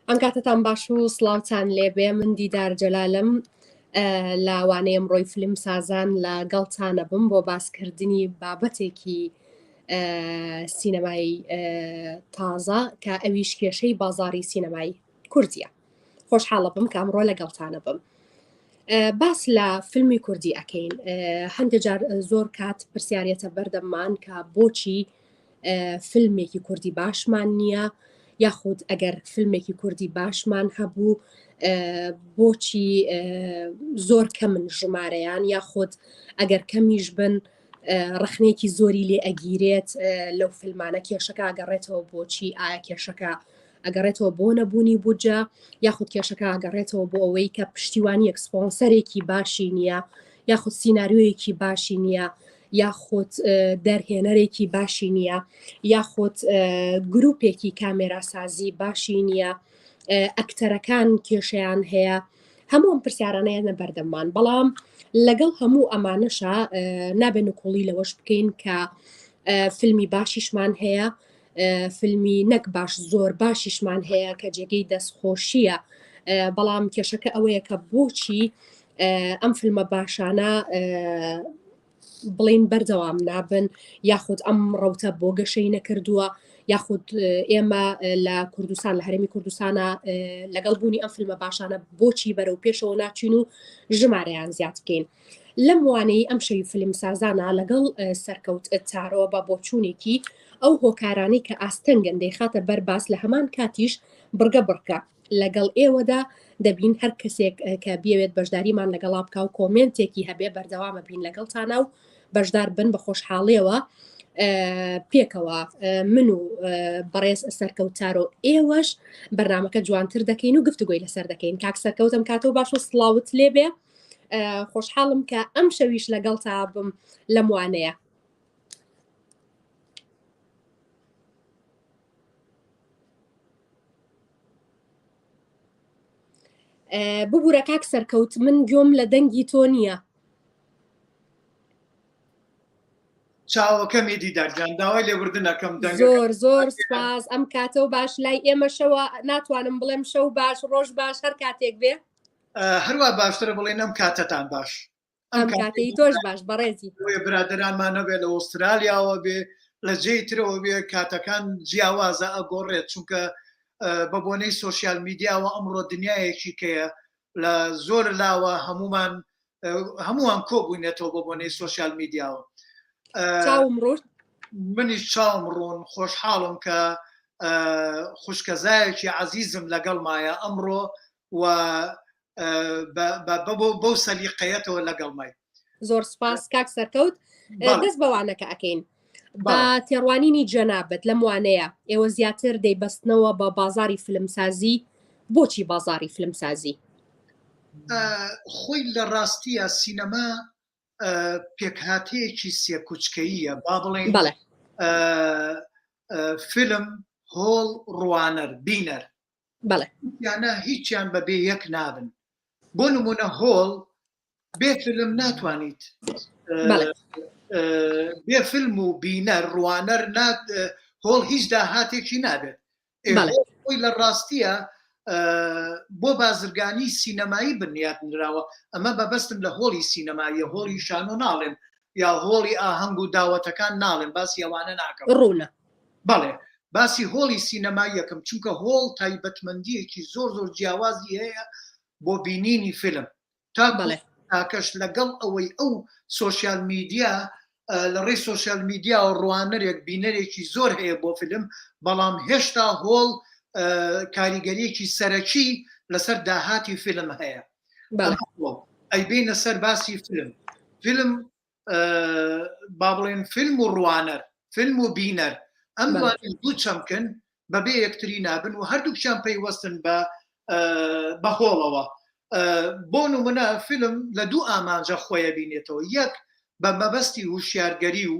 ئەم کاتەتان باش و سڵاوتان لێبێ من دیدار جەلالم لە وانەی ئەمڕۆی فیلم سازان لە گەڵتانە بم بۆ باسکردنی بابەتێکی سینەمای تازە کە ئەویش کێشەی بازاری سینەمای کوردیە خۆشحاڵە بم کە ئەمڕۆ لەگەڵتانە بم باس لە فیلمی کوردی ئەەکەین هەندێک جار زۆر کات پرسیارەتە بەردەممان کە بۆچی فیلمێکی کوردی باشمان نییە یاخود ئەگەر فیلمێکی کوردی باشمان هەبوو بۆچی زۆر کەمن ژمارەیان یاخود ئەگەر کەمیش بن ڕخنێکی زۆری لێ ئەگیرێت لەو فیلمانە کێشەکە ئەگەڕێتەوە بۆچی ئایا کێشەکە ئەگەڕێتەوە بۆ نەبوونی بودجە یاخود کێشەکە ئەگەڕێتەوە بۆ ئەوەی کە پشتیوانیەک سپۆنسەرێکی باشی نییە یاخود سیناریۆیەکی باشی نییە یاخود دەرهێنەرێکی باشی نییە یاخود گروپێکی کامێراسازی باشی نییە ئەکتەرەکان کێشەیان هەیە هەموو ئەم پرسیارانەیانە بەردەممان بەڵام لەگەڵ هەموو ئەمانەشا نابێ نکۆڵی لەوەش بکەین کە فیلمی باشیشمان هەیە فیلمی نەک باش زۆر باشیشمان هەیە کە جێگەی دەستخۆشیە بەڵام کێشەکە ئەوەیە کە بۆچی ئەم فیلمە باشانە بڵین بەردەوام نابن یاخود ئەم ڕەوتە بۆ گەشەی نەکردووە یاخود ئێمە لە کوردستان لە هەرێمی کوردستانە لەگەڵ بوونی ئەم فیلمە باشانە بۆچی بەرەو پێشەوە ناچین و ژمارەیان زیاد بکەین. لەم وانەی ئەم شەوی فیلمسازانە لەگەڵ سەرکەوت تارۆ بە بۆچوونێکی ئەو هۆکارانەی کە ئاستەنگن دەیخاتە بەر باس لە هەمان کاتیش بڕگە بڕگە لەگەڵ ئێوەدا دەبین هەر کەسێک کە بیەوێت بەشداریمان لەگەڵا بکا و کۆمێنتێکی هەبێ بەردەوامە بین لەگەڵتانا و بەشدار بن بە خۆشحاڵیەوە پێکەوە من و بەڕێز سەرکەوتارۆ ئێوەش بەرنمەکە جوانتر دەکەین و گفتوگۆی لەسەر دەکەین کاک سەرکەوتم کاتەوە باش و سڵاوت لێبێ خۆشحاڵم کە ئەم شەویش لەگەڵ تا بم لەم وانەیە. ببوورە کاک سەرکەوت من گوێم لە دەنگی تۆ نییە. چاوەکەمی دیدار جان داوای لێبوردن ئەکەم دەنگەکە زۆر زۆر سپاس ئەم کاتە و باش لای ئێمەشەوە ناتوانم بڵێم شەو باش ڕۆژ باش هەر کاتێک بێ هەروە باشترە بڵێن ئەم کاتەتان باش ئەم کاتەی تۆش باش بەڕێزی بۆیە برادەرانمان نەبێ لە ئوسترالیاوە بێ لە جێی ترەوە بێ کاتەکان جیاوازە ئەگۆڕێت چونکە بە بۆنەی سۆشیال میدیاوە ئەمڕۆ دنیایەکی کەیە لە زۆر لاوە هەمومان هەمووان کۆبووینەتەوە بۆ بۆنەی سۆشیال میدیاوە چاوم ڕوون منیش چاوم ڕوون خۆشحاڵم کە خوشکەزایەکی عەزیزم لەگەڵمایە ئەمڕۆ و بەو سەلیقەیەتەوە لەگەڵمای. زۆر سپاس کاک سەرکەوت دەست بەوانەکە ئەکەین بە تێڕوانینی جەنابەت لەم وانەیە ئێوە زیاتر دەیبەستنەوە بە بازاری فلمسازی بۆچی بازاری فلمسازی خۆی لە ڕاستیە سینەما پێکهاتەیەکی سێکوچکەییە با بڵێن فیلم هۆڵ ڕوانەر بینەر بەڵێ یانە هیچیان بە بێ یەک نابن بۆ نمونە هۆڵ بێ فیلم ناتوانیت بێ فیلم و بینەر ڕوانەر هۆڵ هیچ داهاتێکی نابێت خۆی لە ڕاستیە بۆ بازرگانی سینەمایی بنیات نراوە ئەمە بەبەستم لە هۆڵی سینەماییە هۆڵی شانۆ ناڵێم یا هۆڵی ئاهەنگ و داوەتەکان ناڵێم باسی ئەوانە ناکەم ڕوونە بەڵێ باسی هۆڵی سینەماییەکەم چونکە هۆڵ تایبەتمەندیەکی زۆر زۆر جیاوازی هەیە بۆ بینینی فیلم تا بەڵێ تاکەش لەگەڵ ئەوەی ئەو سۆشیال میدیا لە ڕێی سۆشیال میدیا و ڕوانەرێک بینەرێکی زۆر هەیە بۆ فیلم بەڵام هێشتا هۆڵ کاریگەریەکی سەرەکی لەسەر داهاتی فیلم هەیە ئەی بینە سەر باسی فیلم فیلم با بڵێن فیلم و ڕوانەر فیلم و بینەر ئەم دوو چەمکن بەبێ یەکتری نابن و هەردووکیان پەیوەستن بە بە هۆڵەوە بۆ نمونە فیلم لە دوو ئامانجە خۆیە بینێتەوە یەک بە مەبەستی هوشیارگەری و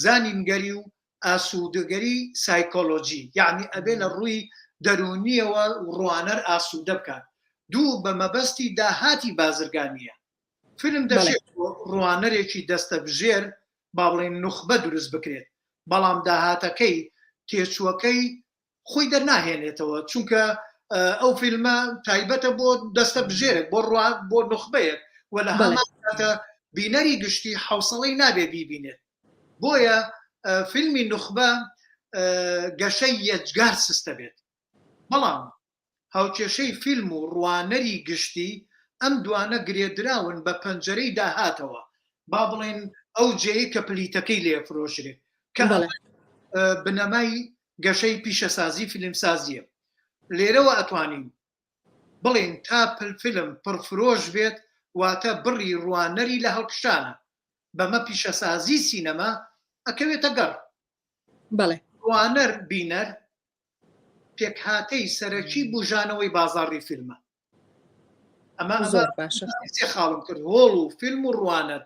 زانینگەری و ئاسوودەگەری سایکۆلۆجی یعنی ئەبێ لە ڕووی دەروونیەوە ڕوانەر ئاسوودە بکات دوو بە مەبەستی داهاتی بازرگانیە فیلم دەشێت ڕوانەرێکی دەستەبژێر با بڵێین نوخبە دروست بکرێت، بەڵام داهاتەکەی، تێچووەکەی خۆی دەرناهێنێتەوە، چونکە. ئەو فیلمە تایبەتە بۆ دەستە بژێرێک بۆ ڕوا بۆ نوخبەیەک و لە هەمان کاتە بینەری گشتی حوسڵەی نابێ بیبینێت بۆیە فیلمی نوخبە گەشەی یەجگار سستە بێت بەڵام هاوکێشەی فیلم و ڕوانەری گشتی، ئەم دوانە گرێدراون بە پەنجەرەی داهاتەوە، با بڵێین ئەو جێیەی کە پلیتەکەی لێ ئەفرۆشرێ، کە ئەمە بنەمای گەشەی پیشەسازی فیلمسازییە. لێرەوە ئەتوانین بڵێین تا فیلم پڕفرۆش بێت، واتە بڕی ڕوانەری لە هەڵکشانە، بەمە پیشەسازی سینەما ئەکەوێتە گەڕ. ڕوانەر، بینەر، پێکهاتەی سەرەکی بوژانەوەی بازاڕی فیلمە. ئەمە زۆر باشە. سێ خاڵم کرد، هۆڵ و فیلم و ڕوانەر.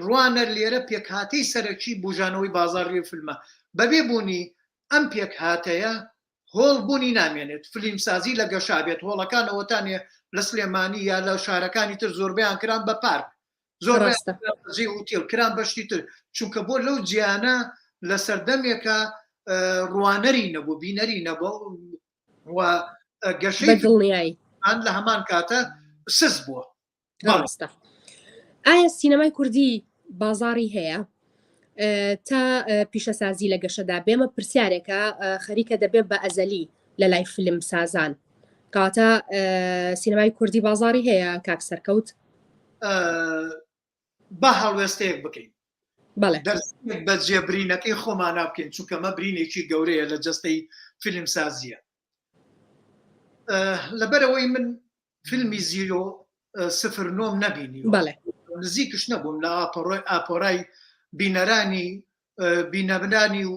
ڕوانەر لێرە پێکهاتەی سەرەکی بوژانەوەی بازاڕی فیلمە. بەبێ بوونی ئەم پێکهاتەیە هۆڵ بوونی نامێنێت، فلیمسازی لە گەشا بێت، هۆڵەکان ئەوەتانێ لە سلێمانی یا لە شارەکانی تر زۆربەیان کران بە پارک، زۆر ڕاستە. جێ ئوتێل کران بە شتی تر، چونکە بۆ لەو جیانە لە سەردەمێکە ڕوانەری نەبوو، بینەری نەبوو و گەشەی بە دڵنیایی لە هەمان کاتە سست بووە. ڕاستە. ئایا سینەمای کوردی بازاڕی هەیە؟ تا پیشەسازی لە گەشەدا بێمە پرسیارێکە خەریکە دەبێت بە ئەزەلی لە لای فیلم سازان کاتە سینەمای کوردی بازاری هەیە کاک سەرکەوت؟ با هەڵوێستەیەک بکەین بەڵێ دەرسێک بە جێبرینەکەی خۆمانە بکەین چونکە مە برینێکی گەورەیە لە جەستەی فیلمسازیە لەبەرەوەی من فیلمی زیرۆ سفر نۆم نەبینی بەڵێ نزیکش نەبووم لە ئاپۆرای ئاپۆرای بینەرانی بینەرانی و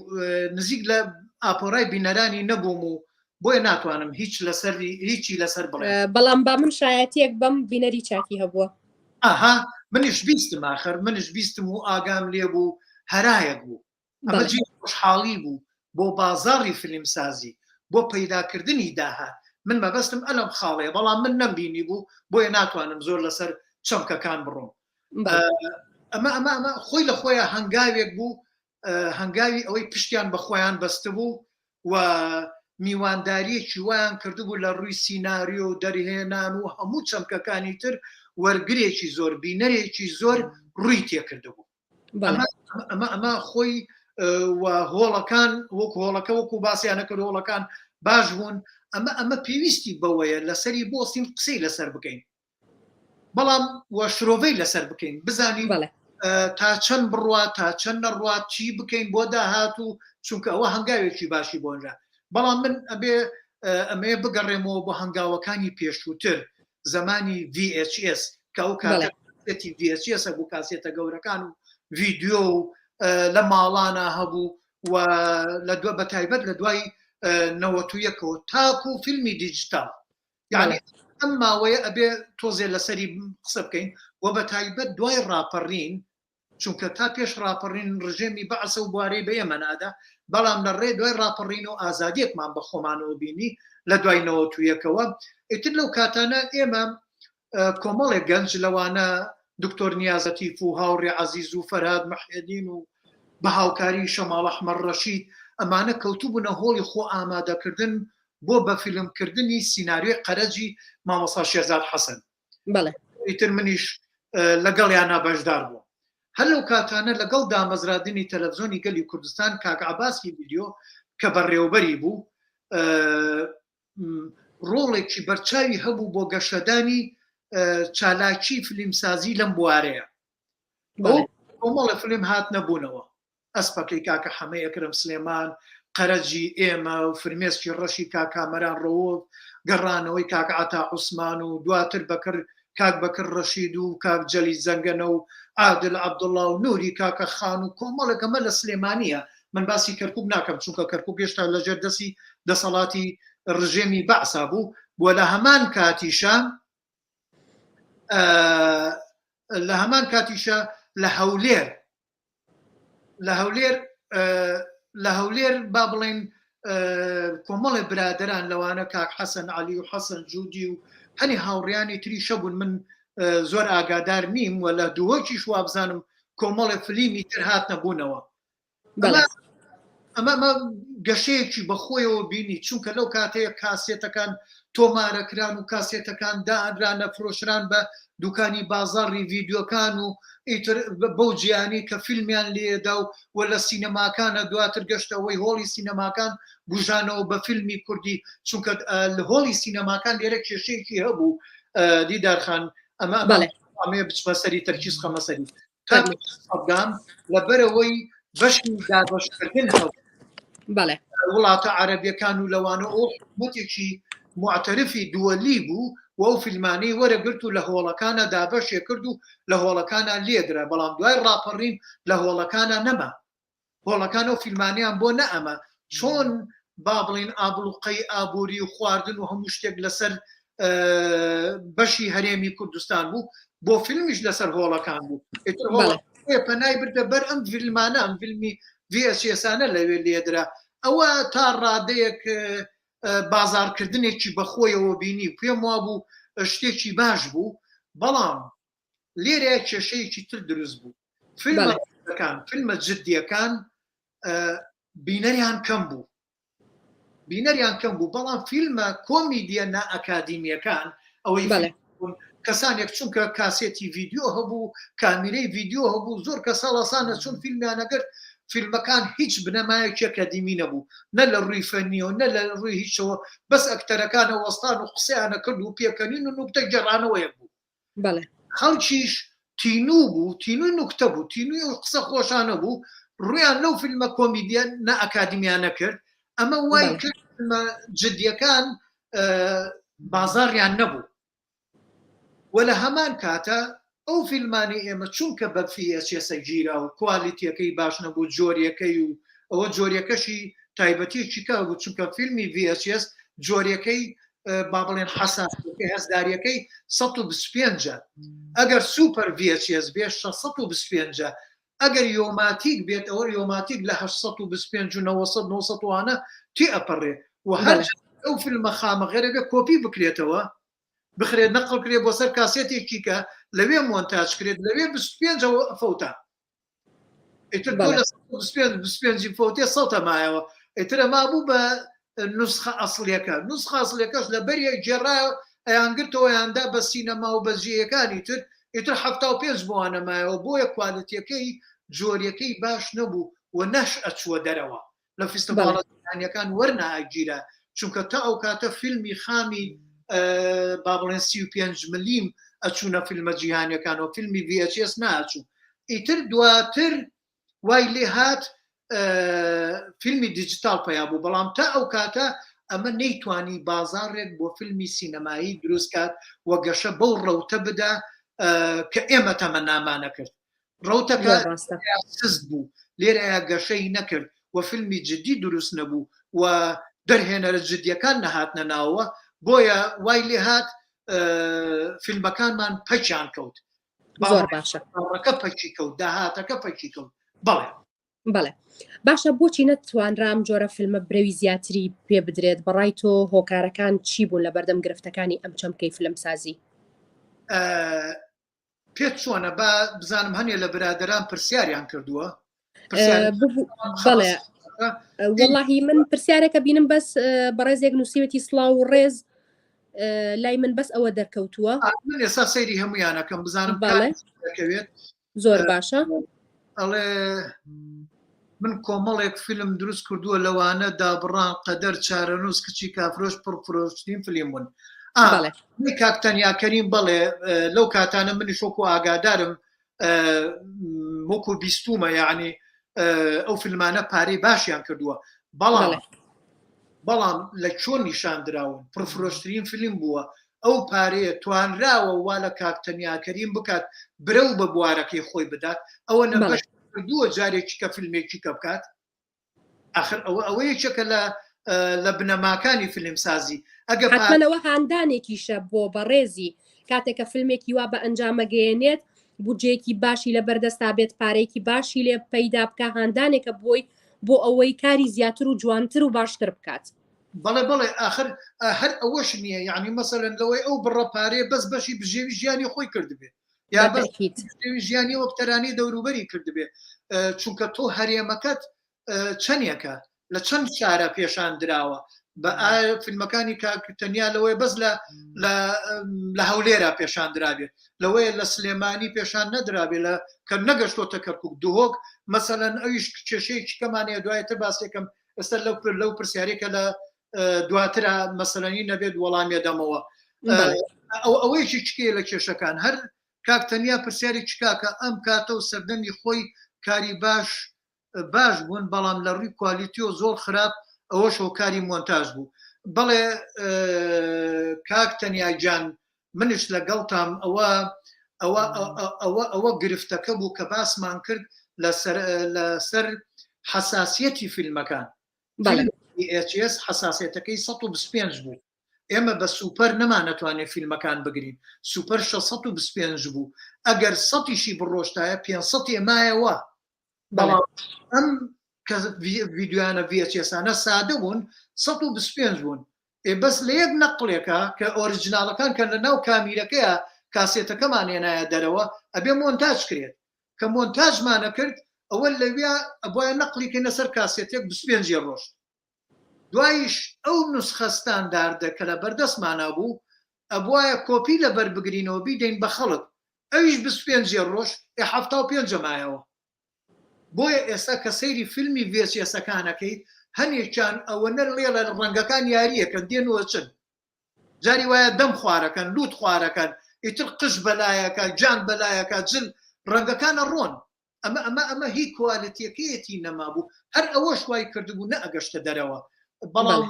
نزیک لە ئاپۆرای بینەرانی نەبووم و بۆیە ناتوانم هیچ لەسەر هیچی لەسەر بڵێم. بەڵام با من شایەتیەک بەم بینەری چاکی هەبووە. ئەها منیش بیستم ئاخر منیش بیستم و ئاگام لێ بوو هەرایەک بوو ئەمە جێی خۆشحاڵی بوو بۆ بازاڕی فیلمسازی بۆ پەیداکردنی داهات من مەبەستم ئەلم خاڵەیە بەڵام من نەمبینی بوو بۆیە ناتوانم زۆر لەسەر چەمکەکان بڕۆم ئەمە ئەمە ئەمە خۆی لە خۆیان هەنگاوێک بوو هەنگاوی ئەوەی پشتیان بە خۆیان بەستبوو و میوانداریەکی وایان کردبوو لە ڕووی سیناریۆ و دەرهێنان و هەموو چەمکەکانی تر وەرگرێکی زۆر بینەرێکی زۆر ڕووی تێکردبوو ئەمە ئەمە خۆی و هۆڵەکان وەک هۆڵەکە وەکو باسییانە کرد هۆڵەکان باش بوون ئەمە ئەمە پێویستی بەوەیە لەسەری بۆستین قسەی لەسەر بکەین بەڵام وە شرۆڤەی لەسەر بکەین بزانین تا چەند بڕوا تا چەند نەڕوات چی بکەین بۆ داهات و چونکە ئەوە هەنگاوێکی باشی بۆنرا بەڵام من ئەبێ ئەمەیە بگەڕێمەوە بۆ هەنگاوەکانی پێشووتر زمانی VHS کە ئەو کاتێتی VHS بوو کاسێتە گەورەکان و ڤیددیو و لە ماڵانە هەبوو و لە دو بە تایبەت لە دوای نەوەتویەکەوە تاکو فیلمی دیجیتال یعنی ئەم ماوەیە ئەبێ تۆزێ لەسەری قسە بکەین و بە تایبەت دوای ڕاپەڕین چونکە تا پێش ڕاپەڕین ڕژێمی بەعسە و بوارەی بە ئێمە نادا بەڵام لە ڕێ دوای ڕاپەڕین و ئازادیەکمان بە خۆمانەوە بینی لە دوای نەوەتویەکەوە ئیتر لەو کاتانە ئێمە کۆمەڵێک گەنج لەوانە دکتۆر نیازەتیف و هاوڕێ عەزیز و فەرهاد مەحێدین و بە هاوکاری شەماڵ ئەحمەد ڕەشید ئەمانە کەوتبوونە هۆڵی خۆ ئامادەکردن بۆ بە فیلم کردنی سیناریۆی قەرەجی مامۆستا شێرزاد حەسەن. بەڵێ. ئیتر منیش لەگەڵیانا بەشدار بووم. هەر لەو کاتانە لەگەڵ دامەزرادنی تەلەفزۆنی گەلی کوردستان کاک عەباسی ڤیدیۆ کە بەڕێوەبەری بوو ڕۆڵێکی بەرچاوی هەبوو بۆ گەشەدانی چالاکی فیلمسازی لەم بوارەیە. کۆمەڵە فیلم هاتنە بوونەوە. ئەسپەکەی کاکە حەمەی ئەکرەم سلێمان، قەرەجی ئێمە و فرمێسکی ڕەشی کاک کامەران ڕەوف، گەڕانەوەی کاک عەتا عوسمان و دواتر بەکر کاک بەکر ڕەشید و کاک جەلیل زەنگەنە و عادل عەبدوڵا و نوری کاکە خان و کۆمەڵێک ئەمە لە سلێمانییە من باسی کەرکوک ناکەم چونکە کەرکوک هێشتا لەژێر دەستی دەسەڵاتی ڕژێمی بەعسا بوو و لە هەمان کاتیشا لە هەمان کاتیشا لە هەولێر لە هەولێر لە هەولێر با بڵێن کۆمەڵێ برادران لەوانە کاک حەسەن علی و حەسەن جودی و هەنی هاوڕیانی تری شەبوون من زۆر ئاگادار نیم و لە دوهۆکیش وابزانم کۆمەڵێ فلیمی تر هاتنە بوونەوە. ئەمە ئەمە گەشەیەکی بەخۆیەوە بینی چونکە لەو کاتەیە کاسێتەکان تۆمارەکران و کاسێتەکان دانران ئەفرۆشران بە دوکانی بازاڕی ڤیدیۆکان و ئیتر بەو جیانی کە فیلمیان لێدا و و لە سینەماکانە دواتر گەشتەوەی هۆڵی سینەماکان بژانەوە بە فیلمی کوردی چونکە لە هۆڵی سینەماکان لێرە کێشەیەکی هەبوو دیدارخان ئەمە ئەمە بچمە سەری تەرکیز خەمە سەری سەدام لەبەرەوەی بەشی دابەشکردن هەبوو بەڵێ وڵاتە عەرەبیەکان و لەوانە ئەو حکومەتێکی معتەرفی دووەلی بوو و ئەو فیلمانەی وەرەگرت و لە هۆڵەکانە دابەشێ کرد و لە هۆڵەکانە لێدرا بەڵام دوای ڕاپەڕین لە هۆڵەکانە نەما هۆڵەکان ئەو فیلمانەیان بۆ نەئەما چۆن با بڵین ئابڵوقەی ئابووری و خواردن و هەموو شتێک لەسەر بەشی هەرێمی کوردستان بوو بۆ فیلمیش لەسەر هۆڵەکان بوو ئیتر پەنای بردە بەر ئەم فیلمانە ئەم فیلمی VHS انە لەوێ لێدرا ئەوە تا ڕادەیەک بازارکردنێکی بەخۆیەوە بینی پێم وابوو شتێکی باش بوو بەڵام لێرە کێشەیەکی تر دروست بوو فیلمەکان فیلمە جدیەکان بینەریان کەم بوو بینەریان کەم بوو بەڵام فیلمە کۆمیدیە نائەکادیمیەکان ئەوەی کەسانێک چونکە کاسێتی ڤیدیۆ هەبوو کامیرەی ڤیدیۆ هەبوو زۆر کە ساڵەسانە چون فیلمیانە گرت فیلمەکان هیچ بنەمایەکی ئەکادیمی نەبوو نە لە ڕووی فەنیەوە نە لە ڕووی هیچەوە بەس ئەکتەرەکانە وەستان و قسەیانە کرد و پێکەنین و نوکتە گێڕانەوەیەک بوو بەڵێ. خەڵکیش تینوو بوو، تینووی نوکتە بوو، تینووی ئەو قسە خۆشانە بوو، ڕوویان لەو فیلمە کۆمیدیە نائەکادیمیانە کرد، ئەمە وای کرد فیلمە جدیەکان بازاڕیان نەبوو و لە هەمان کاتە ئەو فیلمانەی ئێمە چونکە بە VHS گیرا و کوالیتیەکەی باش نەبوو جۆریەکەی و ئەوە جۆریەکەشی تایبەتیەکی کە بوو چونکە فیلمی VHS جۆریەکەی با بڵێن حەساسیەکەی هەستداریەکەی 125 ئەگەر super VHS بێ 625 ئەگەر U-matic بێت ئەوە U-matic لە 825 و 900 900 وانە تێ ئەپەڕێ و هەر ئەو فیلمە خامە غێرە بێ کۆپی بکرێتەوە بخرێت نەقڵ کرێ بۆ سەر کاسێتێکی کە لەوێ مۆنتاج کرێت لەوێ 25ەوە فەوتا ئیتر تۆ لە 25 فەوتێ سەوتە مایەوە ئیتر ئەما بوو بە نسخە ئەسڵیەکە نسخە ئەسڵیەکەش لە بەریە گێڕا ئەیانگرتەوە یاندا بە سینەما و بەزیەکانی تر ئیتر 75 بۆوانە مایەوە بۆیە کوالتیەکەی جۆریەکەی باش نەبوو و نەش ئەچووە دەرەوە لە فیستیڤاڵە جیهانیەکان وەرنائەگیرا چونکە تا ئەو کاتە فیلمی خامی با بڵێن 35 ملیم ئەچوونە فیلمە جیهانیەکانەوە فیلمی VHS ناچوو ئیتر دواتر وای لێ هات فیلمی دیجیتال پیا بوو بەڵام تا ئەو کاتە ئەمە نەیتوانی بازارێک بۆ فیلمی سینەمایی دروست کات و گەشە بەو ڕەوتە بدا کە ئێمە تەمەنامانە کرد ڕەوتەکە سست بوو لێرەیە گەشەی نەکرد و فیلمی جدی دروست نەبوو و دەرهێنەرە جدیەکان نەهاتنە ناوە بۆیە وای لێهات فیلمەکانمان پەکیان کەوت زۆر باشە ڕەکە پەکی کەوت داهاتەکە پەکی کەوت بەڵێ بەڵێ باشە بۆچی نەتوانرا ئەم جۆرە فیلمە برەوی زیاتری پێ بدرێت بەڕای تۆ هۆکارەکان چی بوون لە بەردەم گرفتەکانی ئەم چەمکەی فیلمسازی؟ پێت چۆنە با بزانم هەنێ لە برادران پرسیاریان کردووە بەڵێ وەڵاهی من پرسیارێکە بینم بەس بەڕێزێک نووسیوێتی سڵاو و ڕێز لای من بەس ئەوە دەرکەوتووە من ئێستا سەیری هەمویانەکەم بزانم دەکەوێت زۆر باشە ئەڵێ من کۆمەڵێک فیلم دروست کردووە لەوانە دابڕان قەدەر چارەنووس کچی کافرۆش پڕفرۆشترین فلیم بوون کاک تەنیا کەریم بەڵێ لەو کاتانە منیش وەکو ئاگادارم وەکو بیستومە یعنی ئەو فیلمانە پارەی باشیان کردووە بەڵام بەڵام لە چۆن نیشان دراون پڕفرۆشترین فیلم بووە ئەو پارەیە توانراوە وا لە کاک تەنیا کەریم بکات برەو بە بوارەکەی خۆی بدات ئەوە نەبەش کردووە جارێکی کە فیلمێکی کە بکات ئەخر ئەوە ئەوە یەکێکە لە لە بنەماکانی فیلمسازی ئەگە حتمەوە هاندانێکیشە بۆ بەڕێزی کاتێک کە فیلمێکی وا بە ئەنجامەگەیەنێت بودجەیەکی باشی لە بەردەستا بێت پارەیەکی باشی لێ پەیدا بکە هاندانێکە بۆی بۆ ئەوەی کاری زیاتر و جوانتر و باشتر بکات. بەڵێ بەڵێ ئاخر هەر ئەوەش نییە یعنی مەسەلەن لەوەی ئەو بڕە پارەیە بەس بەشی بژێوی ژیانی خۆی کردبێ یا بەس بژێوی ژیانی وەک تەرانی دەوروبەری کردبێ چونکە تۆ هەرێمەکەت. چەندێکە لە چەند شارە پێشان دراوە بە فیلمەکانی کاک تەنیا لەوەی بەس لە لە هەولێرە پێشان درابێت لەوەیە لە سلێمانی پێشان نەدرابێت لە کە نەگەشتۆتە کەرکک دهۆک مەسەەن ئەویش کێشەیەکی کەمانەیە دوایتر باسێکم ئێستا لەو لەو پرسیارێکە لە دواترە مەسەلەنی نەبێت وەڵامیە دەمەوە ئەو ئەوەیەکی چکەیە لە کێشەکان هەر کاک تەنیا پرسیاری چکاکە ئەم کاتە و سەردەمی خۆی کاری باش باش بوون بەڵام لە ڕووی کوالیتیۆ زۆر خراپ ئەوەش هۆکاری مۆنتاژ بوو بەڵێ کاک تەنیا گیان منش لەگەڵتام ئەوە ئەوە ئەوە ئەوە گرفتەکە بوو کە باسمان کرد لەسەر لەسەر حساسیەتی فیلمەکان VHS حساسیەتەکەی 125 بوو ئێمە بە سوپەر نەمانەتوانێت فیلمەکان بگرین سوپەر 625 بوو ئەگەر سەتیشی بڕۆشتایە 500 ئێمایەوە بەڵام ئەم کە ڤیددیوانە VHS انە سادە بوون 125 بوون ئێ بەس لە یەک نەقلێکە کە original ەکان کە لە ناو کامیرەکەیە کاسێتەکەمان هێنایە دەرەوە ئەبێ مۆنتاج کرێت کە مۆنتاجمانە کرد ئەوە لەویا ئەبواە نەقلی کەینە سەر کاسێتێک 25 ڕۆشت دوایش ئەو نوسخە ستانداردە کە لە بەردەستمانا بوو ئەبوایە کۆپی لەبەر بگرینەوە بیدەین بە خەڵک ئەویش 25 ڕۆژ ئێ 75 مایەوە بۆیە ئێستا کە سەیری فیلمی VHS ەکان ئەکەیت هەنێکیان ئەوەنە ڵێڵە ڕەنگەکان یاریەکەن دێن و ئەچن جاری وایە دەم خوارەکەن لوت خوارەکەن ئیتر قژ بەلایەکە گیان بەلایەکە جل ڕەنگەکان ئەڕۆن ئەمە ئەمە ئەمە هی کوالێتیەکەیەتی نەمابوو هەر ئەوەش وای کردبوو نەئەگەشتە دەرەوە بەڵام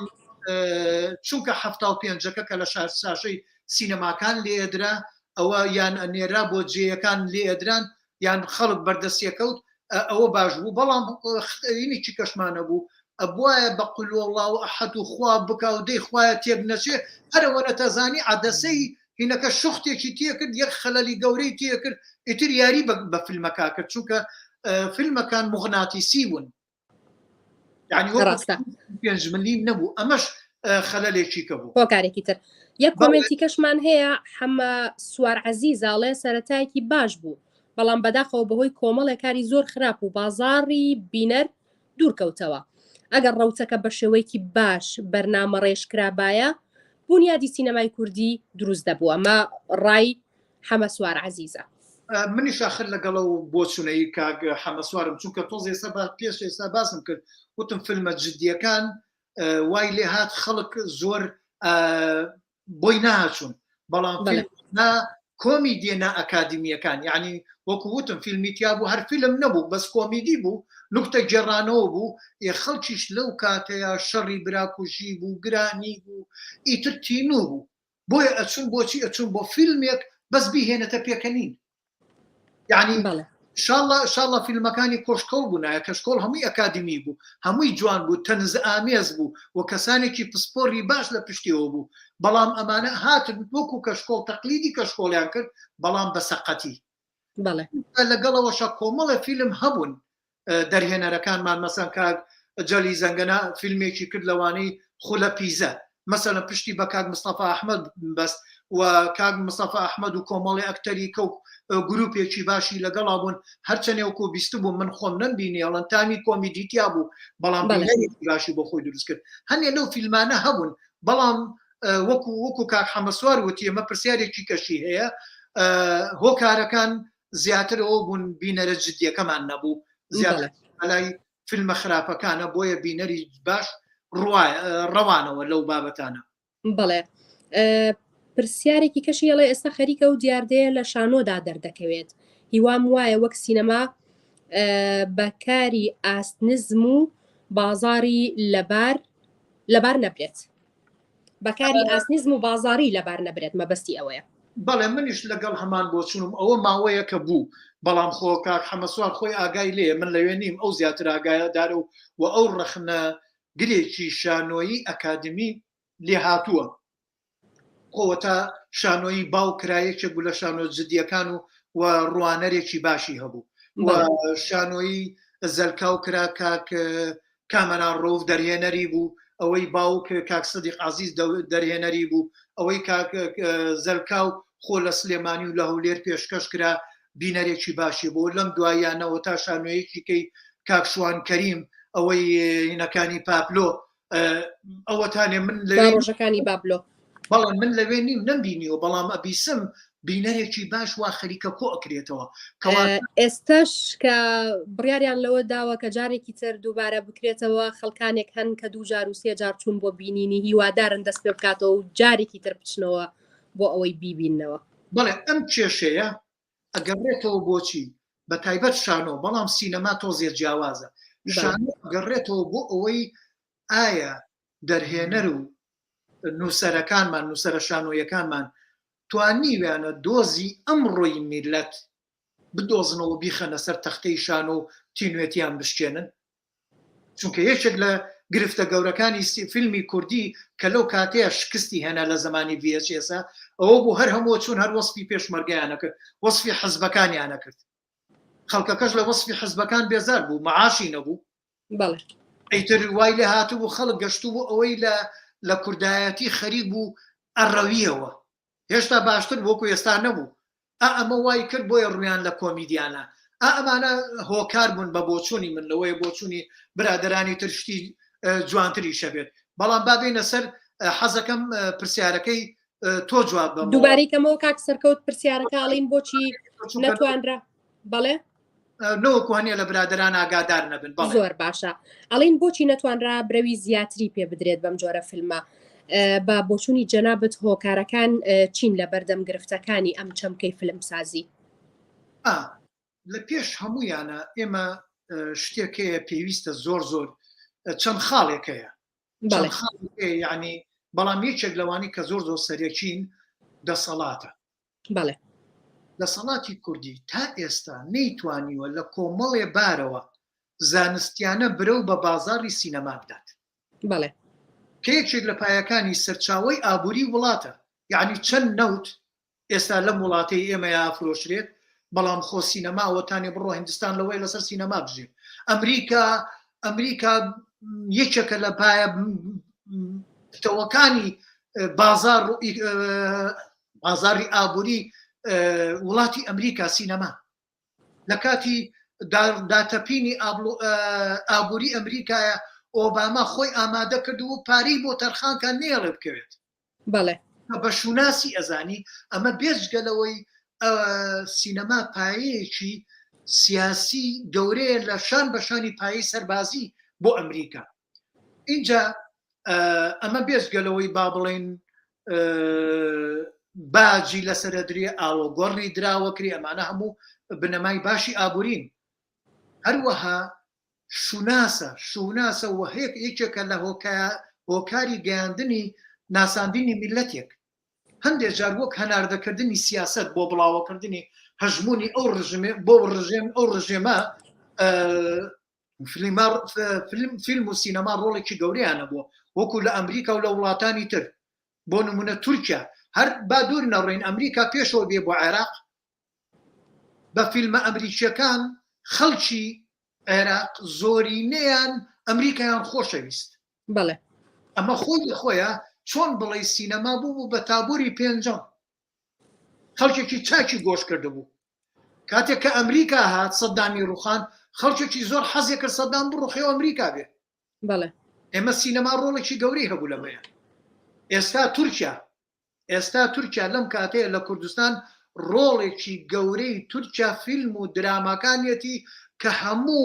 چونکە حەفتا و پێنجەکە کە لە شاشەی سینەماکان لێدرا ئەوە یان ئەنێرا بۆ جێیەکان لێدران یان خەڵک بەردەستیەکەوت ئەوە باش بوو بەڵام ینێکی کەشمان نەبوو ئەبواە بە قلوەڵا و ئەحەد و خوا بکا و دەی خوایە تێک نەچێ هەرەوە نەتەزانی عەدەسەی هینەکە شوختێکی تێکرد یەک خەلەلی گەورەی تێکرد ئیتر یاری بە فیلمەکە کرد چونکە فیلمەکان موغناتیسی بوون یعنی ڕاستە پێنج ملیم نەبوو ئەمەش خەلەلێکی کە بوو هۆکارێکی تر یەک کۆمێنتی کەشمان هەیە حەمە سوار عەزیز ئەڵێ سەرەتایەکی باش بوو بەڵام بەداخەوە بەهۆی کۆمەڵێک کاری زۆر خراپ و بازاڕی بینەر دوورکەوتەوە ئەگەر ڕەوتەکە بە شێوەیەکی باش بەرنامە ڕێژ کرابایە بونیادی سینەمای کوردی دروست دەبوو ئەمە ڕای حەمە سوار عەزیزە. منیش ئاخر لەگەڵ ئەو بۆچونەی کاک حەمە سوارم چونکە تۆز ئێستا با پێش ئێستا باسم کرد وتم فیلمە جدیەکان وای لێ هات خەڵک زۆر بۆی ناچوون بەڵام نا کۆمیدیە نا ئەکادیمیەکان یعنی وەکو وتم فیلمی تیا بوو هەر فیلم نەبوو بەس کۆمیدی بوو نوکتە گێڕانەوە بوو ئێ خەڵکیش لەو کاتەیە شەڕی براکوژی بوو گرانی بوو ئیتر تینوو بوو بۆیە ئەچون بۆچی ئەچون بۆ فیلمێک بەس بیهێنێتە پێکەنین یعنی شاڵە شاڵە فیلمەکانی کۆشکۆڵ بوونایە کەشکۆڵ هەمووی ئەکادمی بوو هەمووی جوان بوو تەنز ئامێز بوو و کەسانێکی پسپۆری باش لە پشتیەوە بوو بەڵام ئەمانە هاتن وەکو کەشکۆڵ تەقلیدی کەشکۆڵیان کرد بەڵام بە سەقەتی لەگەڵەوەشە کۆمەڵە فیلم هەبوون دەرهێنەرەکانمان مەسەن کاک جەلی زەنگەنە فیلمێکی کرد لەوانەی خولە پیزە مەسەلەن پشتی بە کاک مستەفا ئەحمەد بەست و کاک مستەفا ئەحمەد و کۆمەڵی ئەکتەری کە و گروپێکی باشی لەگەڵا بوون هەرچەنێ وەکو بیستبووم من خۆم نەمبینی ئەڵەن تامی کۆمیدی تیا بوو بەڵام بینەرێکی باشی بۆ خۆی دروست کرد هەنێ لەو فیلمانە هەبوون بەڵام وەکو وەکو کاک حەمەسوار وتی ئەمە پرسیارێکی کەشی هەیە هۆکارەکان زیاتر ئەوە بوون بینەرە جدیەکەمان نەبوو زیاتر بەلای فیلمە خراپەکانە بۆیە بینەری باش ڕەوانەوە لەو بابەتانە. بەڵێ پرسیارێکی کەشی ئەڵێ ئێستا خەریکە و دیاردەیە لە شانۆدا دەردەکەوێت هیوام وایە وەک سینەما بەکاری ئاست نزم و بازاری لەبار لەبار نەبرێت بەکاری ئاست نزم و بازاری لەبار نەبرێت مەبەستی ئەوەیە. بەڵێ منیش لەگەڵ هەمان بۆچونم ئەوە ماوەیەکە بوو بەڵام خۆ کاک حەمەسوار خۆی ئاگای لێیە من لەوێ نیم ئەو زیاتر ئاگادارە و و ئەو ڕەخنە گرێکی شانۆیی ئەکادمی لێهاتووە خۆ تا شانۆیی باو کرا یەکێک بوو لە شانۆ جدیەکان و و ڕوانەرێکی باشی هەبوو و شانۆیی زەلکاو کرا کاک کامەران ڕەوف دەرهێنەری بوو، ئەوەی باوک کاک سدیق عەزیز دەرهێنەری بوو، ئەوەی کاک زەلکاو خۆ لە سلێمانی و لە هەولێر پێشکەش کرا بینەرێکی باشی بوو، لەم دواییانەوە تا شانۆیەکی کەی کاک شوان کەریم. ئەوەی هینەکانی پاپلۆ ئەوەتانێ من لە ڕۆژەکانی بابلۆ بەڵام من لەوێ نیم نەمبینیوە بەڵام ئەبیسم بینەرێکی باش وا خەریکە کۆ ئەکرێتەوە ئێستش کە بڕیاریان لەوە داوە کە جارێکی تر دووبارە بکرێتەوە خەڵکانێک هەن کە دوو جار و سێ جار چوون بۆ بینینی هیوادارن دەست پێ بکاتەوە و جارێکی تر بچنەوە بۆ ئەوەی بیبینەوە. بەڵێ ئەم کێشەیە ئەگەڕێتەوە بۆچی بە تایبەت شانۆ بەڵام سینەما تۆزێ جیاوازە شانۆ ئەگەڕێتەوە بۆ ئەوەی ئایا دەرهێنەر و نووسەرەکانمان نووسەرە شانۆیەکانمان توانیویانە دۆزی ئەمڕۆی میللەت بدۆزنەوە بیخەنە سەر تەختەی شانۆ و تینوێتیان بشکێنن؟ چونکە یەکێک لە گرفتە گەورەکانی فیلمی کوردی کە لەو کاتەیە شکستی هێنا لە زمانی VHS ئەوە بوو هەر هەموو چوون هەر وەسفی پێشمەرگەیانە کرد وەسفی حزبەکانیانە کرد خەڵکەکەش لە وەسفی حزبەکان بێزار بوو معاشی نەبوو بەڵێ ئیتر وای لێ هاتبوو خەڵک گەشتبوو ئەوەی لە لە کوردایەتی خەریک بوو ئەڕەویەوە هێشتا باشتر وەکو ئێستا نەبوو ئا ئەمە وای کرد بۆیە ڕویان لە کۆمیدیانە ئا ئەمانە هۆکار بوون بە بۆچوونی من لەوەیە بۆچوونی برادرانی تر شتی جوانتری شەبێت بەڵام با بینە سەر حەزەکەم پرسیارەکەی تۆ جواب بەم دووبارەی کەمەوە کاک سەرکەوت پرسیارەکە ئەڵین بۆچی نەتوانرا بەڵێ نەوەکو هەنێ لە برادران ئاگادار نەبن زۆر باشە ئەڵین بۆچی نەتوانرا برەوی زیاتری پێ بدرێت بەم جۆرە فیلمە بە بۆچوونی جەنابت هۆکارەکان چین لە بەردەم گرفتەکانی ئەم چەمکەی فیلمسازی؟ لە پێش هەمویانە ئێمە شتێک هەیە پێویستە زۆر زۆر چەند خاڵێک هەیە یعنی بەڵام یەکێک لەوانی کە زۆر زۆر سەرەکین دەسەڵاتە بەڵێ. دەسەڵاتی کوردی تا ئێستا نەیتوانیوە لە کۆمەڵێ بارەوە زانستیانە برەو بە بازاڕی سینەما بدات. بەڵێ. کە یەکێک لە پایەکانی سەرچاوەی ئابووری وڵاتە، یەعنی چەند نەوت ئێستا لەم وڵاتەی ئێمەیا ئەفرۆشرێت، بەڵام خۆ سینەما ئەوەتانێ بڕۆ هیندستان لەوەیە لەسەر سینەما بژێ. ئەمریکا ئەمریکا یەکێکە لە پایە پتەوەکانی بازاڕ بازاری ئابووری وڵاتی ئەمریکا سینەما لە کاتی داتەپینی ئابووری ئەمریکایە ئۆباما خۆی ئامادە کرد و پارەی بۆ تەرخانکە نێڵێ بکەوێت بەڵێ بە شوناسی ئەزانی ئەمە بێجگە لەوەی سینەما پایەیەکی سیاسی گەورەیە لە شان بە شانی پایەی سەربازی بۆ ئەمریکا اینجا ئەمە بێجگە لەوەی با بڵین باجی لەسەر درێ ئاوەگۆڕی دراوەکری ئەمانە هەموو بنەمای باشی ئابوورین هەروەها شوناسە شوناسە و هەیە یەکێکە لە هۆکاری گەیاندنی ناساندنی میلەتێک هەندێک جار وەک هەناردەکردنی سیاست بۆ بڵاوەکردنی هەژمونی ئەو ڕژێ بۆ ڕژێم ئەو ڕژێمە فیلم و سینەما ڕۆڵێکی گەورەیان هەبووە وەکو لە ئەمریکا و لە وڵاتانی تر بۆ نمونە تورکیا هەر با دوور نەڕۆین ئەمریکا پێشەوە بێ بۆ عێراق بە فیلمە ئەمریکیەکان خەڵکی عێراق زۆرینەیان ئەمریکایان خۆشەویست بەڵێ ئەمە خۆی لە خۆیە چۆن بڵێ سینەما بوو بوو بە تابوری پێنجەم خەڵکێکی چاکی گۆش کردبوو کاتێک کە ئەمریکا هات سەدامی ڕوخان خەڵکێکی زۆر حەزێ کرد سەدام بڕوخێ و ئەمریکا بێ بەڵێ ئێمە سینەما ڕۆڵێکی گەورەی هەبوو لەمەیە ئێستا تورکیا ئێستا تورکیا لەم کاتەیە لە کوردستان ڕۆڵێکی گەورەی تورکیا فیلم و دراماکانیەتی کە هەموو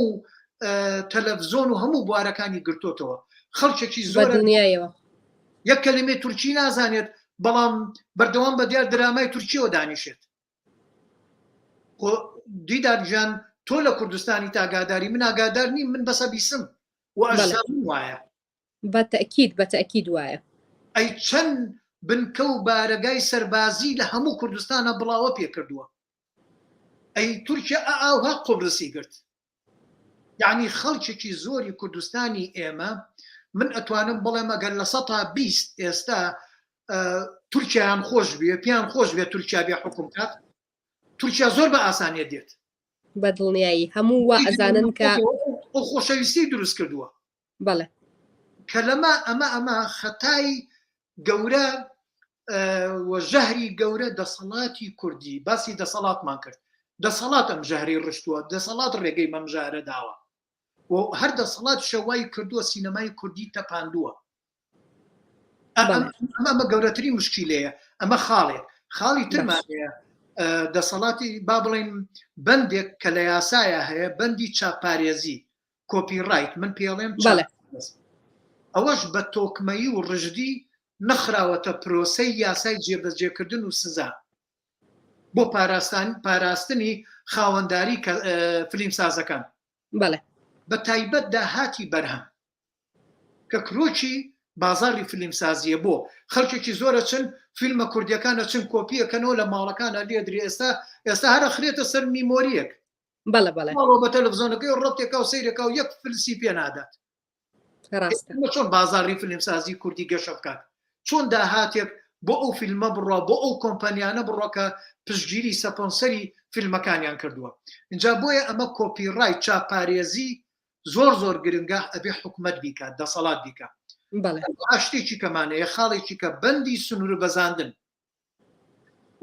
تەلەڤزۆن و هەموو بوارەکانی گرتوتەوە خەڵکێکی زۆر دڵنیایەوە یەک کەلیمەی تورکی نازانێت بەڵام بەردەوام بە دیار درامای تورکیەوە دانیشێت خۆ دیدار گیان تۆ لە کوردستانی تا ئاگاداری من ئاگادار نیم من بەسە بیسم و ئەشزانم وایە بە تەئکید بە تەئکید وایە. ئەی چەند بنکە و بارەگای سەربازی لە هەموو کوردستانە بڵاوە پێ کردووە ئەی تورکیا ئە ئاوها قوبرسی گرت یعنی خەڵکێکی زۆری کوردستانی ئێمە من ئەتوانم بڵێم ئەگەر لە سەتا 20 ئێستا تورکیایان خۆش بێ پێیان خۆش بێ تورکیا بێ حکوم کات تورکیا زۆر بە ئاسانیە دێت بە دڵنیایی هەموو وا ئەزانن کە ئەو خۆشەویستی دروست کردووە بەڵێ کە لەمە ئەمە ئەمە خەتای گەورە و ژەهری گەورە دەسەڵاتی کوردی باسی دەسەڵاتمان کرد دەسەڵات ئەم ژەهری ڕشتووە دەسەڵات ڕێگەی مەم ژەهرە داوە. و هەر دەسەڵات شەوای کردووە سینەمای کوردی تەپاندووە ئەمە گەورەترین مشکیلەیە ئەمە خاڵێک خاڵی ترمان هەیە دەسەڵاتی با بڵین بەندێک کە لە یاسایە هەیە بەندی چاپارێزی copyright من پێڵێم ئەوەش بە تۆکمەیی و ڕژدی نەخراوەتە پرۆسەی یاسای جێبەجێکردن و سزا بۆ پاراستان پاراستنی خاوەنداری فلیمسازەکان بەڵێ بە تایبەت داهاتی بەرهەم کە کرۆکی بازاڕی فیلمسازییە بۆ خەڵکێکی زۆر ئەچن فیلمە کوردیەکان ئەچن کۆپی ئەکەنەوە لە ماڵەکانە لێدرێ ئێستا ئێستا هەر ئەخرێتە سەر memory یەک بەڵێ بەڵێ ماڵەوە بە تەلەفزیۆنەکەی ڕەتێکا و سەیرەکا و یەک فلسی پێ نادات ڕاستە ئێمە چۆن بازاڕی فیلمسازی کوردی گەشە بکات چۆن داهاتێک بۆ ئەو فیلمە بڕوا بۆ ئەو کۆمپانیانە بڕوا کە پشتگیری سپۆنسەری فیلمەکانیان کردووە اینجا بۆیە ئەمە copyright چاپارێزی زۆر زۆر گرنگە ئەبێ حکومەت بیکات دەسەڵات بیکا بەڵێ شتێکی کەمانەیە خاڵێکی کە بەندی سنوور بەزاندن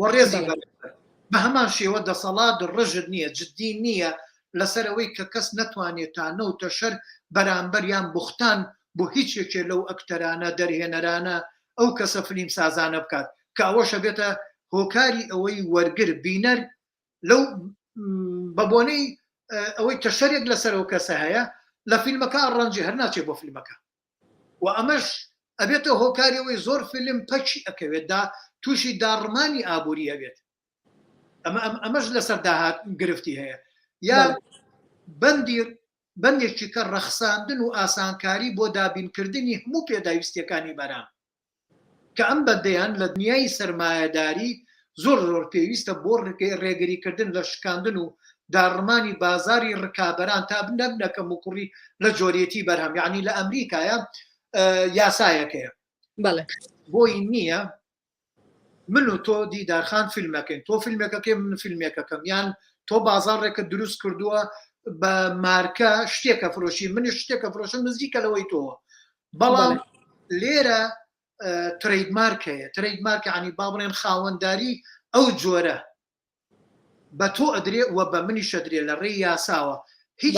و ڕێزی بەڵێ. بە هەمان شێوە دەسەڵات ڕژد نییە جددی نییە لەسەر ئەوەی کە کەس نەتوانێت تانە و تەشەر بەرامبەر یان بوختان بۆ هیچ یەکێ لەو ئەکتەرانە دەرهێنەرانە ئەو کەسە فلیم سازانە بکات کە ئەوەشە بێتە هۆکاری ئەوەی وەرگر بینەر لەو بە بۆنەی ئەوەی تەشەرێک لەسەر ئەو کەسە هەیە لە فیلمەکە ڕەنجی هەر ناچێت بۆ فیلمەکە و ئەمەش ئەبێتە هۆکاری ئەوەی زۆر فیلم پەکی ئەکەوێت دا تووشی داڕمانی ئابووری ئەبێت ئەمە ئەمەش لەسەر داهات گرفتی هەیە یا بەندی بەندێکی کە ڕەخساندن و ئاسانکاری بۆ دابینکردنی هەموو پێداویستیەکانی بەرام کە ئەم بەندەیان لە دنیای سەرمایەداری زۆر زۆر پێویستە بۆ ڕێگریکردن لە شکاندن و داڕمانی بازاری ڕکابەران تا نەبنە کەموکوڕی لە جۆرێتی بەرهەم یعنی لە ئەمریکایە یاسایەکەیە بەڵێ بۆی نییە من و تۆ دیدارخان فیلمەکەین تۆ فیلمێکەکەی من فیلمێکەکەم یان تۆ بازاڕێکە دروست کردووە بە مارکە شتێکە فرۆشی منیش شتێکە فرۆشم نزیکە لەوەی تۆوە بەڵام لێرە trademark هەیە trademark عنی با بڵێن خاوەنداری ئەو جۆرە بە تۆ ئەدرێ و بە منیش ئەدرێ لە ڕێی یاساوە هیچ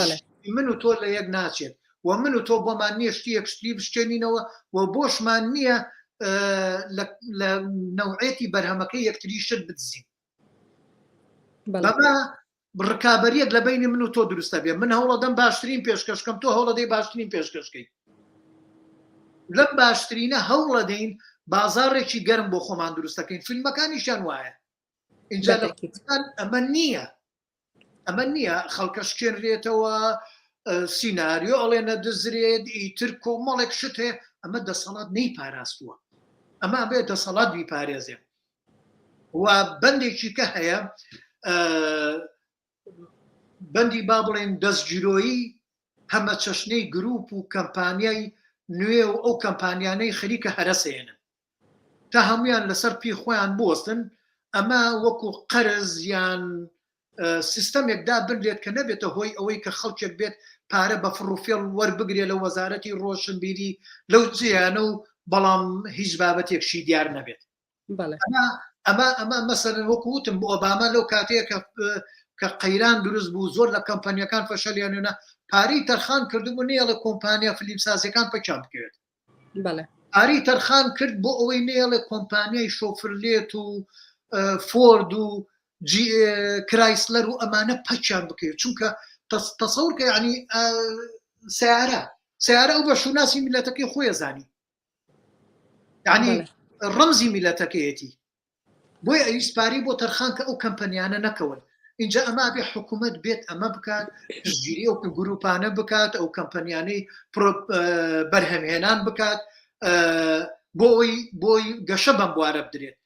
من و تۆ لە یەک ناچێت و من و تۆ بۆمان نییە شتی یەکشتری بشکێنینەوە و بۆشمان نییە لە نەوعێتی بەرهەمەکەی یەکتری شت بدزین بەمە ڕکابەریەک لە بینی من و تۆ دروستە بێ من هەوڵەدەم باشترین پێشکەشکەم تۆ هەوڵەدەی باشترین پێشکەشکەی لەم باشترینە هەوڵەدەین بازاڕێکی گەرم بۆ خۆمان دروستەکەین فیلمەکانیشیان وایە اینجا لە ئەمە نییە ئەمە نییە خەڵکە شکێنرێتەوە سیناریۆ ئەڵێ نەدزرێت ئیتر کۆمەڵێک شت هەیە ئەمە دەسەڵات نەی پاراستووە ئەمە بێ دەسەڵات بیپارێزێ و بەندێکی کە هەیە بەندی با بڵێن دەستگیرۆیی هەمەچەشنەی گروپ و کەمپانیای نوێ و ئەو کەمپانیانەی خەریکە هەرەسێنن تا هەمویان لەسەر پێی خۆیان بوەستن ئەمە وەکو قەرز یان سیستەمێک دابنرێت کە نەبێتە هۆی ئەوەی کە خەڵکێک بێت پارە بە فڕوفێڵ وەربگرێ لە وەزارەتی ڕۆشنبیری لەو جێیانە و بەڵام هیچ بابەتێکشی دیار نەبێت ئەمە ئەمە ئەمە مەسەلەن وەکو وتم بۆ ئۆباما لەو کاتەیە کە کە قەیران دروست بوو زۆر لە کەمپەنیەکان فەشەلیان هێنا پارەی تەرخان کردبوو نەیەڵێ کۆمپانیا فلیمسازیەکان پەکیان بکەوێت بەڵێ. پارەی تەرخان کرد بۆ ئەوەی نەیەڵێ کۆمپانیای شۆفرلێت و فۆرد و کرایسلەر و ئەمانە پەکیان بکەوێت چونکە تەسەور کە یعنی سیارە سیارە ئەو بە شوناسی میلەتەکەی خۆی زانی یعنی ڕەمزی میلەتەکەیەتی بۆیە ئەویست پارەی بۆ تەرخان کە ئەو کەمپەنیانە نەکەون اینجا ئەمە ئەبێ حکوومەت بێت ئەمە بکات پشتگیری ئەو گروپانە بکات ئەو کەمپەنیانەی بەرهەمهێنان بکات بۆ ئەوی بۆی گەشە بەم بوارە بدرێت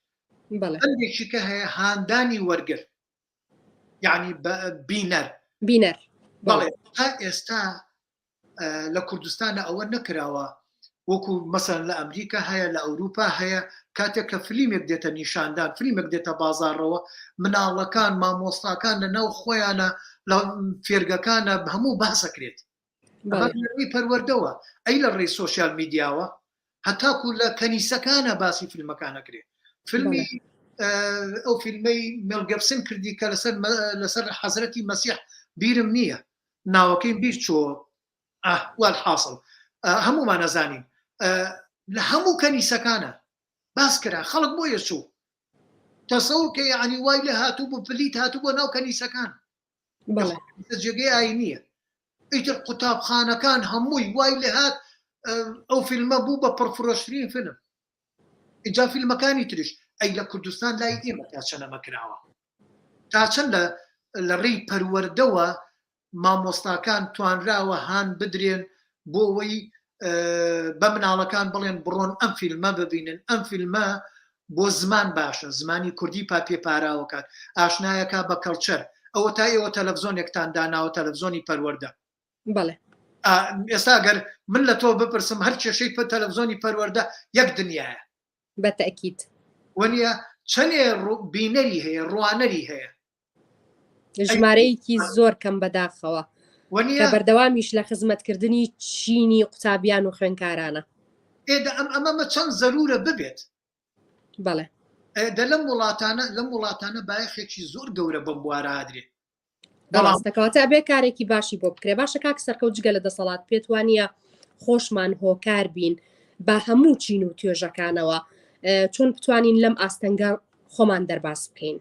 هەندێکی کە هەیە هاندانی وەرگر یعنی بینەر بینەر بەڵێ تا ئێستا لە کوردستانە ئەوە نەکراوە وەکو مەسەن لە ئەمریکا هەیە لە ئەوروپا هەیە کاتێک کە فلیمێک دێتە نیشاندان فلیمێک دێتە بازارەوە مناڵەکان مامۆستاکان لە ناو خۆیانە لە فێرگەکانە هەموو باسەکرێت پەروەردەوە ئەی لە ڕێی سۆشیال میدیاوە هەتاکو لە کەنیسەکانە باسی فیلمەکانەکرێت فیلمی ئەو فیلمەی مێل گیبسن کردی کە لەسەر لەسەر حەزرەتی مەسیح بیرم نییە ناوەکەیم بیر چۆ. والحاصل هەمومان ئەزانین لە هەموو کەنیسەکانە باس کرا خەڵک بۆیە چوو تەسەور کە یعنی وای لە هاتوو بۆ پلیت هاتوو بۆ ناو کەنیسەکان جێگەی ئاینیە ئیتر قوتابخانەکان هەمووی وای لێ هات ئەو فیلمە بوو بە پڕفرۆشترین فیلم ئینجا فیلمەکانی تریش ئەی لە کوردستان لای ئێمە تا چەند ئەمە کراوە تا چەند لە لە ڕێی پەروەردەوە مامۆستاکان توانراوە هان بدرێن بۆ ئەوەی بە مناڵەکان بڵێن بڕۆن ئەم فیلمە ببینن ئەم فیلمە بۆ زمان باشە زمانی کوردی پا پێ پاراوەکات ئاشنایەکە بە culture ئەوە تا ئێوە تەلەفزۆنێکتان داناوە تەلەفزۆنی پەروەردە بەڵێ ئێستا گەر من لە تۆ بپرسم هەر کێشەی پە تەلەفزۆنی پەروەردە یەک دنیاە بە تەئکید وەنیە چەنێ بینەری هەیە ڕوانەری هەیە ژمارەیەکی زۆر کەم بەداخەوە کە بەردەوامیش لە خزمەتکردنی چینی قوتابیان و خوێنکارانە ئێدە ئەم ئەمەمە چەند زەرورە ببێت بەڵێ دە لەم وڵاتانە لەم وڵاتانە بایەخێکی زۆر گەورە بەم بوارە ئادرێ بەڵام کەواتە ئەبێ کارێکی باشی بۆ بکرێ باشە کاک سەرکەوت جگە لە دەسەڵات پێت وانە خۆشمان هۆکار بین بە هەموو چین و توێژەکانەوە چۆن بتوانین لەم ئاستەنگە خۆمان دەرباز بکەین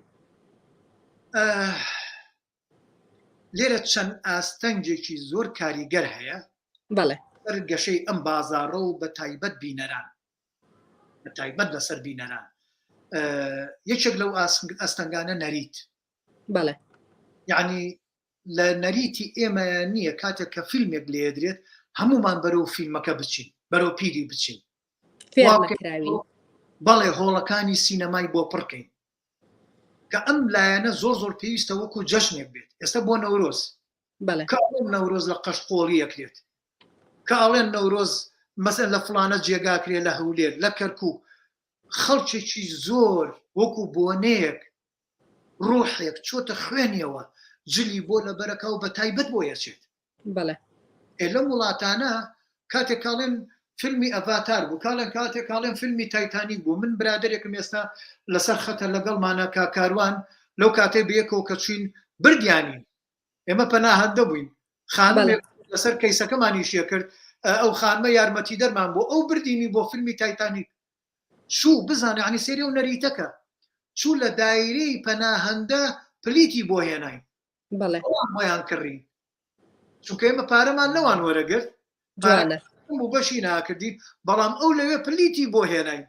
لێرە چەند ئاستەنگێکی زۆر کاریگەر هەیە بەڵێ سەر گەشەی ئەم بازاڕە و بە تایبەت بینەران بە تایبەت لەسەر بینەران یەکێک لەو ئاستەنگانە نەریت بەڵێ یعنی لە نەریتی ئێمە نییە کاتێک کە فیلمێک لێدرێت هەمومان بەرەو فیلمەکە بچین بەرەو پیری بچین فێرنەکراوین بەڵێ هۆڵەکانی سینەمای بۆ پڕکەین کە ئەم لایەنە زۆر زۆر پێویستە وەکو جەژنێک بێت ئێستا بۆ نەورۆز کە ئەڵێن نەورۆز لە قەشقۆڵی ئەکرێت کە ئەڵێن نەورۆز مەسەن لە فڵانە جێگا کرێ لە هەولێر لە کەرکک خەڵکێکی زۆر وەکو بۆنەیەک ڕوحێک چۆتە خوێنیەوە جلی بۆ لەبەرەکە و بە تایبەت بۆ یەچێت بەڵێ. ئێ لەم وڵاتانە کاتێک کاڵێن فیلمی ئەڤاتار بوو کاڵێن کاتێک کاڵێن فیلمی تایتانیک بوو من برادێکم ئێستا لەسەر خەتە لەگەڵمانە کا کاروان لەو کاتێک بەیەکەوە کە چوین بردیانین ئێمە پەناهەندە بووین خانمێک لەسەر کەیسەکەمان ئیشێ کرد ئەو خانمە یارمەتی دەرمان بۆ ئەو بردینی بۆ فیلمی تایتانیک چوو بزانە عنی سێری و نەریتەکە چوو لە دایرەی پەناهەندە پلیتی بۆ هێناین بەڵێ بۆیان کڕین چونکە ئێمە پارەمان لەوان وەرەگرت بوو بەشی ناکردین بەڵام ئەو لەوێ پلیتی بۆ هێناین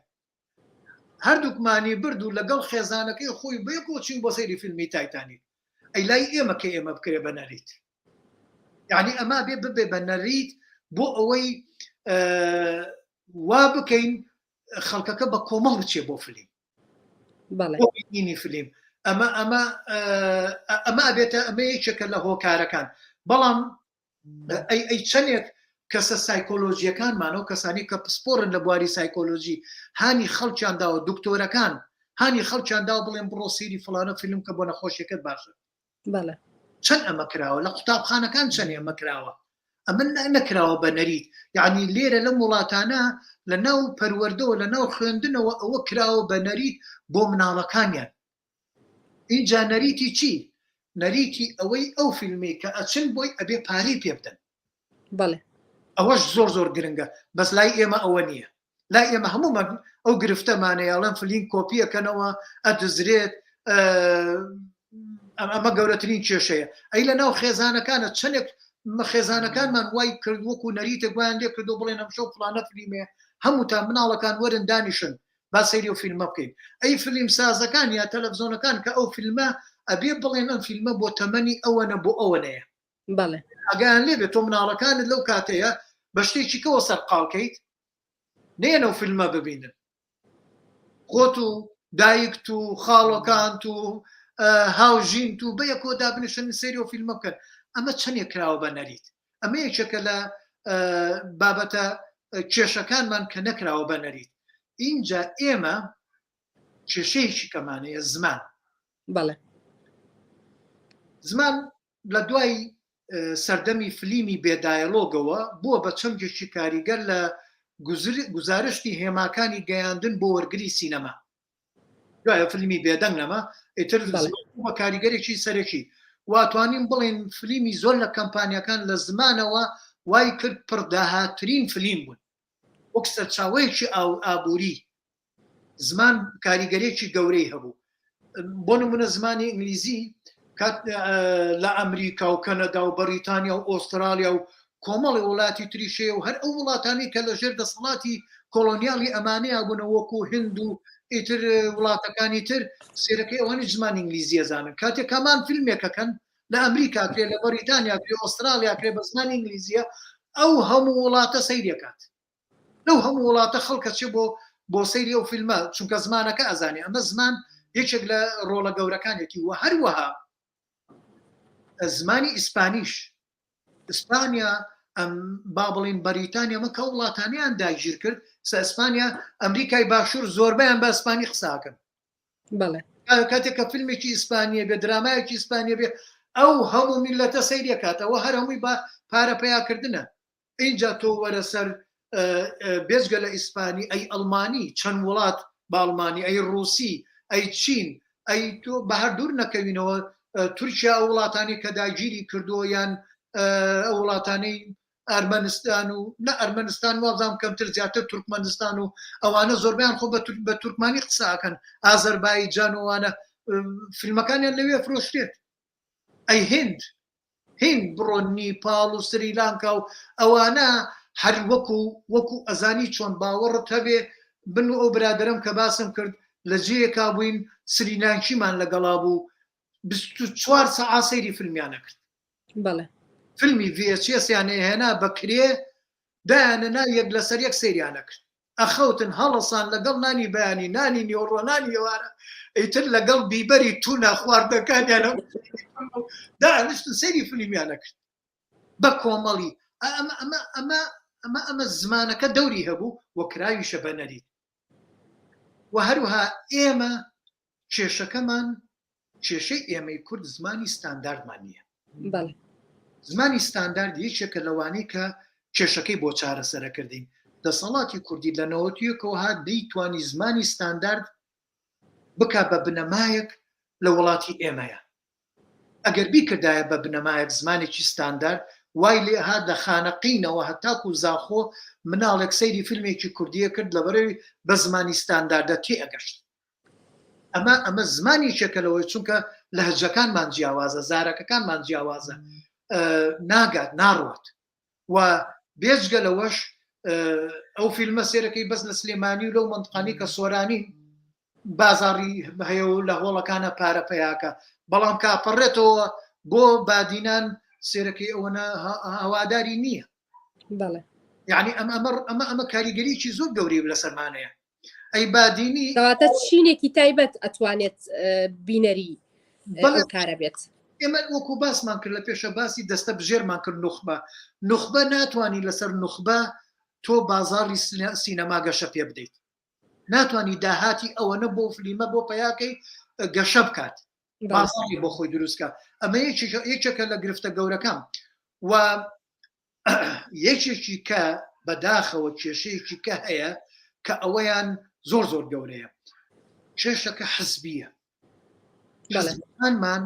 هەردووکمانی برد و لەگەڵ خێزانەکەی خۆی بەیەکۆ چین بۆ سەیری فیلمی تایتانیک ئەی لای ئێمە کە ئێمە بکرێ بە نەریت یعنی ئەما بێ ببێ بە نەریت بۆ ئەوەی وا بکەین خەڵکەکە بە کۆمەڵ بچێ بۆ فلیم بینینی فلیم ئەمە ئەمە ئەمە ئەبێتە ئەمە یەکێکە لە هۆکارەکان بەڵام ئەی ئەی چەندێک کەسە سایکۆلۆژیەکانمانەوە کەسانی کە پسپۆرن لە بواری سایکۆلۆژی هانی خەڵکیان داوە دکتۆرەکان هانی خەڵکیان داوە بڵێن بڕۆ سیری فلانە فیلم کە بۆ نەخۆشیەکەت باشە بەڵێ چەند ئەمە کراوە لە قوتابخانەکان چەند ئەمە کراوە ئەمە نەکراوە بە نەریت یعنی لێرە لەم وڵاتانە لە ناو پەروەردەوە لە ناو خوێندنەوە ئەوە کراوە بە نەریت بۆ مناڵەکانیان اینجا نەریتی چی نەریتی ئەوەی ئەو فیلمی کە ئەچن بۆی ئەبێ پارەی پێ بدەن بەڵێ ئەوەش زۆر زۆر گرنگە بەس لای ئێمە ئەوە نییە لای ئێمە هەموومان ئەو گرفتەمانەیە ئەڵێن فلیم کۆپیەکەنەوە ئەدزرێت ئەمە گەورەترین کێشەیە ئەی لە ناو خێزانەکانە چەندێک خێزانەکانمان وای کرد وەکو نەریتێک وایان لێ کردو بڵێن ئەم شەو فلانە فلیمێ هەمووتان مناڵەکان وەرن دانیشن با سەیری ئەو فیلمە بکەین ئەی فلیم سازەکان یا تەلەڤزیۆنەکان کە ئەو فیلمە ئەبێ بڵێن ئەم فیلمە بۆ تەمەنی ئەوەنە بۆ ئەوەنەیە بەڵێ ئاگایان لێ بێت تۆ مناڵەکانت لەو کاتەیە بە شتێکی کەوە سەرقاڵکەیت نێن ئەو فیلمە ببینن خۆت و دایکت و خاڵۆکانت و هاوژینت و بەیەکۆ دابنیشن سەیری ئەو فیلمە بکەن ئەمە چەندێک کراوە بە نەریت ئەمە یەکێکە لە بابەتە کێشەکانمان کە نەکراوە بە نەریت اینجا ئێمە کێشەیەکی کەمانەیە زمان بەڵێ زمان لە دوای سەردەمی فلیمی بێ دایەلۆگەوە بووە بە چەمکێکی کاریگەر لە گوزارشتی هێماکانی گەیاندن بۆ وەرگری سینەما. دوایە فلیمی بێدەنگ نەما، ئیتر بە کاریگەرێکی سەرەکی. واتوانین بڵێن فلیمی زۆر لە کەمپانیەکان لە زمانەوە وای کرد پڕداهاترین فلیم بوون وەک سەرچاوەیەکی ئابووری زمان کاریگەرێکی گەورەی هەبوو بۆ نمونە زمانی ئینگلیزی لە ئەمریکا و کەنەدا و بەریتانیا و ئۆسترالیا و کۆمەڵی وڵاتی تریشەیە و هەر ئەو وڵاتانی کە لە ژێر دەسەڵاتی کۆڵۆنیالی ئەمانەیە بوونە وەکو هند و ئیتر وڵاتەکانی تر سێرەکەی ئەوانی زمان ئینگلیزیە زانن کاتێک کامان فیلمێکەکەن لە ئەمریکا کرێ لە بەریتانیا کرێ ئۆسترالیا کرێ بە زمانی ئینگلیزیە ئەو هەموو وڵاتە سەیرەکات لەو هەموو وڵاتە خەڵکە چێ بۆ بۆ سەیری ئەو فیلمە چونکە زمانەکە ئەزانێ ئەمە زمان یەکێک لە ڕۆڵە گەورەکانێتی و هەروەها زمانی ئیسپانیش ئیسپانیا ئەم با بڵین بەریتانیا مە کە وڵاتانیان داگیر کرد سە ئیسپانیا ئەمریکای باشوور زۆربیان بە ئیسپانی قساکەن بەڵێ کاتێک کە فیلمێکی ئیسپانیە بێ درامایەکی ئیسپانیە بێ ئەو هەموو میلەتە سەیرەکاتەوە هەر هەمووی بە پارە پیاکردنە ئینجا تۆ وەرە سەر بێجگە لە ئیسپانی ئەی ئەڵمانی چەند وڵات بە ئەڵمانی ئەی ڕووسی ئەی چین ئەی تۆ بە هەر دوور نەکەوینەوە تورکیا ئەو وڵاتانی کە داگیری کردووە یان ئەو وڵاتانەی ئەرمەنستان و نە ئەرمەنستان وابزانام کەمتر زیاتر تورکمەنستان و ئەوانە زۆربیان خۆ بە تورکمانی قساکەن ئازەربایجان وانە فیلمەکانیان لەوێ فرۆشرێت ئەی هند هند بڕۆ نیپاڵ و سریلانکا و ئەوانە هەر وەکو وەکو ئەزانی چۆن باوەڕت هەبێ من و ئەو برادەرەم کە باسم کرد لە جێیەکا بووین سریلانکیمان لەگەڵا بوو 24 سەعا سەیری فیلمیان ئەکرد بەڵێ فیلمی VHS یان هێنا بە کرێ دایانە نا یەک لەسەر یەک سەیریان ئەکرد ئەخەوتن هەڵەسان لەگەڵ نانی بەیانی نانی نیوەڕۆ نانی ئێوارە ئیتر لەگەڵ بیبەری تونا خواردنەکانیان دانیشتن سەیری فلیمیان ئەکرد بە کۆمەڵی ئەمە ئەمە ئەمە ئەمە ئەمە زمانەکە دەوری هەبوو و کراویشە بە نەریت و هەروها ئێمە کێشەکەمان کێشەی ئێمەی کورد زمانی ستانداردمان نییە. بەڵێ. زمانی ستاندارد یەکێکە لەوانەی کە کێشەکەی بۆ چارەسەرەکردین. دەسەڵاتی کوردی لە نەوەتیەکەوە هات نەیتوانی زمانی ستاندارد بکا بە بنەمایەک لە وڵاتی ئێمەیە. ئەگەر بیکردایە بە بنەمایەک زمانێکی ستاندارد وای لێ هات لە خانەقینەوە هەتاکو زاخۆ مناڵێک سەیری فیلمێکی کوردیە کرد لەبەرەوی بە زمانی ستانداردە تێئەگەشت. ئەمە ئەمە زمان یەکێکە لەوەی چونکە لەهجەکانمان جیاوازە زارەکەکانمان جیاوازە ناگات ناڕوات و بێجگە لەوەش ئەو فیلمە سێرەکەی بەس لە سلێمانی و لەو منطقانی کە سۆرانی بازاری هەیە و لە هۆڵەکانە پارە پیاکە بەڵام کاپەڕێتەوە بۆ بادینان سێرەکەی ئەوەنە هەواداری نییە یعنی ئەمە ئەمە ئەمە کاریگەریی زۆر گەورەی لەسەرمانەیە ئەی بادینی کەواتە چینێکی تایبەت ئەتوانێت بینەری ئەو کارە بێت ئێمە وەکو باسمان کرد لە پێشە باسی دەستە بژێرمان کرد نوخبە نوخبە ناتوانانی لەسەر نوخبە تۆ بازاری سینەما گەشە پێ بدەیت ناتوانانی داهاتی ئەوەنە بۆ فلیمە بۆ پیاکەی گەشە بکات بازاری بۆ خۆی دروستکە ئەمە یەکێکە لە گرفتە گەورەکان و یەکێکی کە بەداخەوە کێشەیەکی کە هەیە کە ئەوەیان زۆر زۆر گەورەیە کێشەکە حزبیە حزبەکانمان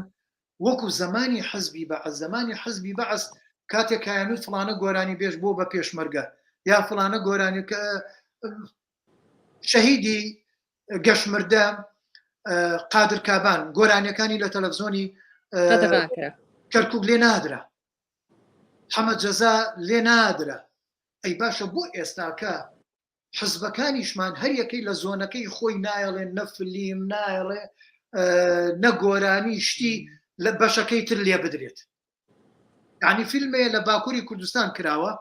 وەکو زمانی حزبی بەعس زمانی حزبی بەعس کاتێک کایانوت فلانە گۆرانی بێژ بۆ بە پێشمەرگە یا فلانە گۆرانی کە شەهیدی گەشمردە قادر کابان گۆرانیەکانی لە تەلەفزۆنی کەرکک لێ نادرا حەمە جەزا لێ نادرا ئەی باشە بۆ ئێستاکە حزبەکانیشمان هەر یەکەی لە زۆنەکەی خۆی نایەڵێ نە فلیم نایەڵێ نە گۆرانی شتی لە بەشەکەی تر لێ بدرێت یعنی فیلمەیە لە باکووری کوردستان کراوە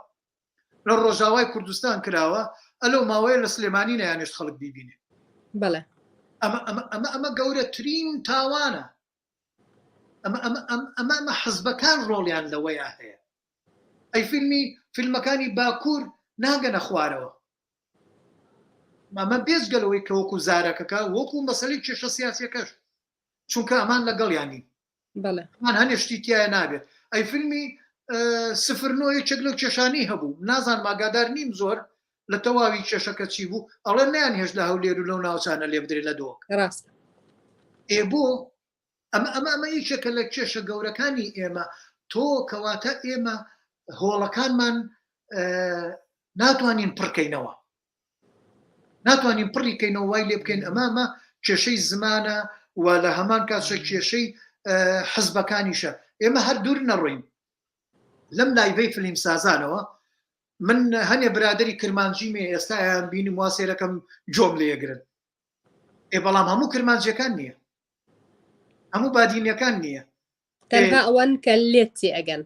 لە ڕۆژاوای کوردستان کراوە ئەلو ماوەیە لە سلێمانی نەیانێشت خەڵک بیبینێ بەڵێ ئەمە ئەمە ئەمە ئەمە گەورەترین تاوانە ئەمە ئەمە ئەمە ئەمە حزبەکان ڕۆڵیان لەوەیا هەیە ئەی فیلمی فیلمەکانی باکوور ناگەنە خوارەوە ئەمە بێجگە لەوەی کە وەکو زارەکەکە وەکو مەسەلەی کێشە سیاسیەکەش چونکە ئەمان لەگەڵیان نین بەڵێ ئەمان هەنێ شتی تایە نابێت ئەی فیلمی سفر نۆ یەکێک لەو کێشانی هەبوو نازانم ئاگادار نیم زۆر لە تەواوی کێشەکە چی بوو ئەڵێ نیان هێشت لە هەولێر و لەو ناوچانە لێ بدرێت لە دۆک ڕاست ئێ بۆ ئەمە ئەمە ئەمە یەکێکە لە کێشە گەورەکانی ئێمە تۆ کەواتە ئێمە. هۆڵەکانمان ناتوانین پڕکەینەوە ناتوانین پڕی کەینەوە وای لێ بکەین ئەمامە کێشەی زمانە و لە هەمان کاتشە کێشەی حزبەکانیشە ئێمە هەر دوور نەڕۆین لەم لایڤەی فلیم سازانەوە من هەنێ برادری کرمانجی مێ ئێستا یان بینم وا سێرەکەم جۆم لێگرن ئێ بەڵام هەموو کرمانجیەکان نییە هەموو بادینەکان نییە تەنها ئەوەن کە لێت تێ ئەگەن.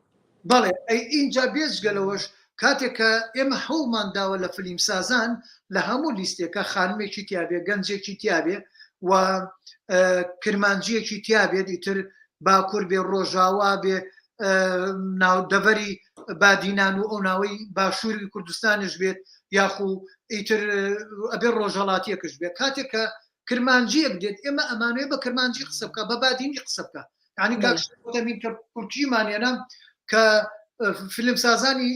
بەڵێ ئەی ئینجا بێجگە لەوەش کاتێک کە ئێمە هەوڵمان داوە لە فلیم سازان لە هەموو لیستێکە خانمێکی تیابێ گەنجێکی تیابێ و کرمانجیەکی تیابێت ئیتر باکوور بێ ڕۆژاوا بێ ناو دەڤەری بادینان و ئەو ناوەی باشووری کوردستانش بێت یاخو ئیتر ئەبێ ڕۆژهەڵاتیەکش بێت کاتێک کە کرمانجیەک دێت ئێمە ئەمانەوێ بە کرمانجی قسە بکە بە بادینی قسە بکە یعنی کاک تەمین کە کورتیمان هێنا کە فیلم سازانی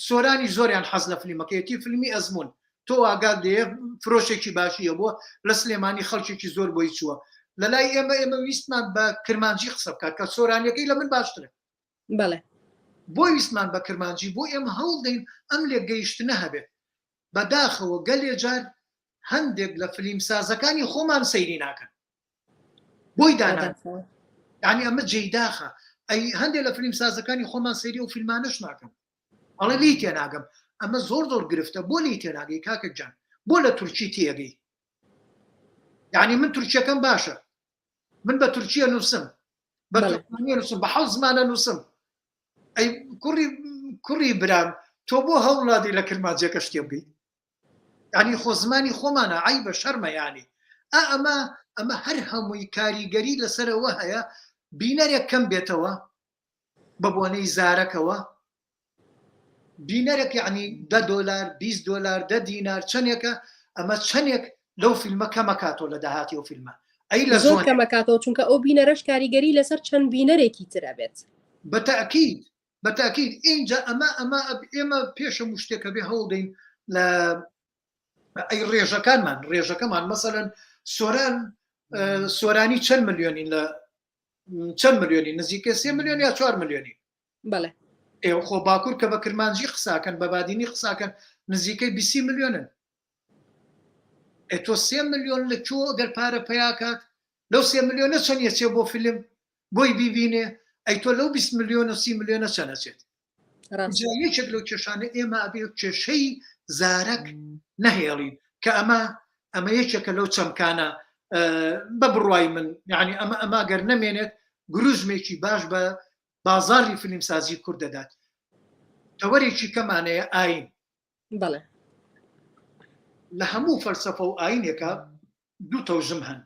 سۆرانی زۆریان حەز لە فیلمەکەیەتی فیلمی ئەزمون تۆ ئاگات لێ فرۆشێکی باشیە بووە لە سلێمانی خەڵکێکی زۆر بۆی چووە لە لای ئێمە ئێمە ویستمان بە کرمانجی قسە بکات کە سۆرانیەکەی لە من باشترە بەڵێ بۆ ویستمان بە کرمانجی بۆ ئێمە هەوڵ دەین ئەم لێک گەیشتنە هەبێت بەداخەوە گەلێ جار هەندێک لە فلیمسازەکانی خۆمان سەیری ناکەن بۆی دانا یعنی ئەمە جێی داخە ئەی هەندێک لە فلیمسازەکانی خۆمان سەیری ئەو فیلمانەش ناکەن ئەڵێ لی تێناگەم ئەمە زۆر زۆر گرفتە بۆ لی تێناگەی کاکە جان بۆ لە تورکی تێگەی یعنی من تورکیەکەم باشە من بە تورکیە نووسم بە تورکیە نووسم بە حەو زمانە نووسم ئەی کوڕی کوڕی برام تۆ بۆ هەوڵادی لە کرمانجەکە شتێ بگەیت یعنی خۆ زمانی خۆمانە عیبە شەرمە یانی ئا ئەمە ئەمە هەر هەمووی کاریگەری لەسەرەوە هەیە بینەرێک کەم بێتەوە بە بۆنەی زارەکەوە بینەرێک یعنی دە دۆلار 20 دۆلار دە دینار چەندێکە ئەمە چەندێک لەو فیلمە کەمەکاتەوە لە داهاتی ئەو فیلمە ئەی لە زۆر کەمەکاتەوە چونکە ئەو بینەرەش کاریگەری لەسەر چەند بینەرێکی تر ئەبێت بە تاکید بە تاکید ئینجا ئەمە ئەمە ئێمە پێش هەموو شتێکە بێ هەوڵدەین لە ئەی ڕێژەکانمان ڕێژەکەمان مەسەلەن سۆران سۆرانی چەند ملیۆنین لە چەند ملیۆنی نزیکە سێ ملیۆن یا چوار ملیۆنی بەڵێ ئێ خۆ باکوور کە بە کرمانجی قساکەن بە بادینی قساکەن نزیکەی 20 ملیۆنن ئێ تۆ سێ ملیۆن لە کوێ گەر پارە پیاکات لەو سێ ملیۆنە چەند یەچێ بۆ فیلم بۆی بیبینێ ئەی تۆ لەو 20 ملیۆن و 30 ملیۆنە چەند ئەچێت ڕاستە. یەکێک لەو کێشانە ئێمە ئەبێ کێشەی زارەک نەهێڵین کە ئەمە ئەمە یەکێکە لەو چەمکانە بە بڕوای من یعنی ئەمە ئەمە گەر نەمێنێت گروژمێکی باش بە بازاری فیلمسازی کورد دەدات تەوەرێکی کەمانەیە ئاین بەڵێ لە هەموو فەلسەفە و ئاینێکە دوو تەوژم هەن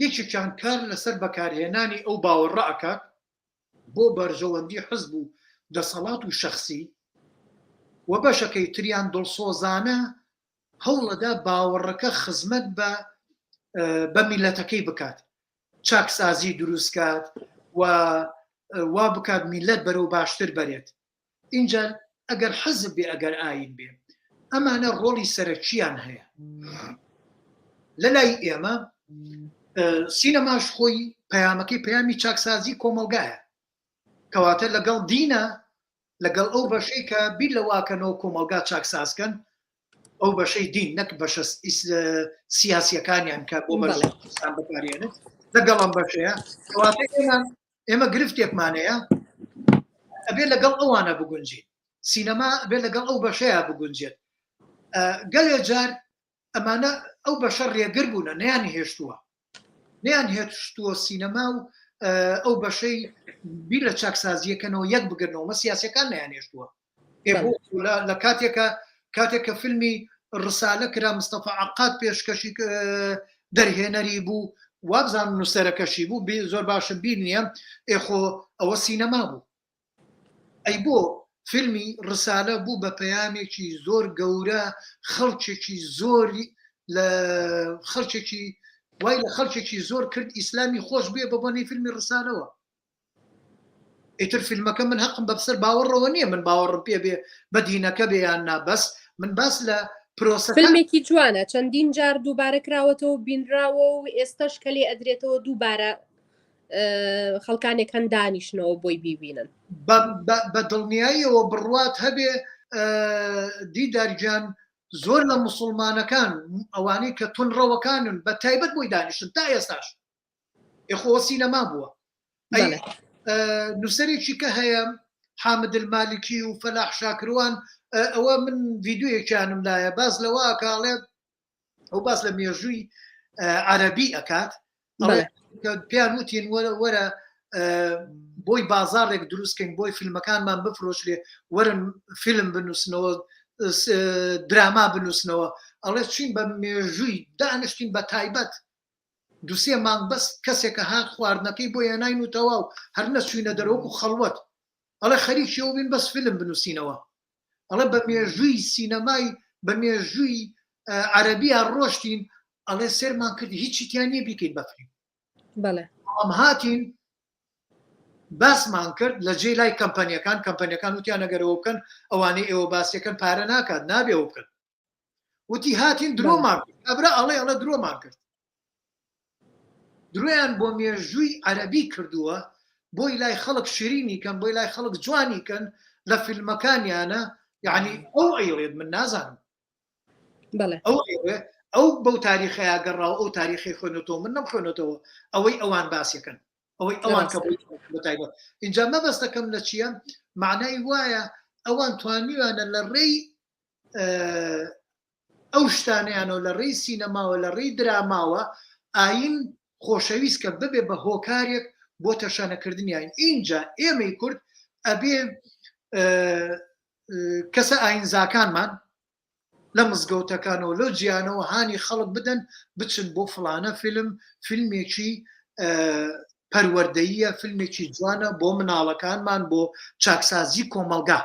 یەکێکیان کار لەسەر بەکارهێنانی ئەو باوەڕە ئەکات بۆ بەرژەوەندی حزب و دەسەڵات و شەخسی و بەشەکەی تریان دڵسۆزانە هەوڵەدا باوەڕەکە خزمەت بە بە میلەتەکەی بکات چاکسازی دروستکات و وا بکات میلەت بەرەو باشتر بەرێت ئینجا ئەگەر حزب بێ ئەگەر ئاین بێ ئەمانە ڕۆڵی سەرەکییان هەیە لە لای ئێمە سینەماش خۆی پەیامەکەی پەیامی چاکسازی کۆمەلگایە کەواتە لەگەڵ دینە لەگەڵ ئەو بەشەی کە بیر لە واکەنەوە کۆمەلگا چاکسازکەن ئەو بەشەی دین نەک بەشە سیاسیەکانیان کە بۆ بەرژەوەندی بەکارێنن لەگەڵ ئەم بەشەیە کەواتە ئێمە ئێمە گرفتێکمانەیە ئەبێ لەگەڵ ئەوانە بگونجین سینەما ئەبێ لەگەڵ ئەو بەشەیە بگونجێت گەلێ جار ئەمانە ئەو بەشە ڕێگر بوونە نیان هێشتووە نیان هێشتووە سینەما و ئەو بەشەی بیر لە چاکسازیەکەنەوە یەک بگرنەوە مە سیاسەکان نیان هێشتووە لە کاتێکە کاتێک کە فیلمی ڕسالە کرا مستەفا عقاد پێشکەشی دەرهێنەری بوو وابزانم نووسەرەکەشی بوو زۆر باشم بیر نییە ئێخۆ ئەوە سینەما بوو ئەی بۆ فیلمی ڕسالە بوو بە پەیامێکی زۆر گەورە خەڵکێکی زۆری لە خەڵکێکی وای لە خەڵکێکی زۆر کرد ئیسلامی خۆش بێ بە بۆنەی فیلمی ڕسالەوە ئیتر فیلمەکە من هەقم بە بسەر باوەڕەوە نییە من باوەڕم پێ بێ بە دینەکە بێ یان نا بەس من باس لە پرۆسەکە فیلمێکی جوانە چەندین جار دووبارە کراوەتەوە و بینراوە و ئێستاش کە لێ ئەدرێتەوە دووبارە. خەڵکانێک هەن دانیشنەوە بۆی بیبینن. بە دڵنیاییەوە بڕوات هەبێ دیدار گیان زۆر لە موسڵمانەکان ئەوانەی کە تونڕەوەکانن بە تایبەت بۆی دانیشتن تا ئێستاش ئێ خۆ سینەما بووە نووسەرێکی کە هەیە حامد المالکی و فەلاح شاکروان ئەوە من ڤیددیویەکیانم لایە باس لەوە کاڵێ ئەو باس لە مێژووی عەربی ئەکات پێیان وتین وەرە بۆی بازارێک دروستکەین بۆی فیلمەکانمان بفرۆشرێ وەرن فیلم بنووسنەوە دراما بنووسنەوە ئەڵێ چین بە مێژووی دانیشتین بە تایبەت دوسێ مانگ بەس کەسێکە هات خواردنەکەی بۆ هێناین و تەواو هەر نەچوینە دەرەوەکو خەڵوەت ئەڵێ خەریکی ئەو بین بەس فیلم بنووسینەوە ئەڵێ بە مێژووی سینەمای بە مێژووی عەرەبیا ڕۆشتین ئەڵێ سێرمان کرد هیچی تیا نییە بیکەین بە فیلم بەڵێ بەڵام هاتین باسمان کرد لە جێی لای کەمپەنیەکان کەمپەنیەکان وتیان ئەگەر ئەوە بکەن ئەوانەی ئێوە باسیەکەن پارە ناکات نابێ ئەوە بکەن وتی هاتین درۆمان کرد کابرا ئەڵێ ئەڵێ درۆمان کرد درۆیان بۆ مێژووی عەرەبی کردووە بۆی لای خەڵک شیرینی کەن بۆی لای خەڵک جوانی کەن لە فیلمەکانیانە یعنی ئەو ئەیڵێت من نازانم بەڵێ ئەو ئەیڵێ ئەو بەو تاریخەیە گەڕاو ئەو تاریخی خوێنێتەوە من نەم خوێنێتەوە ئەوەی ئەوان باسیەکەن ئەوەی ئەوان کە بەتایبەت اینجا مەبەستەکەم لە چییە معنای وایە ئەوان توانیوانە لە ڕێی ئەو شتانەیانەوە لە ڕێی سینەماوە لە ڕێی دراماوە ئاین خۆشەویست کە ببێ بە هۆکارێک بۆ تەشەنەکردنی ئاین ئینجا ئێمەی کورد ئەبێ کەسە ئاینزاکانمان لە مزگەوتەکانەوە لەو جیانەوە هانی خەڵک بدەن بچن بۆ فلانە فیلم فیلمێکی پەروەردەییە فیلمێکی جوانە بۆ مناڵەکانمان بۆ چاکسازی کۆمەڵگا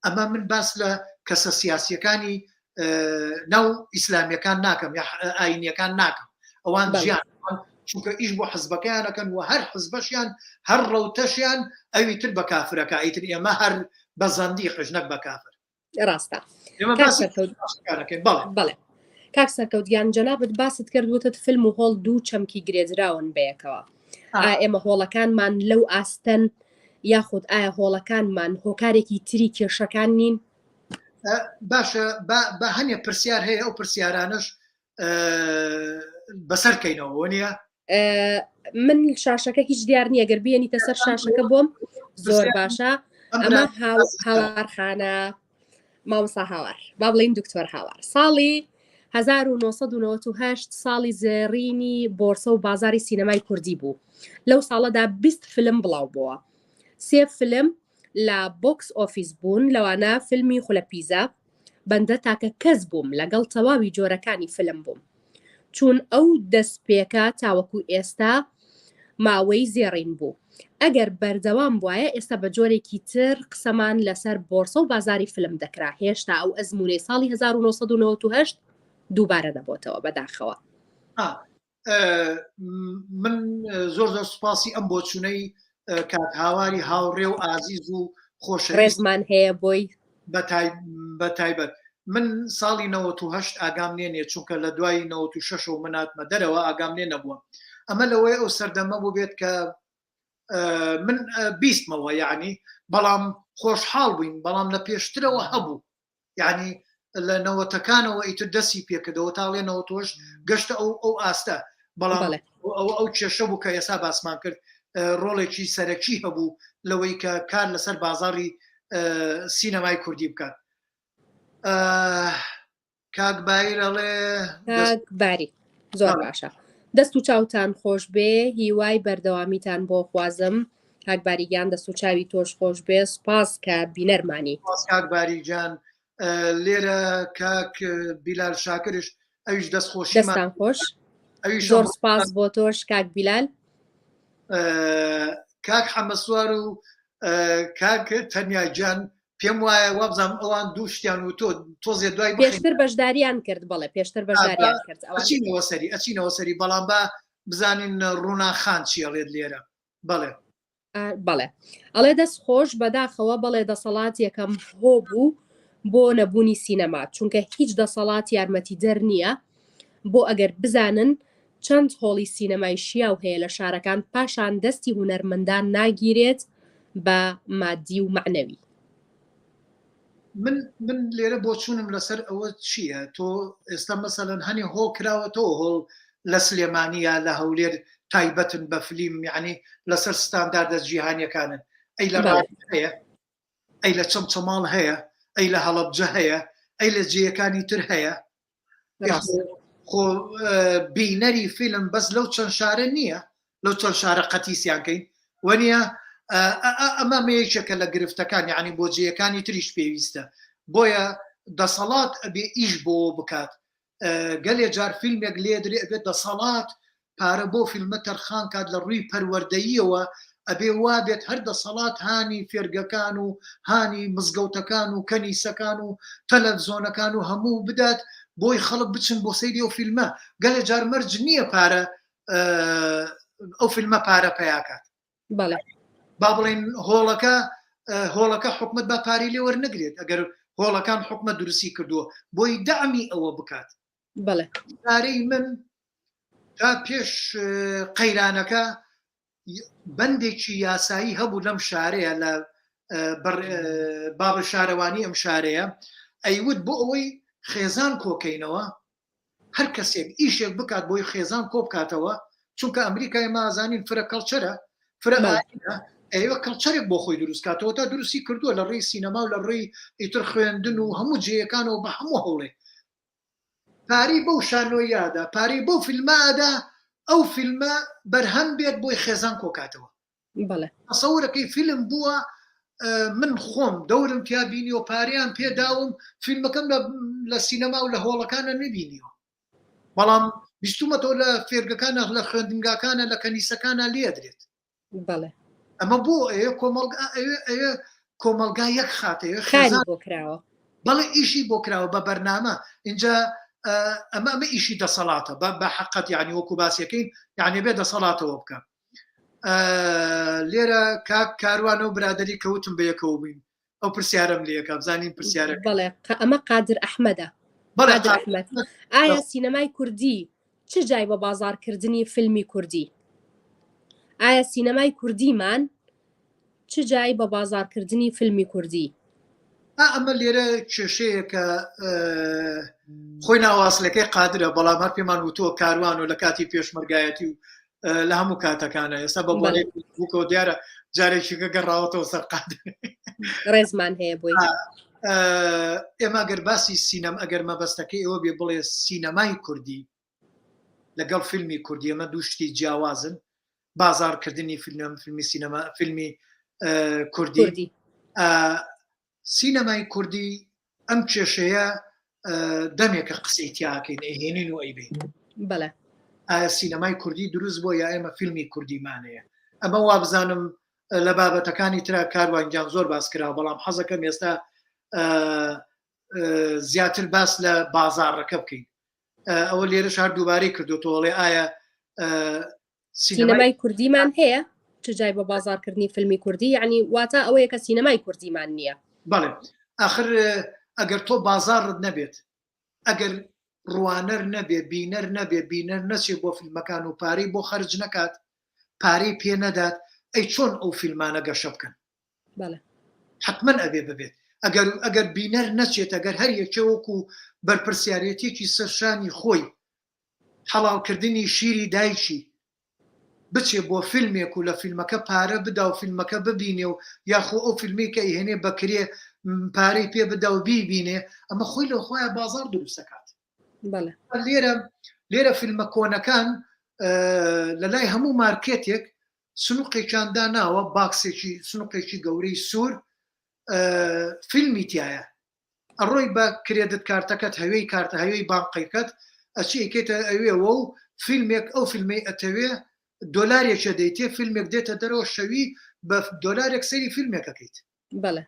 ئەمە من باس لە کەسە سیاسیەکانی ناو ئیسلامیەکان ناکەم یا ئاینیەکان ناکەم ئەوان ژیان چونکە ئیش بۆ حزبەکەیانەکەن و هەر حزبەشیان هەر ڕەوتەشیان ئەوی تر بە کافرەکە ئیتر ئێمە هەر بە زەندی قژنەک بە کافر ڕاستە بەڵێ کاک سەرکەوت گیان جەنابت باست کرد وتت فیلم و هۆڵ دوو چەمکی گرێدراون بەیەکەوە ئا ئێمە هۆڵەکانمان لەو ئاستەن یاخود ئایا هۆڵەکانمان هۆکارێکی تری کێشەکان نین؟ باشە بە هەنێ پرسیار هەیە ئەو پرسیارانەش بەسەر کەینەوە نیە من شاشەکە هیچ دیار نییە گەر بێنیتە سەر شاشەکە بۆم زۆر باشە ئەمە هاوارخانە مامۆستا هاوار با بڵین دکتۆر هاوار ساڵی 1998 ساڵی زێڕینی بۆرسە و بازاری سینەمای کوردی بوو لەو ساڵەدا 20 فلم بڵاو بووە سێ فلم لە box office بوون لەوانە فیلمی خولە پیزە بەندە تاکە کەس بووم لەگەڵ تەواوی جۆرەکانی فلم بووم چوون ئەو دەستپێکە تاوەکو ئێستا ماوەی زێڕین بوو ئەگەر بەردەوام بوایە ئێستا بە جۆرێکی تر قسەمان لەسەر بۆرسە و بازاری فلم دەکرا هێشتا ئەو ئەزموونەی ساڵی 1998 دووبارە نەبۆتەوە بەداخەوە. من زۆر زۆر سوپاسی ئەم بۆچوونەی کاک هاواری هاوڕێ و ئازیز و خۆشەویست ڕێزمان هەیە بۆی بە تایبەت من ساڵی 98 ئاگام لێ نیە چونکە لە دوای 96 و من هاتمە دەرەوە ئاگام لێ نەبووە ئەمە لەوەی ئەو سەردەمە بوو بێت کە من بیستمەوە یعنی بەڵام خۆشحاڵ بووین بەڵام لە پێشترەوە هەبوو یعنی لە نەوەتەکانەوە ئیتر دەستی پێکردەوە تا ڵێ نەوەتۆش گەشتە ئەو ئەو ئاستە بەڵام ئەو ئەو کێشە بوو کە ئێسا باسمان کرد ڕۆڵێکی سەرەکی هەبوو لەوەی کە کار لەسەر بازاری سینەمای کوردی بکات کاک بایر ئەڵێ کاک باری زۆر باشە دەست و چاوتان خۆش بێ هیوای بەردەوامیتان بۆ خوازم کاک باری گیان دەست و چاوی تۆش خۆش بێ سوپاس کە بینەرمانی کاک باری گیان لێرە کاک بیلال شاکرش ئەویش دەست خۆشی دەستان خۆش ئەویش زۆر سوپاس بۆ تۆش کاک بیلال کاک حەمەسوار و کاک تەنیا گیان پێم وایە وابزانم ئەوان دوو شتیان و تۆ تۆزێ دوای پێشتر بەشداریان کرد بەڵێ پێشتر بەشداریان کرد ئەچینەوە سەری ئەچینەوە سەری بەڵام با بزانین ڕوونا خان چیەڵێت لێرە بەڵێ بەڵێ ئەڵێ دەست خۆش بەداخەوە بەڵێ دەسەڵات یەکەم هۆ بوو بۆ نەبوونی سینەما چونکە هیچ دەسەڵات یارمەتی دەر نییە بۆ ئەگەر بزانن چەند هۆڵی سینەمای شیاو هەیە لە شارەکان پاشان دەستی هونەرمەندان ناگیرێت بە مادی و مەعنەوی؟ من من لێرە بۆچوونم لەسەر ئەوە چییە تۆ ئێستا مەسەلەن هەنێ هۆڵ کراوەتەوە هۆڵ لە سلێمانی یا لە هەولێر تایبەتن بە فلیم یعنی لەسەر ستانداردە جیهانیەکانن ئەی لە هەیە ئەی لە چەمچەماڵ هەیە ئەی لە هەڵەبجە هەیە ئەی لە جێیەکانی تر هەیە خۆ بینەری فیلم بەس لەو چەند شارە نییە لەو چەند شارە قەتیسیان کەین وەنیە ئەمە مەیەکێکە لە گرفتەکان یعنی بۆ جێیەکانی تریش پێویستە بۆیە دەسەڵات ئەبێ ئیش بۆ بکات گەلێ جار فیلمێک لێدرێ ئەبێت دەسەڵات پارە بۆ فیلمە تەرخان کات لە ڕووی پەروەردەییەوە ئەبێ وابێت هەر دەسەڵات هانی فێرگەکان و هانی مزگەوتەکان و کەنیسەکان و تەلەفزۆنەکان و هەموو بدات بۆی خەڵک بچن بۆ سەیری ئەو فیلمە گەلێ جار مەرج نییە پارە ئەو فیلمە پارە پیاکات بەڵێ با بڵێن هۆڵەکە هۆڵەکە حکومت با پارەی لێ وەرنەگرێت ئەگەر هۆڵەکان حکومت دروستی کردووە بۆی دەعمی ئەوە بکات بەڵێ پارەی من تا پێش قەیرانەکە بەندێکی یاسایی هەبوو لەم شارەیە لە بابە شارەوانی ئەم شارەیە ئەیوت بۆ ئەوەی خێزان کۆکەینەوە هەر کەسێک ئیشێک بکات بۆی خێزان کۆبکاتەوە چونکە ئەمریکای مازانین فرە کەڵچەرە فرە ئەوە کەڵچەرێک بۆ خۆی دروست کاتەوە تا دروستی کردووە لە ڕێی سینەما و لە ڕێی ئیتر خوێندن و هەموو جێیەکانەوە بە هەموو هەوڵێ پارەی بەو شانۆییادا پارەی بەو فیلمە ئەدا ئەو فیلمە بەرهەم بێت بۆی خێزان کۆکاتەوە بەڵێ تەسەورەکەی فیلم بووە من خۆم دەورم تیا بینیوە پارەیان پێداوم فیلمەکەم لە سینەما و لە هۆڵەکانە نبینیوە بەڵام بیستومەتەوە لە فێرگەکانە لە خوێندنگاکانە لە کەنیسەکانە لێدرێت بەڵێ ئەمە بۆ ئەوێ کۆمەڵگا ئەوێ ئەوێ کۆمەڵگا یەک خاتەوە کاری بۆ کراوە بەڵێ ئیشی بۆ کراوە بە بەرنامە اینجا ئەمە ئەمە ئیشی دەسەڵاتە بە بە حقت یعنی وەکو باسیەکەین یعنی بێ دەسەڵاتەوە بکە لێرە کاک کاروانە و برادری کەوتم بە یەکەوە بووین ئەو پرسیارم لەکە بزانین پرسیارە بەڵێ ئەمە قادر ئەحمەدە بەڵێ ئەحمەد ئایا سینەمای کوردی چ جای بە بازاڕکردنی فیلمی کوردی؟ ئایا سینەمای کوردیمان چ جای بە بازاڕکردنی فیلمی کوردی؟ ئا ئەمە لێرە کێشەیە کە خۆی ناواسلەکەی قادرە بەڵام هەر پێمان وتووە کاروان و لە کاتی پێشمەرگایەتی و لە هەموو کاتەکانە ئێستا بە بۆنەی فەیسبووکەوە دیارە جارێکیکە گەڕاوەتەوە سەر قادر ڕێزمان هەیە بۆی ئێمە گەر باسی سینەم ئەگەر مەبەستەکەی ئەوە بێ بڵێ سینەمای کوردی لەگەڵ فیلمی کوردی ئەمە دوو شتی جیاوازن بازارکردنی فیلم فیلمی سینەما فیلمی کوردی سینەمای کوردی ئەم کێشەیە دەمێکە قسەی تیاکەین ئەیهێنین و ئەیبین بەڵێ ئایا سینەمای کوردی دروست بۆ یا ئێمە فیلمی کوردیمانەیە ئەمە وابزانم لە بابەتەکانی ترا کاروان گیان زۆر باس کرا بەڵام حەزەکەم ئێستا زیاتر باس لە بازاڕەکە بکەین ئەوە لێرەش هەر دووبارەی کردوتەوەڵێ ئایا سینەمای کوردیمان هەیە چ جای بە بازارکردنی فیلمی کوردی یعنی واتە ئەوەیە کە سینەمای کوردیمان نییە بەڵێ ئاخر ئەگەر تۆ بازاڕت نەبێت ئەگەر ڕوانەر نەبێ بینەر نەبێ بینەر نەچێ بۆ فیلمەکان و پارەی بۆ خەرج نەکات پارەی پێ نەدات ئەی چۆن ئەو فیلمانە گەشە بکەن بەڵێ حتمما ئەبێ ببێت ئەگەر ئەگەر بینەر نەچێت ئەگەر هەر یەکێ وەکو بەرپرسیارەتێکی سەرشانی خۆی حەڵاڵکردنی شیری دایکی بچێ بۆ فیلمێک و لە فیلمەکە پارە بدا و فیلمەکە ببینێ و یاخۆ ئەو فیلمەی کە ئەیهێنێ بە کرێ پارەی پێ بدا و بیبینێ ئەمە خۆی لە خۆیان بازار دروست دەکات بەڵێ لێرە لێرە فیلمە کۆنەکان لە لای هەموو مارکێتێک سنوقێکیان داناوە باکسێکی سنوقێکی گەورەی سوور فیلمی تایە ئەڕۆی بە credit کارتەکەت هەوێی کارتە هەوێی بانقەکەت ئەچی ئەیکەیتە ئەوێوە و فیلمێک ئەو فیلمەی ئەتەوێ دۆلارێکە دەیتێ فیلمێک دێتە دەرەوە شەوی بە دۆلارێک سەیری فیلمێک ئەکەیت. بەڵێ.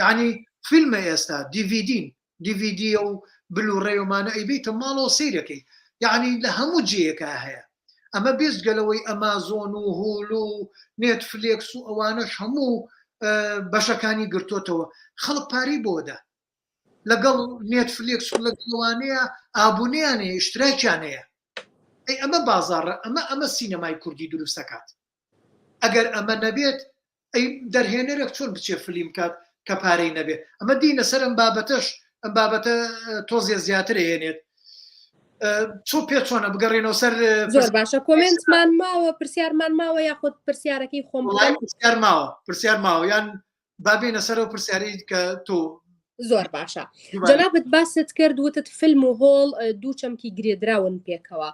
یانی فیلمە ئێستا دیڤیدین دیڤیدیە و Blu-ray و مانە ئەیبەیتە ماڵەوە سەیرەکەی یانی لە هەموو جێیەکا هەیە ئەمە بێجگە لەوەی ئەمازۆن و هولو و نێتفلێکس و ئەوانەش هەموو بەشەکانی گرتۆتەوە خەڵک پارەی بۆ دا لەگەڵ نێتفلێکس و لەگەڵ ئەوانەیە ئابونەیان هەیە ئیشتراکیان هەیە. ئەی ئەمە بازاڕە ئەمە ئەمە سینەمای کوردی دروست دەکات ئەگەر ئەمە نەبێت ئەی دەرهێنەرێک چۆن بچێ فلیم کات کە پارەی نەبێ ئەمە دینە سەر ئەم بابەتەش ئەم بابەتە تۆزێ زیاتر هێنێت چۆ پێ چۆنە بگەڕێنەوە سەر زۆر باشە کۆمنتمان ماوە پرسیارمان ماوە یاخود پرسیارەکەی خۆم پرسیار ماوە پرسیار ماوە یان با بێنە سەرەوە پرسیاری کە تۆ زۆر باشە جەنابت باست کرد وتت فیلم و هۆڵ دوو چەمکی گرێدراون پێکەوە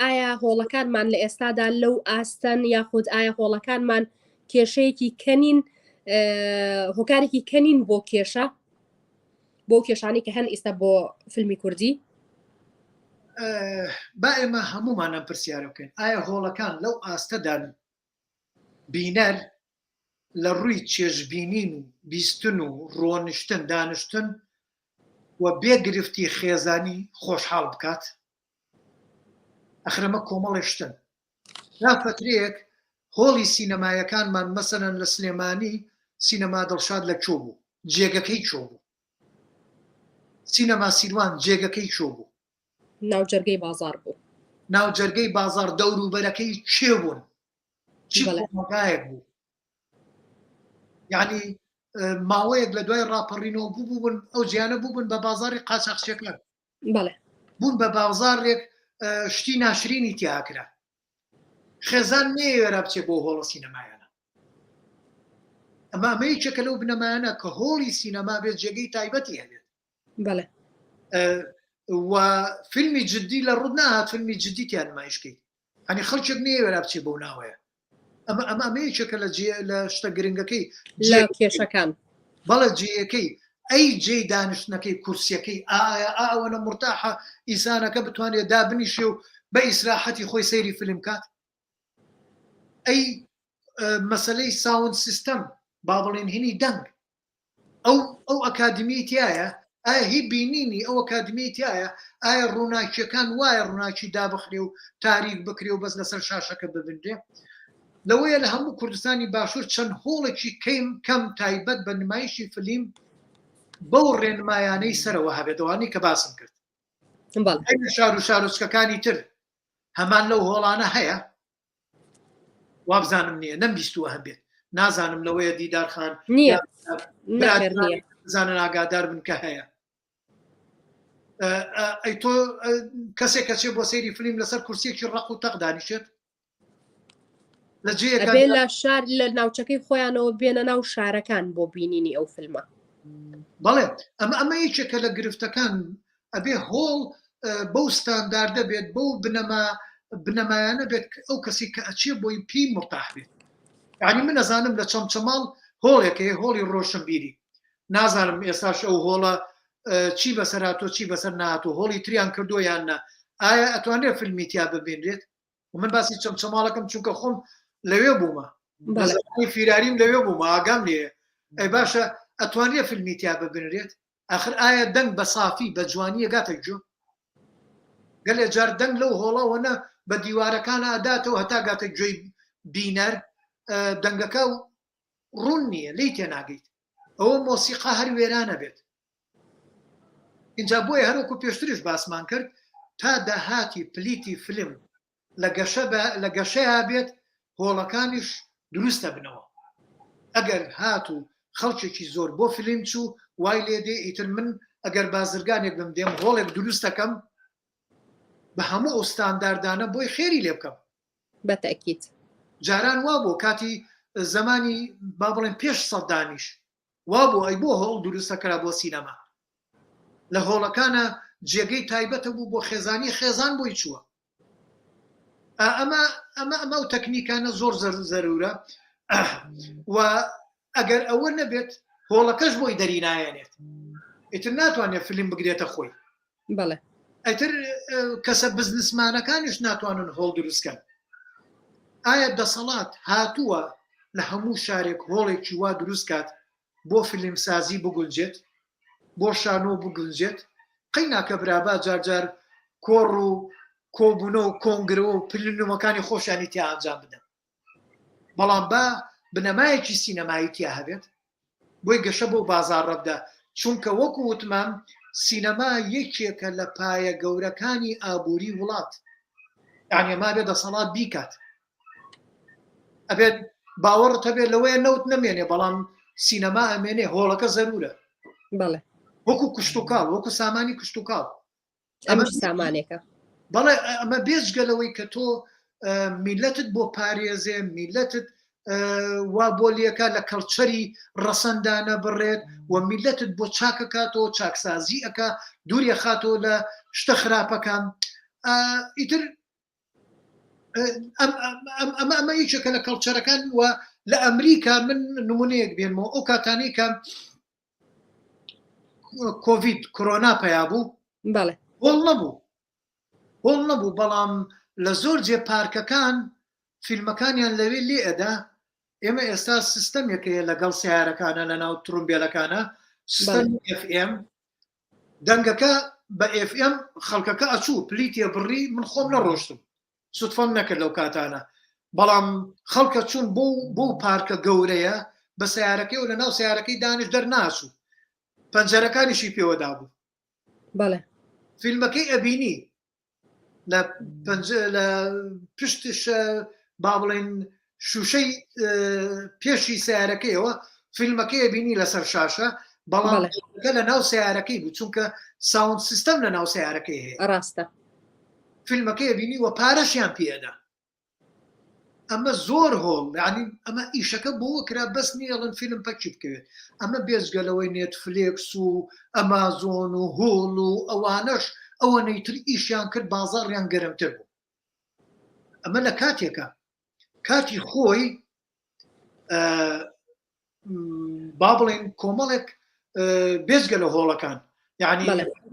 ئایا هۆڵەکانمان لە ئێستادا لەو ئاستەن یاخود ئایا هۆڵەکانمان کێشەیەکی کەنین هۆکارێکی کەنین بۆ کێشە بۆ کێشانی کە هەن ئیستا بۆ فیلمی کوردی با ئێمە هەمومانم پرسیارە بکەین ئایا هۆڵەکان لەو ئاستەدان بینەر لە ڕووی چێژبینین و بیستن و ڕۆنیشتن، دانیشتن و بێ گرفتی خێزانی خۆشحاڵ بکات؟ ئەخر ئەمە کۆمەڵێ شتن. تا فەترەیەک هۆڵی سینەمایەکانمان مەسەلەن لە سلێمانی سینەما دڵشاد لە کوێ بوو؟ جێگەکەی کوێ بوو؟ سینەما سیروان جێگەکەی کوێ بوو؟ ناوجەرگەی بازاڕ بوو. ناوجەرگەی بازاڕ دەوروبەرەکەی کێ بوون؟ چی کۆمەڵگایەک بوو؟ یعنی ماوەیەک لە دوای ڕاپەڕینەوە بوو بوون ئەو جیانە بوو بن بە بازاری قاچاخچیەکان بەڵێ بوون بە بازارێک شتی ناشرینی تیاکرا خێزان نەیەوێرا بچێ بۆ هۆڵە سینەمایانە ئەمە ئەمە یەکێکە لەو بنەمایانە کە هۆڵی سینەما بێت جێگەی تایبەتی هەبێت بەڵێ و فیلمی جدی لە ڕوود ناهات فیلمی جدی تیان نمایشکەیت هەنی خەڵکێک نەیەوێرا بچێ بەو ناوەیە ئەمە ئەمە ئەمە یەکێکە لە جێ لە شتە گرنگەکەی لە کێشەکان بەڵێ جێیەکەی ئەی جێی دانیشتنەکەی کورسیەکەی ئایا ئەوەنە مرتاحە ئیسانەکە بتوانێت دابنیشێ و بە ئیسراحەتی خۆی سەیری فیلم کات ئەی مەسلەی sound system با بڵێن هینی دەنگ ئەو ئەو ئەکادمی تایە ئایا هی بینینی ئەو ئەکادمی تایە ئایا ڕووناکیەکان وایە ڕووناکی دابخرێ و تاریک بکرێ و بەس لەسەر شاشەکە ببینرێ لەوەیە لە هەموو کوردستانی باشوور چەند هۆڵێکی کەم کەم تایبەت بە نمایشی فلیم بەو ڕێنمایانەی سەرەوە هەبێت ئەوانەی کە باسم کرد شار و شارۆچکەکانی تر هەمان لەو هۆڵانە هەیە وابزانم نییە نەم بیستووە هەبێت نازانم لەوەیە دیدار خان نییە زانن ئاگادار بن کە هەیە ئەی تۆ کەسێک کەچێ بۆ سەیری فلیم لەسەر کورسیەکی ڕق و تەق دانیشێت لە جێیەکە لە شار لە ناوچەکەی خۆیانەوە بێنە ناو شارەکان بۆ بینینی ئەو فیلمە بەڵێ ئەمە ئەمە یەکێکە لە گرفتەکان ئەبێ هۆڵ بەو ستانداردە بێت بەو بنەما بنەمایانە بێت ئەو کەسی کە ئەچێ بۆی پێی مرتاح بێت یعنی من ئەزانم لە چەمچەماڵ هۆڵێک هەیە هۆڵی ڕۆشنبیری نازانم ئێستاش ئەو هۆڵە چی بەسەر هاتۆ چی بەسەر نهاتۆ هۆڵی تریان کردو یان نا ئایا ئەتوانرێت فیلمی تیا ببینرێت و من باسی چەمچەماڵەکەم چونکە خۆم لەوێ بوومە فیراریم لەوێ بوومە ئاگام لێ ئەی باشە ئەتوانرێت فیلمی تیا ببینرێت ئاخر ئایا دەنگ بە سافی بە جوانی ئەگاتە گوێ؟ گەلێ جار دەنگ لەو هۆڵەوە نە بە دیوارەکان ئەداتەوە هەتا گاتە گوێی بینەر دەنگەکە ڕوون نییە لێی تێناگەیت ئەوە مۆسیقا هەر وێرانە بێت اینجا بۆیە هەروەکو پێشتریش باسمان کرد تا داهاتی پلیتی فلم لە گەشە بە لە گەشەیا بێت هۆڵەکانیش دروست دەبنەوە ئەگەر هاتوو خەڵکێکی زۆر بۆ فلیم چوو وای لێ دێ ئیتر من ئەگەر بازرگانێک بم دێم هۆڵێک دروست دەکەم بە هەموو ئەو ستانداردانە بۆی خێری لێ بکەم بە تەئکید. جاران وابوو کاتی زەمانی با بڵێن پێش سەدامیش وابوو ئەی بۆ هۆڵ دروست دەکرا بۆ سینەما لە هۆڵەکانە جێگەی تایبەتە بوو بۆ خێزانی خێزان بۆی چووە ئەمە ئەمە ئەمە ئەو تەکنیکانە زۆر زەرورە و ئەگەر ئەوە نەبێت هۆڵەکەش بۆی دەری نایەنێت ئیتر ناتوانێت فیلم بگرێتە خۆی بەڵێ ئەتر کەسە بزنسمانەکانیش ناتوانن هۆڵ دروستکەن ئایا دەسەڵات هاتووە لە هەموو شارێک هۆڵێکی وا دروست کات بۆ فیلمسازی بگونجێت بۆ شانۆ بگونجێت قەی ناکە برا با جار جار کۆڕ و کۆبوونە و کۆنگرەوە و پلنومەکانی خۆشیانی تیا ئەنجام بدەن بەڵام با بنەمایەکی سینەمایی تیا هەبێت بۆی گەشە بۆ بازاڕە بدا چونکە وەکو وتمان سینەما یەکێکە لە پایە گەورەکانی ئابووری وڵات. یعنی ئەمە ئەبێ دەسەڵات بیکات ئەبێت باوەڕت هەبێت لەوەیە نەوت نەمێنێ بەڵام سینەما ئەمێنێ هۆڵەکە زەرورە بەڵێ وەکو کشتتوکاڵ وەکو سامانی کشتتوکاڵ ئەمە سامانێکە بەڵێ ئەمە بێجگە لەوەی کە تۆ میلەتت بۆ پارێزێ میلەتت وا بۆ لەکە لە کەڵچەری ڕەسەندانە بڕێت و میلەتت بۆ چاکەکاتەوە چاکسازی ئەک دووریە خاتەوە لە شتە خراپەکان ئیتر ئەمە ئەمە یەکێکە لە کەڵچەرەکان و لە ئەمریکا من نمونەیەک بێنمەوە ئەو کاتانەی کە کۆڤید کۆرۆنا پیا بوو بەڵێ هۆڵ نەبوو هۆڵ نەبوو بەڵام لە زۆر جێ پارکەکان فیلمەکانیان لەوێ لێ ئەدا ئێمە ئێستا سیستەمێک هەیە لەگەڵ سیارەکانە لە ناو ترومبێلەکانە سیستەمی FM دەنگەکە بە FM خەڵکەکە ئەچوو پلیتێ بڕی من خۆم نەڕۆشتم سوتفەم نەکرد لەو کاتانە بەڵام خەڵکە چوون بۆ بۆ پارکە گەورەیە بە سیارەکەی و لە ناو سیارەکەی دانیش دەرناچوو پەنجەرەکانیشی پێوە دابوو بەڵێ فیلمەکەی ئەبینی لە لە پشت با بڵێن شوشەی پێشی سیارەکەیەوە فیلمەکەی بینی لەسەر شاشە بەڵام لە ناو سیارەکەی بوو چونکە sound system لە ناو سیارەکەی هەیە ڕاستە فیلمەکەی بینی و پارەشیان پێدا ئەمە زۆر هۆڵ یعنی ئەمە ئیشەکە بۆ کرا بەس نیەڵن فیلم پەکی بکەوێت ئەمە بێجگە لەوەی نێتفلێکس و ئەمازۆن و هۆڵ و ئەوانەش ئەوەنەی تر ئیشیان کرد بازاڕیان گەرمتر بوو ئەمە لە کاتێکە کاتی خۆی با بڵێن کۆمەڵێک بێجگە لە هۆڵەکان یعنی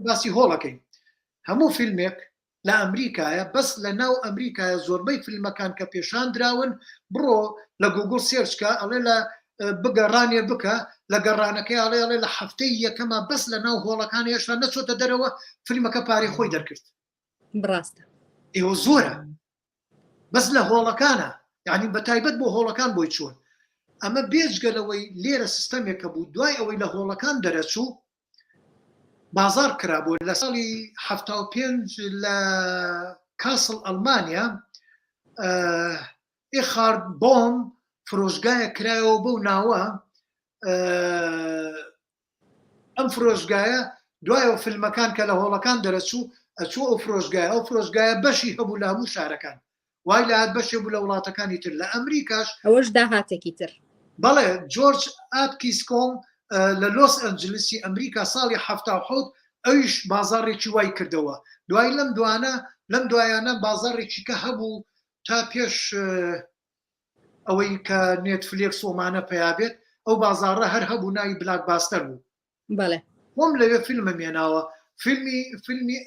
باسی هۆڵەکەین هەموو فیلمێک لە ئەمریکایە بەس لە ناو ئەمریکایە زۆربەی فیلمەکان کە پێشان دراون بڕۆ لە گوگل search کە ئەڵێ لە بگەڕانێ بکە لە گەڕانەکەی ئەڵێ ئەڵێ لە هەفتەی یەکەمە بەس لە ناو هۆڵەکان هێشتا نەچۆتە دەرەوە فیلمەکە پارەی خۆی دەرکرد بڕاستە ئێوە زۆرە بەس لە هۆڵەکانە یعنی بە تایبەت بۆ هۆڵەکان بۆی چوون ئەمە بێجگە لەوەی لێرە سیستەمێکە بوو دوای ئەوەی لە هۆڵەکان دەرەچوو بازاڕ کرابوو لە ساڵی 75 لە کاسڵ ئەڵمانیا ئێخارد بۆم فرۆشگایە کرایەوە بەو ناوە ئەم فرۆشگایە دوایەوە فیلمەکان کە لە هۆڵەکان دەرەچوو ئەچوو ئەو فرۆشگایە ئەو فرۆشگایە بەشی هەبوو لە هەموو شارەکان وای لەهات بەشێ بوو لە وڵاتەکانی تر لە ئەمریکاش ئەوەش داهاتێکی تر. بەڵێ جۆرج ئاتکیسکۆم لە لۆس ئەنجلسی ئەمریکا ساڵی 77 ئەویش بازاڕێکی وای کردەوە دوای لەم دوانە لەم دوایانە بازاڕێکی کە هەبوو تا پێش ئەوەی کە نێتفلێکس ئۆمانە پیا بێت ئەو بازاڕە هەر هەبوو ناوی Blockbuster بوو بەڵێ خۆم لەوێ فیلمم هێناوە فیلمی فیلمی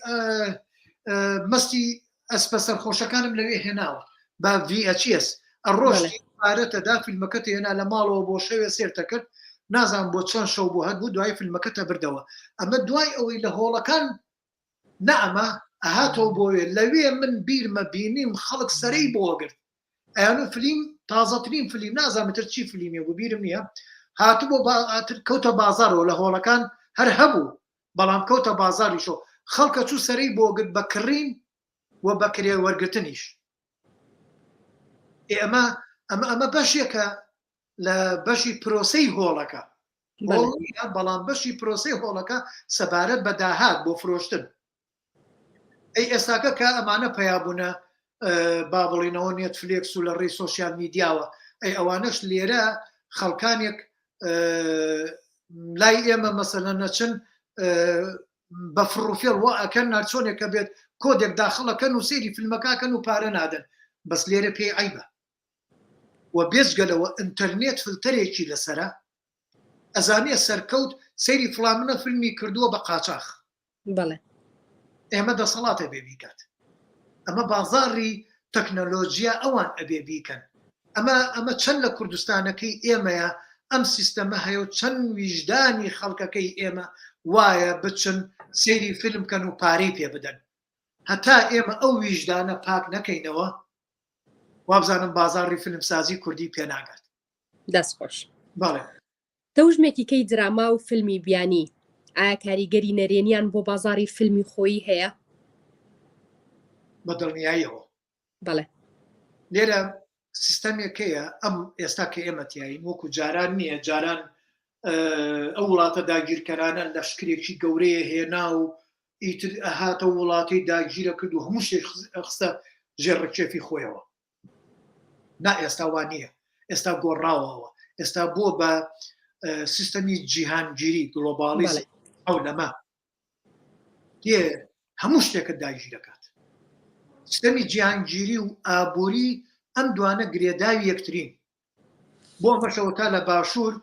مەستی ئەسپە سەرخۆشەکانم لەوێ هێناوە بە VHS ڕۆژ پارەتەدا فیلمەکەت هێنا لە ماڵەوە بۆ شەوێ سێرتە کرد نازان بۆ چەند شەو بۆ هەر بوو دوای فیلمەکەتە بردەوە ئەمە دوای ئەوەی لە هۆڵەکان نەئەما ئەهاتەوە بۆوێ لەوێ من بیرمە بینیم خەڵک سەرەی بۆ گرت ئەیانو فلیم تازەترین فلیم نازانم تر چی فلیمێ بوو بیرم نییە هاتبوو تر کەوتە بازارەوە لە هۆڵەکان هەر هەبوو بەڵام کەوتە بازاریشەوە خەڵکە چوو سەرەی بۆ گرت بە کڕین و بە کرێ وەرگرتنیش ئەمە ئەمە ئەمە بەشێکە لە بەشی پرۆسەی هۆڵەکە بەڵام بەشی پرۆسەی هۆڵەکە سەبارەت بە داهات بۆ فرۆشتن ئەی ئێستاکە کە ئەمانە پەیا بوونە با بڵینەوە نێتفلێکس و لە ڕێی سۆسیال میدیاوە ئەی ئەوانەش لێرە خەڵکانێک لای ئێمە مەسەلە نەچن بە فڕوفێڵ وا ئەکەن ناچۆنێکە بێت کۆدێک داخڵەکەن و سەیری فیلمەکەکەن و پارە نادەن بەس لێرە پێی عیبە و بێجگە لەوە ئینتەرنێت فلتەرێکی لەسرە ئەزانێ سەرکەوت سەیری فڵامنە فیلمی کردووە بە قاچاخ بەڵێ. ئێمە دەسەڵات ئەبێ بیکات ئەمە بازاڕی تەکنەلۆجیا ئەوان ئەبێ بیکەن ئەمە ئەمە چەند لە کوردستانەکەی ئێمەیە ئەم سیستەمە هەیە و چەند ویژدانی خەڵکەکەی ئێمە وایە بچن سەیری فیلم کەن و پارەی پێ بدەن هەتا ئێمە ئەو ویژدانە پاک نەکەینەوە وابزانم بازاڕی فیلمسازی کوردی پێناگات. دەست خۆش. بەڵێ. تەوژمێکی کەی دراما و فیلمی بیانی ئایا کاریگەری نەرێنیان بۆ بازاڕی فیلمی خۆیی هەیە؟ بە دڵنیاییەوە. بەڵێ. لێرە سیستەمێک هەیە ئەم ئێستا کە ئێمە تیایین وەکو جاران نییە جاران ئەو وڵاتە داگیرکەرانە لەشکرێکی گەورەیە هێنا و ئیتر ئەهاتە وڵاتی داگیرە کرد و هەموو شتێک خستە ژێر ڕکێفی خۆیەوە نا ئێستا وا نییە ئێستا گۆڕاوەوە ئێستا بۆ بە سیستەمی جیهانگیری گلۆباڵی ئەو لەمە دێ هەموو شتێکت داگیرەکات سیستەمی جیهانگیری و ئابووری ئەم دوانە گرێداوی یەکترین بۆ ئەمەشەوە تا لە باشوور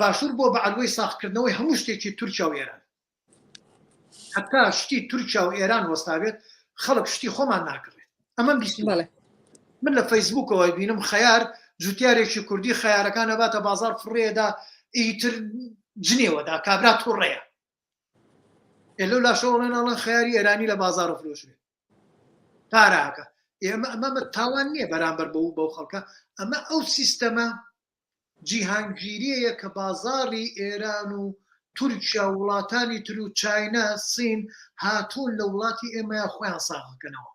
باشوور بۆ بە عەلوەی ساخکردنەوەی هەموو شتێکی تورکیا و ئێران هەتا شتی تورکیا و ئێران وەستابێت خەڵک شتی خۆمان ناکڕێت ئەمەم بیست من لە فەیسبوکەوە بینم خەیار جوتیارێکی کوردی خەیارەکان ئەباتە بازار فڕێدا ئیتر جنێوەدا کابرا توڕەیە ئێ لەو لاشەوە ئەڵێن خەیاری ئێرانی لە بازار فرۆشرێت پاراکە ئێمە ئەمە تاوان نییە بەرامبەر بەو بەو خەڵکە ئەمە ئەو سیستەمە جیهانگیریەیە کە بازاڕی ئێران و تورکیا و وڵاتانی تر و چاینا سین هاتوون لە وڵاتی ئێمەیا خۆیان ساغەکەنەوە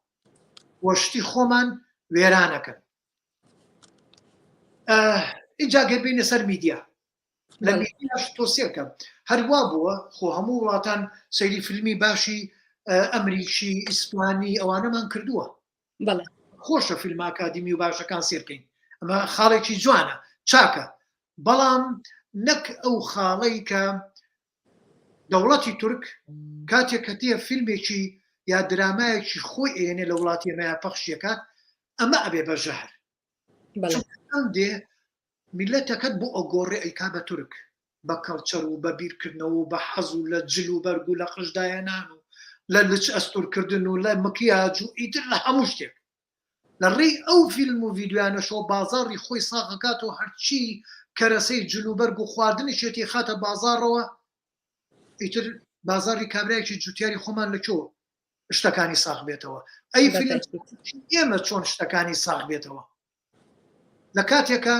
و شتی خۆمان وێرانەکەن ئینجا گەر بینە سەر میدیا لە میدیاش تۆ سێرکە هەروا بووە خۆ هەموو وڵاتان سەیری فیلمی باشی ئەمریکی ئیسپانی ئەوانەمان کردووە بەڵێ خۆشە فیلمە ئەکادیمی و باشەکان سێرکەین ئەمە خاڵێکی جوانە چاکە بەڵام نەک ئەو خاڵەی کە دەوڵەتی تورک کاتێک کە تێ فیلمێکی یا درامایەکی خۆی ئێنێ لە وڵاتی ئێمەیا پەخشیەکات ئەمە ئەبێ بە ژەهر ئەم دێ میلەتەکەت بۆ ئەگۆڕێ ئەیکا بە تورک بە کەڵچەر و بە بیرکردنەوە و بە حەز و لە جل و بەرگ و لە قژدایەنان و لە لچ ئەستورکردن و لە مکیاج و ئیتر لە هەموو شتێک لە ڕێی ئەو فیلم و ڤیدیۆیانەشەوە بازاڕی خۆی ساغەکاتەوە هەرچی کەرەسەی جل و بەرگ و خواردنیشێتی خاتە بازاڕەوە ئیتر بازاڕی کابرایەکی جوتیاری خۆمان لە کۆ شتەکانی ساغ بێتەوە ئەی فیلم ئێمە چۆن شتەکانی ساغ بێتەوە لە کاتێکە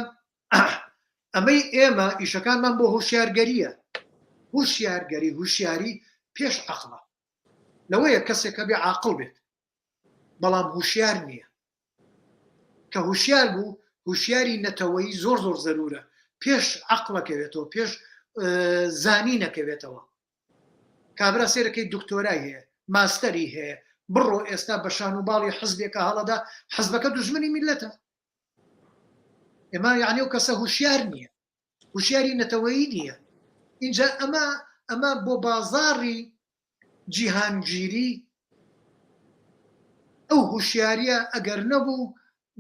ئەمەی ئێمە ئیشەکانمان بۆ هۆشیارگەریە هوشیارگەری هوشیاری پێش عقلە لەوەیە کەسێکە بێ عاقڵ بێت بەڵام هوشیار نییە کە هوشیار بوو هوشیاری نەتەوەیی زۆر زۆر زەرورە پێش عقلەکەوێتەوە پێش زانی نەکەوێتەوە کابرا سێرەکەی دکتۆرای هەیە ماستەری هەیە بڕۆ ئێستا بە شان و باڵی حزبێکە هەڵەدا حزبەکە دوژمنی میلەتە ئێمە یعنی ئەو کەسە هوشیار نییە هوشیاری نەتەوەیی نییە اینجا ئەمە ئەمە بۆ بازاڕی جیهانگیری ئەو هوشیاریە ئەگەر نەبوو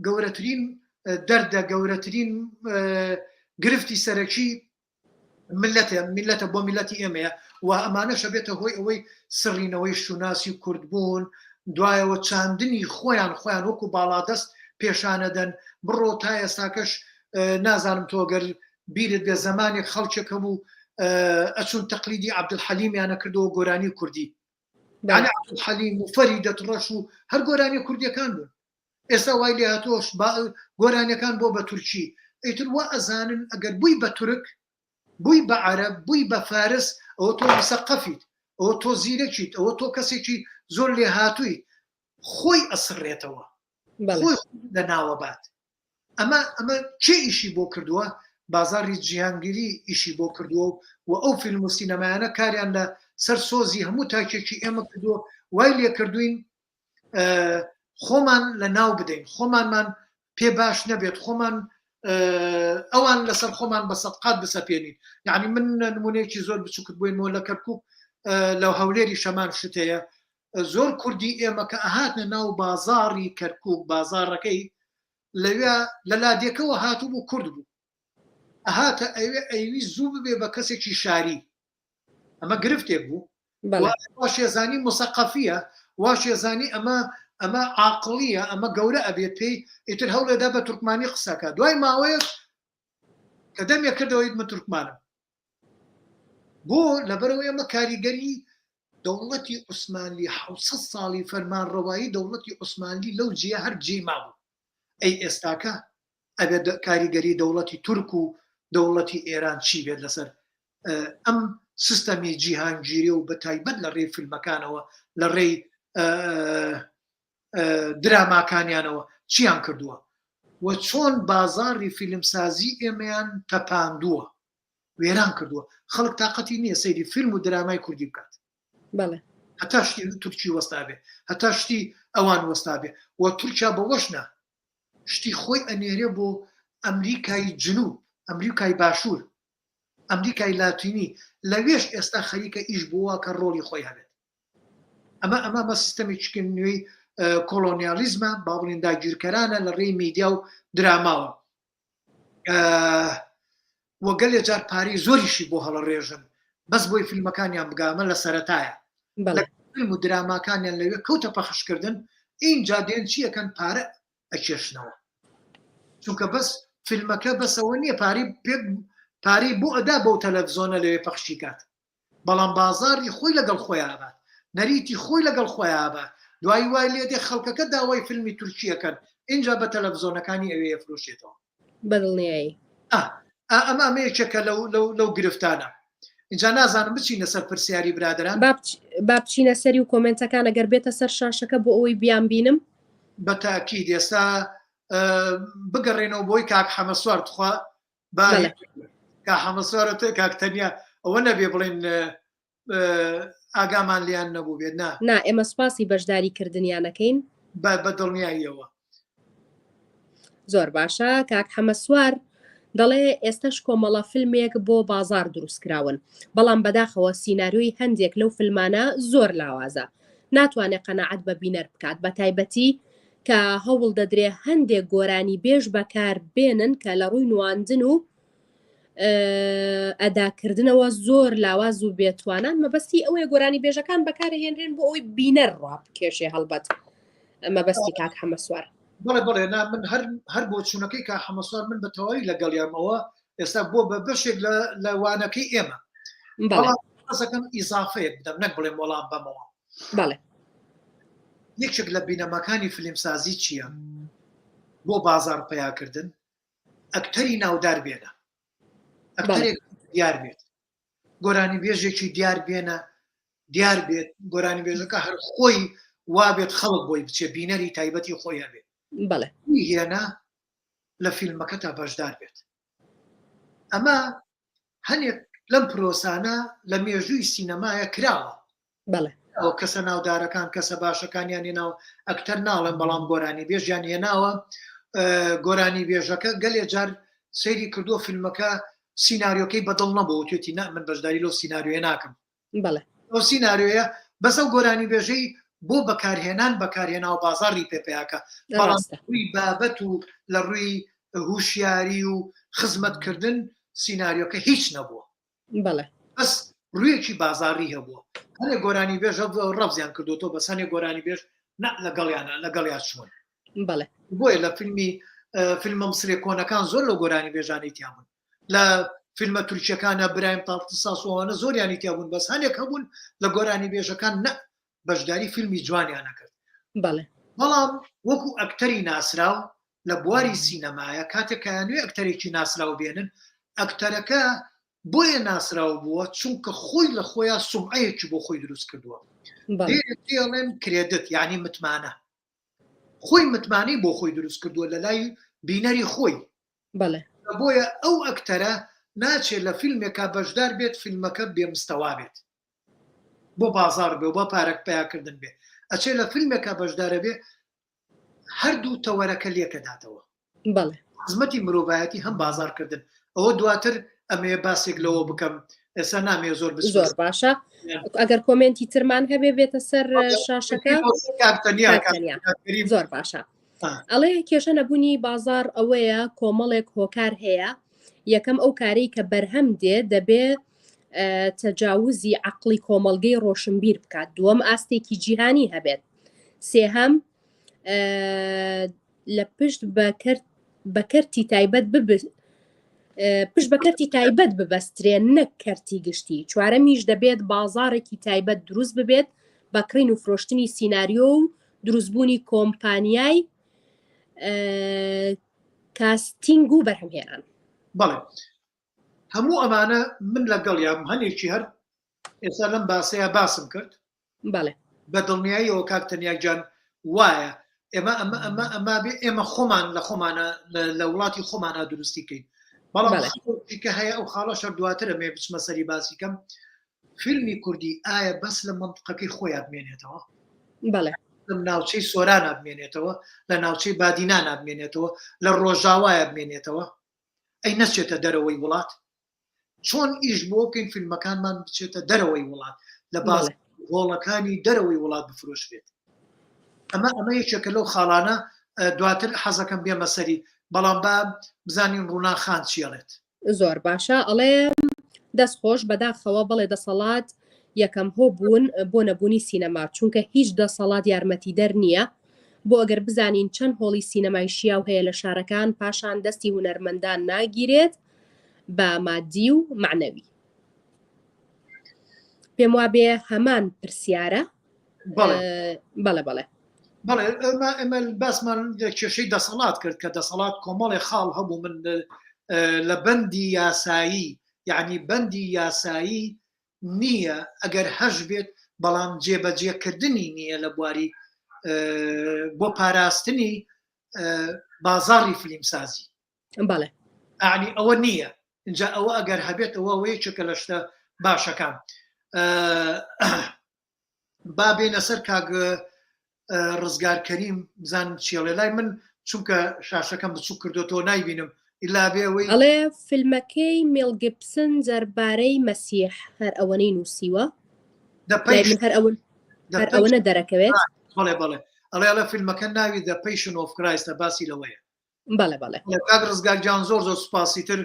گەورەترین دەردە گەورەترین گرفتی سەرەکی ملەتە میلەتە بۆ میلەتی ئێمەیە و ئەمانەشە بێتە هۆی ئەوەی سڕینەوەی شوناسی کوردبوون دوایەوە چاندنی خۆیان خۆیان وەکو باڵادەست پێشانەدەن بڕۆ تا ئێستاکەش نازانم تۆ گەر بیرت بێ زەمانێک خەڵکێک هەبوو ئەچون تەقلیدی عەبدولحەلیمیانە کردەوە گۆرانی کوردی یعنی عەبدولحەلیم و فەریدە ڕەش و هەر گۆرانی کوردیەکان بوون ئێستا وای لێ هاتۆش گۆرانیەکان بۆ بە تورکی ئیتر وا ئەزانن ئەگەر بووی بە تورک بووی بە عەرەب بووی بە فارس ئەوە تۆ مسەقەفیت ئەوە تۆ زیرەکیت ئەوە تۆ کەسێکی زۆر لێهاتوویت خۆی ئەسڕێتەوە خۆی لە ناوە بات ئەمە ئەمە چێ ئیشی بۆ کردووە بازاری جیهانگیری ئیشی بۆ کردووە و ئەو فیلم و سینەمایانە کاریان لە سەر سۆزی هەموو تاکێکی ئێمە کردووە وای لێکردوین خۆمان لە ناو بدەین خۆمانمان پێ باش نەبێت خۆمان ئەوان لەسەر خۆمان بە سەدقات بسەپێنین یعنی من نمونەیەکی زۆر بچووکت بۆینەوە لە کەرکک لە هەولێری شەمان شتەیە زۆر کوردی ئێمە کە ئەهاتنە ناو بازاڕی کەرکک بازاڕەکەی لەوێ لە لادێکەوە هاتوو بوو کورد بوو ئەهاتە ئەوێ ئەیوی زوو ببێ بە کەسێکی شاری ئەمە گرفتێک بوو واشێزانی مسەقەفیە واشێزانی ئەمە ئەمە عاقڵیە ئەمە گەورە ئەبێت پێی ئیتر هەوڵێدا بە تورکمانی قسەکە دوای ماوەیەک کە دەمێک کردەوەیت من تورکمانم بۆ لەبەرەوە ئێمە کاریگەری دەوڵەتی عوسمانلی 600 ساڵی فەرمانڕەوایی دەوڵەتی عوسمانلی لەو جیە هەر جێ مابوو ئەی ئێستاکە ئەبێت کاریگەری دەوڵەتی تورک و دەوڵەتی ئێران چی بێت لەسەر ئەم سیستەمی جیهانگیری و بە تایبەت لە ڕێی فیلمەکانەوە لە ڕێی. دراماکانیانەوە چیان کردووە و چۆن بازاڕی فیلمسازی ئێمەیان تەپاندووە وێران کردووە خەڵک تااقەتی نییە سەیری فیلم و درامای کوردی بکات بەڵێ هەتا شتی تورکی وەستا بێ هەتا شتی ئەوان وەستا بێ و تورکیا بەوەش نا شتی خۆی ئەنێرێ بۆ ئەمریکای جنوب ئەمریکای باشوور ئەمریکای لاتینی لەوێش ئێستا خەریکە ئیش بۆ وا کە ڕۆڵی خۆی هەبێت ئەمە ئەمە بە سیستەمێکی نوێی کۆلۆنیالیزمە با بڵێن داگیرکەرانە لە ڕێی میدیا و دراماوە و گەلێ جار پارەی زۆریشی بۆ هەڵەڕێژن بەس بۆی فیلمەکانیان بگامە لە سەرەتایە فیلم و دراماکانیان لەوێ کەوتە پەخشکردن ئینجا دێن چیەکەن پارە ئەکێشنەوە چونکە بەس فیلمەکە بەسەوە نییە پارەی پێ پارەی بۆ ئەدا بەو تەلەڤزۆنە لەوێ پەخشی کات بەڵام بازاڕی خۆی لەگەڵ خۆیا ئەبات، نەریتی خۆی لەگەڵ خۆیا ئەبات، دوایی وای لێ دێ خەڵکەکە داوای فیلمی تورکی ئەکەن، ئینجا بە تەلەفزۆنەکانی ئەوێ ئەفرۆشێتەوە. بەدڵنیایی. ئا ئا ئەمە ئەمە یەکێکە لەو لەو لەو گرفتانە. ئینجا نازانم بچینە سەر پرسیاری برادەران؟ با بچ با بچینە سەری و کۆمێنتەکان ئەگەر بێتە سەر شاشەکە بۆ ئەوەی بیانبینم. بە تاکید ئێستا بگەڕێنەوە بۆی کاک حەمە سوار تخوا با کا حەمەسوارە تۆ کاک تەنیا ئەوە نەبێ بڵێن ئاگامان لیان نەبوو بێت نا نا ئێمە سوپاسی بەشداری کردنیانەکەین بە دڵنیاییەوە زۆر باشە کاک حەمە سوار دەڵێ ئێستش کۆمەڵە فیلمێک بۆ بازار دروست کراون بەڵام بەداخەوە سیناریۆی هەندێک لەو فیلمانە زۆر لاوازە ناتوانێت قەنەعەت بە بینەر بکات بە تایبەتی کە هەوڵ دەدرێ هەندێک گۆرانیبێژ بەکار بێنن کە لە ڕووی نواندن و ئەداکردنەوە زۆر لاواز و بێتوانان مەبەستی ئەوەیە گۆرانی بێژەکان بەکارهێنرێن بۆ ئەوەی بینەر ڕابکێشێ هەڵبەت مەبەستی کاک حەمەسوار بڵێ بڵێ نا من هەر هەر بۆ چوونەکەی کا حەمەسوار من بە تەواوی لەگەڵیامەوە ئێستا بۆ بە بەشێک لە وانەکەی ئێمە بەڵام حەزەکەم ئیزافەیەک بدەم نەک بڵێم وەڵام بەمەوە بەڵێ یەکێک لە بینەماکانی فیلمسازی چییە بۆ بازار پیاکردن ئەکتەری ناودار بێنە ئەکتەرێک دیار بێت گۆرانی بێژێکی دیار بێنە دیار بێت گۆرانی بێژەکە هەر خۆی وابێت خەڵک بۆی بچێ بینەری تایبەتی خۆی هەبێت بەڵێ هێنا لە فیلمەکە تا بەشدار بێت ئەمە هەنێک لەم پرۆسانە لە مێژووی سینەمایە کراوە. بەڵێ. ئەو کەسە ناودارەکان کەسە باشەکانیان هێناوە ئەکتەر ناڵێم بەڵام گۆرانی بێژیان هێناوە گۆرانی بێژەکە گەلێ جار سەیری کردووە فیلمەکە سیناریۆکەی بەدڵ نەبوو توێتی نا من بەشداری لەو سیناریۆیە ناکەم بەڵێ ئەو سیناریۆیە بەس ئەو گۆرانی بێژەی بۆ بەکارهێنان بەکارهێناوە بازاڕی پێ پیاکە بەڵام ڕووی بابەت و لە ڕووی هوشیاری و خزمەتکردن سیناریۆکە هیچ نەبووە بەڵێ بەس ڕوویەکی بازاڕی هەبووە هەنێ گۆرانی بێژ ڕەفزیان کردوتەوە بەس هەنێ گۆرانی بێژ نا لەگەڵیانە لەگەڵیا چوون بەڵێ بۆیە لە فیلمی فیلمە مسرێ کۆنەکان زۆر لە گۆرانی بێژانەی تیا بوون لە فیلمە تورکیەکانە برایم تاتڵساس و ئەوانە زۆریانی تیا بوون بەس هەنێک هەبوون لە گۆرانی بێژەکان نە بەشداری فیلمی جوانیان نەکرد بەڵێ بەڵام وەکو ئەکتەری ناسراو لە بواری سینەمایە کاتێک کایانوێ ئەکتەرێکی ناسراو بێنن ئەکتەرەکە بۆیە ناسراو بووە چونکە خۆی لە خۆیان سومعەیەکی بۆ خۆی دروست کردووە پێڵێن credit یعنی متمانە خۆی متمانەی بۆ خۆی دروست کردووە لە لای بینەری خۆی بەڵێ. بۆیە ئەو ئەکتەرە ناچێت لە فیلمێکا بەشدار بێت فیلمەکە بێ مستەوا بێت بۆ بازاڕ بێ و بۆ پارە پەیاکردن بێ ئەچێ لە فیلمێکا بەشدارە بێ هەردوو تەوەرەکە لێکەداتەوە بەڵێ. خزمەتی مرۆڤایەتی هەم بازاڕکردن ئەوە دواتر ئەمەیە باسێک لەوە بکەم ئێستا نامەوێ زۆر بچمە زۆر باشە ئەگەر کۆمێنتی ترمان هەبێ بێتە سەر شاشەکە کاک تەنیا کاک تەنیا. زۆر باشە ئەڵێ کێشە نەبوونی بازار ئەوەیە کۆمەڵێک هۆکار هەیە یەکەم ئەو کارەی کە بەرهەم دێ دەبێ تەجاوزی عقلی کۆمەڵگەی ڕۆشنبیر بکات دووەم ئاستێکی جیهانی هەبێت سێهەم لە پشت بە کەرتی تایبەت پشت بە کەرتی تایبەت ببەسترێن نەک کەرتی گشتی چوارەمیش دەبێت بازارێکی تایبەت دروست ببێت بە کڕین و فرۆشتنی سیناریۆ و دروستبوونی کۆمپانیای کاستینگ و بەرهەمهێنان. بەڵێ هەموو ئەمانە من لەگەڵیام هەنێکی هەر ئێستا لەم باسەیە باسم کرد بەڵێ بە دڵنیاییەوە کاک تەنیا گیان. وایە ئێمە ئەمە ئەمە ئەمە بێ ئێمە خۆمان لە خۆمانە لە وڵاتی خۆمانە دروستی کەین بەڵام کە هەیە ئەو خاڵە شەر دواترە مێ بچمە سەری باسی کەم فیلمی کوردی ئایا بەس لە منطقەکەی خۆیان بمێنێتەوە بەڵێ لە ناوچەی سۆرانە بمێنێتەوە لە ناوچەی بادینانە بمێنێتەوە لە ڕۆژاوایە بمێنێتەوە ئەی نەچێتە دەرەوەی وڵات چۆن ئیش بۆ بکەین فیلمەکانمان بچێتە دەرەوەی وڵات لە باز هۆڵەکانی دەرەوەی وڵات بفرۆشرێت ئەمە ئەمە یەکێکە لەو خاڵانە دواتر حەزەکەم بێمە سەری بەڵام با بزانین ڕووناک خان چیڵێت زۆر باشە ئەڵێم دەست خۆش بەداخەوە بەڵێ دەسەڵات یەکەم هۆ بوون بۆ نەبوونی سینەما چونکە هیچ دەسەڵات یارمەتیدەر نییە بۆ ئەگەر بزانین چەند هۆڵی سینەمای شیاو هەیە لە شارەکان پاشان دەستی هونەرمەندان ناگیرێت بە مادی و معنەوی پێم وابێ هەمان پرسیارە بەڵێ بەڵێ بەڵێ ئەمە ئەمە باسمان لە کێشەی دەسەڵات کرد کە دەسەڵات کۆمەڵێ خاڵ هەبوو من لە بەندی یاسایی یعنی بەندی یاسایی نییە ئەگەر هەش بێت بەڵام جێبەجێکردنی نییە لە بواری بۆ پاراستنی بازاڕی فلیمسازی بەڵێ ئەعنی ئەوە نییە اینجا ئەوە ئەگەر هەبێت ئەوە ئەوە یەکێکە لە شتە باشەکان با بێنە سەر کاک ڕزگار کەریم بزانم چیڵێ لای من چونکە شاشەکەم بچوک کردوتەوە نایبینم ئیلا بێ ئەوەی ئەڵێ فیلمەکەی مێڵ گیبسن دەربارەی مەسیح هەر ئەوەنەی نووسیوە لای من هەر ئەوە هەر ئەوەنە دەرەکەوێت بەڵێ بەڵێ ئەڵێ ئەڵێ فیلمەکە ناوی The Passion of Christ باسی لەوەیە بەڵێ بەڵێ کاک ڕزگار گیان زۆر زۆر سوپاسی تر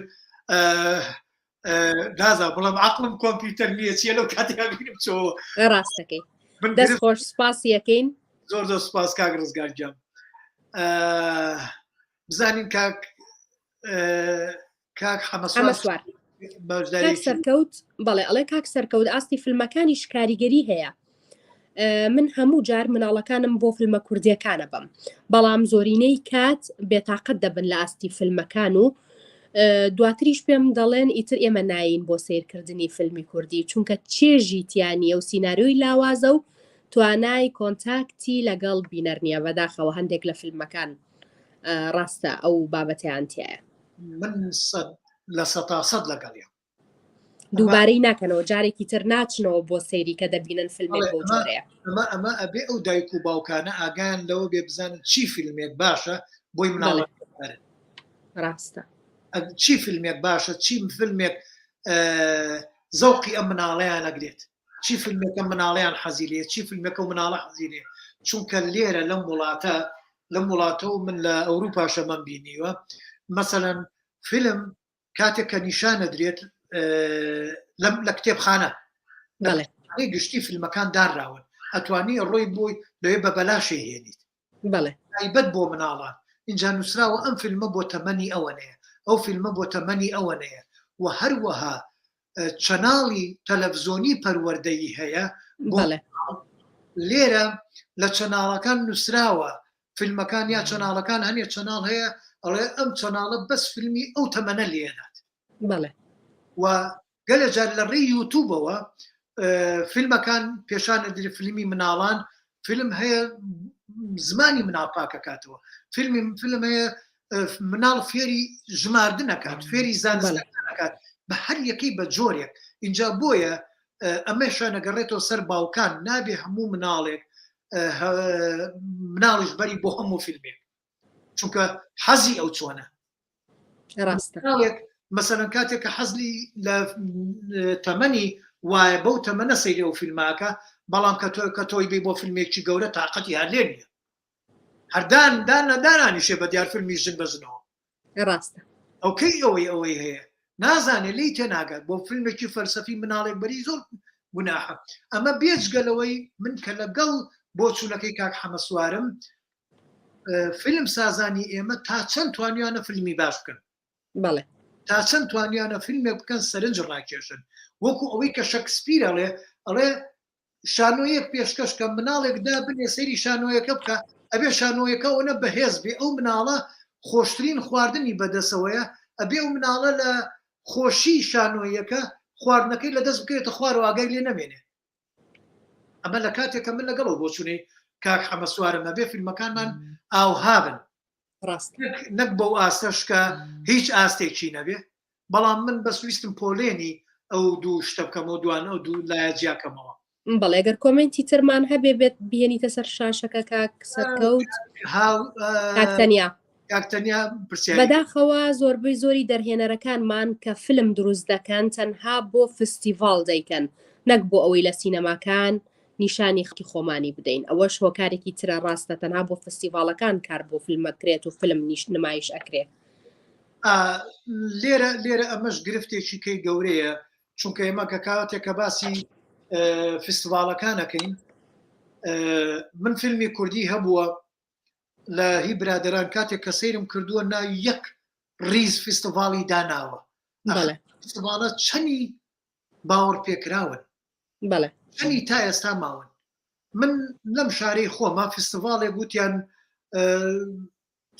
نازا بڵم عقلم کۆمپیوتەر نییە چیە لەو کاتیا بینم چۆ ڕاستەکەی دەست خۆش سوپاسی یەکەین زۆر زۆر سوپاس کاک ڕزگار گیان بزانین کاک کاک حەمەسوار سەرکەوت بەڵێ ئەڵێ کاک سەرکەوت ئاستی فیلمەکانیش کاریگەری هەیە من هەموو جار مناڵەکانم بۆ فیلمە کوردیەکانە بم بەڵام زۆرینەی کات بێتاقەت دەبن لە ئاستی فیلمەکان و دواتریش پێم دەڵێن ئیتر ئێمە ناین بۆ سیرکردنی فیلمی کوردی چونکە چێژی تیانە و سیناریۆی لاوازە و توانای contact ی لەگەڵ بینەر نییە بەداخەوە هەندێک لە فیلمەکان ڕاستە ئەو بابەتیان تایە من لە سەتا سەد لەگەڵیان دووبارەی ناکەنەوە جارێکی تر ناچنەوە بۆ سەیری کە دەبینن فیلمێک بەو جۆرەیە ئەمە ئەمە ئەبێ ئەو دایک و باوکانە ئاگایان لەوە بێ بزانن چی فیلمێک باشە بۆی مناڵ ڕاستە چی فیلمێک باشە چی فیلمێک زەوقی ئەم مناڵەیان ئەگرێت چی فیلمێکە مناڵیان حەزی لێ چی فیلمێکە و مناڵە حەزی لێ چونکە لێرە لەم وڵاتە لەم وڵاتە و من لە ئەوروپاشە من بینیوە مەسەەن فیلم کاتێک کە نیشانەدرێت لەم لە کتێبخانە گشتی فیلمەکان دانراون ئەتوانی ڕۆی بۆی لەوێ بە بەلاشێ هێنیت بەڵێ تایبەت بۆ مناڵان اینجا نووسراوە ئەم فیلمە بۆ تەمەنی ئەوەنەیە ئەو فیلمە بۆ تەمەنی ئەوەنەیە و هەروەها channel ی تەلەڤزۆنی پەروەردەیی هەیە لێرە لە channel ەکان نووسراوە فیلمەکان یا channel ەکان هەنێ channel هەیە ئەڵێ ئەم channel ە بەس فیلمی ئەو تەمەنە لێدات بەڵێ و گەلێ جار لە ڕێی یوتوبەوە فیلمەکان پێشانە دری فیلمی مناڵان فیلم هەیە زمانی مناڵ پاکەکاتەوە فیلمی فیلم هەیە مناڵ فێری ژماردنەکات فێری زانستەکات بە هەر یەکەی بە جۆرێک اینجا بۆیە ئەمەشە نەگەڕێتەوە سەر باوکان نابێ هەموو مناڵێک مناڵیش بەری بۆ هەموو فیلمێک چونکە حەزی ئەو چۆنە ڕاستە مەسەلەن کاتێک کە حەزلی لە تەمەنی وایە بەو تەمەنە سەیری ئەو فیلماکە بەڵام کە تۆ کە تۆی بی بۆ فیلمێکی گەورە تااقەتی هەر لێ نییە هەردان دان دانانیشێ بە دیار فیلمی ژن بە ژنەوە ڕاستە ئەو کەی ئەوەی ئەوەی هەیە نازانێ لێی تێناگات بۆ فیلمێکی فەلسەفی مناڵێک بەری زۆر گوناحە ئەمە بێجگە لەوەی من کە لەگەڵ بۆچوونەکەی کاک حەمە سوارم فیلم سازانی ئێمە تا چەند توانیانە فیلمی باش بکەن بەڵێ تا چەند توانیانە فیلمێک بکەن سەرنج ڕاکێشن وەکو ئەوەی کە شەکسپیر ئەڵێ ئەڵێ شانۆیەک پێشکەش کە مناڵێک دا بنێ سەیری شانۆیەکە بکە ئەبێ شانۆیەکە ئەوەنە بەهێز بێ ئەو مناڵە خۆشترین خواردنی بەدەسەوەیە ئەبێ ئەو مناڵە لە خۆشی شانۆیەکە خواردنەکەی لەدەست بکەوێتە خوارەوە ئاگای لێ نەمێنێ ئەمە لە کاتێک کە من لەگەڵ ئەو بۆچوونەی. کاک حەمە سوارم ئەبێ فیلمەکانمان ئاوها بن ڕاست نەک بەو ئاستەش کە هیچ ئاستێکی نەبێ بەڵام من بەس ویستم پۆلێنی ئەو دوو شتە بکەمەوە دوان ئەو دوو لایە جیاکەمەوە. بەڵێ گەر کۆمێنتی ترمان هەبێ بێت بهێنیتە سەر شاشەکە کاک سەرکەوت کاک تەنیا کاک تەنیا پرسیاری بەداخەوە زۆربەی زۆری دەرهێنەرەکانمان کە فلم دروست دەکەن تەنها بۆ فستیڤاڵ دەیکەن نەک بۆ ئەوەی لە سینەماکان نیشانی خەڵکی خۆمانی بدەین ئەوەش هۆکارێکی ترە ڕاستە تەنها بۆ فستیڤاڵەکان کار بۆ فلمەکرێت و فلم نیش نمایش ئەکرێ. لێرە لێرە ئەمەش گرفتێکی کەی گەورەیە چونکە ئێمە کە کاتێک کە باسی فستیڤاڵەکان ئەکەین من فیلمی کوردی هەبووە لە هی برادران کاتێک کە سەیرم کردووە ناوی یەک ڕیز فستیڤاڵی داناوە فستیڤاڵە چەنی باوەڕ پێکراون بەڵێ چەنی تا ئێستا ماون من لەم شارەی خۆما فستیڤاڵێک وتیان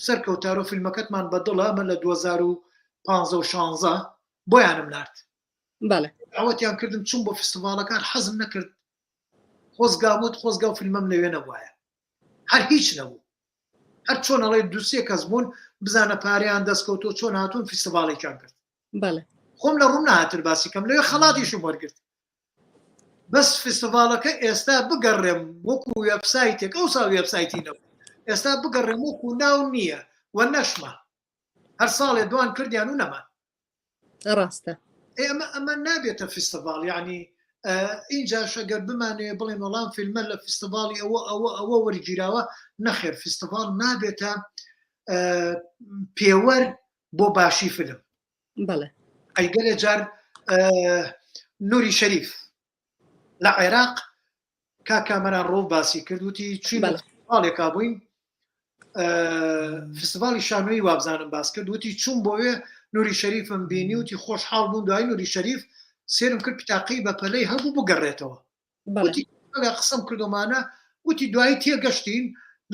سەرکەوت تارۆ فیلمەکەتمان بە دڵە ئەمە لە 2015 و 16 بۆیانم نارد بەڵێ داوەتیان کردم چوم بۆ فستیڤاڵەکان حەزم نەکرد خۆزگام وت خۆزگا و فیلمەم لەوێ نەبوایە هەر هیچ نەبوو هەر چۆن ئەڵێ دوسێ کەس بوون بزانە پارەیان دەستکەوتۆ چۆن هاتوون فستیڤاڵێکیان کرد بەڵێ خۆم لە ڕووم نەهاتر باسی کەم لەوێ خەڵاتیشم وەرگرت بەس فستیڤاڵەکە ئێستا بگەڕێم وەکو وێبسایتێک ئەوسا وێبسایتی نەبوو ئێستا بگەڕێم وەکو ناو نییە و نەشما هەر ساڵێ دوان کردیان و نەمان ڕاستە ئێمە ئەمە نابێتە فستیڤاڵ یعنی ئینجا شەگەر بمانەوێ بڵێن وەڵام فیلمە لە فستیڤاڵی ئەوە ئەوە ئەوە وەرگیراوە نەخێر فستیڤاڵ نابێتە پێوەر بۆ باشی فیلم بەڵێ ئەی گەلێ جار نوری شەریف لە عێراق کا کامەران ڕۆڵ باسی کرد وتی چی فستیڤاڵێکا بووین فستیڤاڵی شانۆیی وابزانم باس کرد وتی چوون بۆوێ نوری شەریفم بینی وتی خۆشحاڵ بوون دوای نوری شەریف سێرم کرد پتاقی بە پەلەی هەبوو بگەڕێتەوە وتی قسەم کردۆمانە وتی دوایی تێگەشتین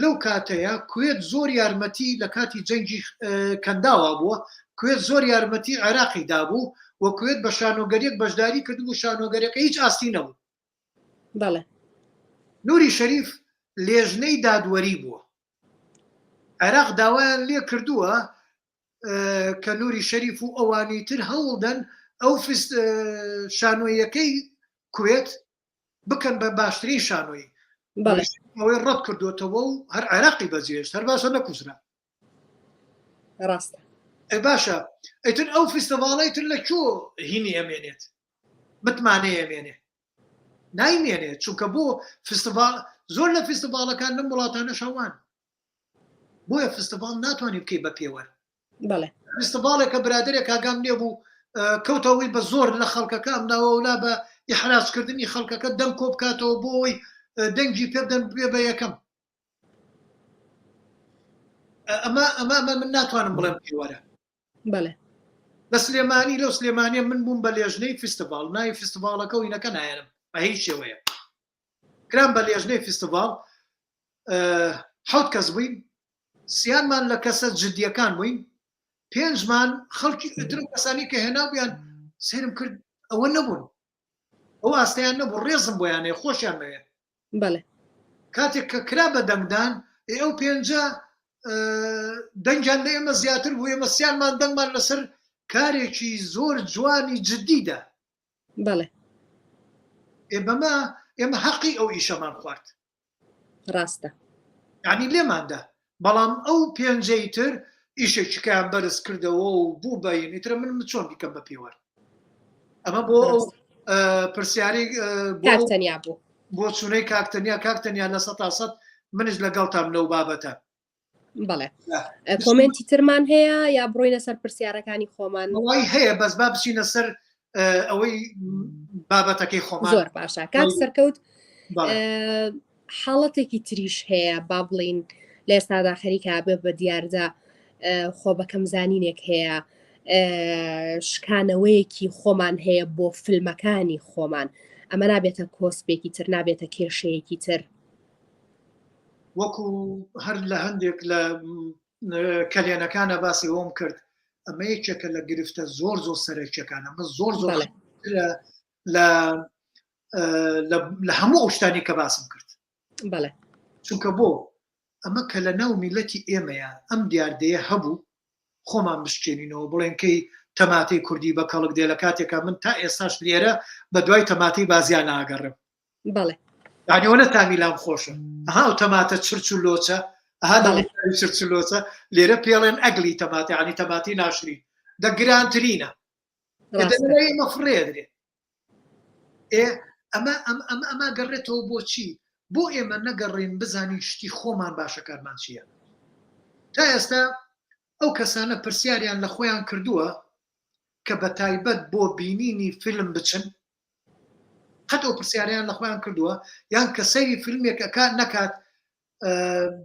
لەو کاتەیە کوێت زۆر یارمەتی لە کاتی جەنگی کەنداوا بووە کوێت زۆر یارمەتی عێراقی دابوو و کوێت بە شانۆگەریەک بەشداری کردبوو شانۆگەرەکە هیچ ئاستی نەبوو بەڵێ نوری شەریف لێژنەی دادوەری بووە عێراق داوایان لێ کردووە کە نوری شەریف و ئەوانی تر هەوڵدەن ئەو شانۆیەکەی کوێت بکەن بە باشترین شانۆیی ئەوەی ڕەت کردوێتەوە و هەر عێراقی بەجێشت هەر باشە نەکوژرا ڕاستە باشە ئیتر ئەو فیستیڤاڵی تر لە کۆ هینی ئەمێنێت متمانەی ئەمێنێ نایمێنێت چونکە بۆ فستیڤال زۆر لە فستیڤاڵەکان لەم وڵاتانە شەوان بۆیە فستیڤاڵ ناتوانانی بکەی بە پێوەر بەڵێ فستیڤاڵێکە برادێک ئاگام لێ بوو کەوتەوەی بە زۆر لە خەڵکەکە ئەم ناوەولا بە ئیحراجکردنی خەڵکەکە دەنگ کۆ بکاتەوە بۆ ئەوەی دەنگی پێ بدەن بێ بە یەکەم ئەمە ئەمە ئەمە من ناتوانم بڵێم پێوەرە بەڵێ لە سلێمانی لەو سلێمانیە من بووم بە لێژنەی فستیڤاڵ ناوی فستیڤاڵەکە و هینەکە نایەنم بە هیچ شێوەیە کرام بە لێژنەی فستیڤاڵ حوت کەس بووین سیانمان لە کەسە جدیەکان بووین پێنجمان خەڵکی تر کەسانی کە هێنابوویان سەیرم کرد ئەوە نەبوون ئەو ئاستیان نەبوو ڕێزم بۆیانێ خۆشیان مەوێ بەڵێ. کاتێک کە کرا بە دەنگدان ئێ ئەو پێنجە دەنگیان لە ئێمە زیاتر بوو ئێمە سیانمان دەنگمان لەسەر کارێکی زۆر جوانی جددیدا بەڵێ ئێ بەمە ئێمە حەقی ئەو ئیشەمان خوارد ڕاستە یعنی لێماندا بەڵام ئەو پێنجەی تر ئیشێکیکەیان بەرز کردەوە و بوو بە ئیترە من چۆن بیکەم بە پێوەر ئەمە بۆ ئەو پرسیاری بۆ تەنیا بوو بۆ چونەی کاک تەنیا کاک تەنیا لە سە تا سەد منش لەگەڵتام لەو بابەتە بەڵێ کۆمنتی ترمان هەیە یا بڕۆینە سەر پرسیارەکانی خۆمان ئەوەی هەیە بەس با بچینە سەر ئەوەی بابەتەکەی خۆمان زۆر باشە کاک سەرکەوت حاڵەتێکی تریش هەیە با بڵین لە ئێستادا خەریکە بێ بە دیاردە خۆ بەکەم زانینێک هەیە شکانەوەیەکی خۆمان هەیە بۆ فیلمەکانی خۆمان ئەمە نابێتە کۆسپێکی تر نابێتە کێشەیەکی تر وەکو هەر لە هەندێک لە کەلێنەکانە باسی ئەوم کرد ئەمە یەکێکە لە گرفتە زۆر زۆر سەرەکیەکان ئەمە زۆر زۆر لە لە هەموو ئەو شتانی کە باسم کرد بەڵێ. چونکە بۆ ئەمە کە لە ناو میلەتی ئێمەیە ئەم دیاردەیە هەبوو خۆمان بشکێنینەوە بڵێن کەی تەماتەی کوردی بە کەڵک دێ لە کاتێکا من تا ئێستاش لێرە بە دوای تەماتەی بازیان ناگەڕێم. بەڵێ. یعنی ئەوەنە تامی لام خۆشە. ئەها ئەو تەماتە چرچ و لۆچە، ئەها چرچ و لۆچە لێرە پێڵێن ئەگلی تەماتە یعنی تەماتی ناشرین دە گرانترینە. ئێمە فڕێدرێ. ئێ ئەمە ئەم ئەم ئەمە گەڕێتەوە بۆچی بۆ ئێمە نەگەڕێین بزانین شتی خۆمان باشەکانمان چییە تا ئێستا ئەو کەسانە پرسیاریان لە خۆیان کردووە کە بە تایبەت بۆ بینینی فیلم بچن قەت ئەو پرسیاریان لە خۆیان کردووە یان کە سەیری فیلمێک ئەکات نەکات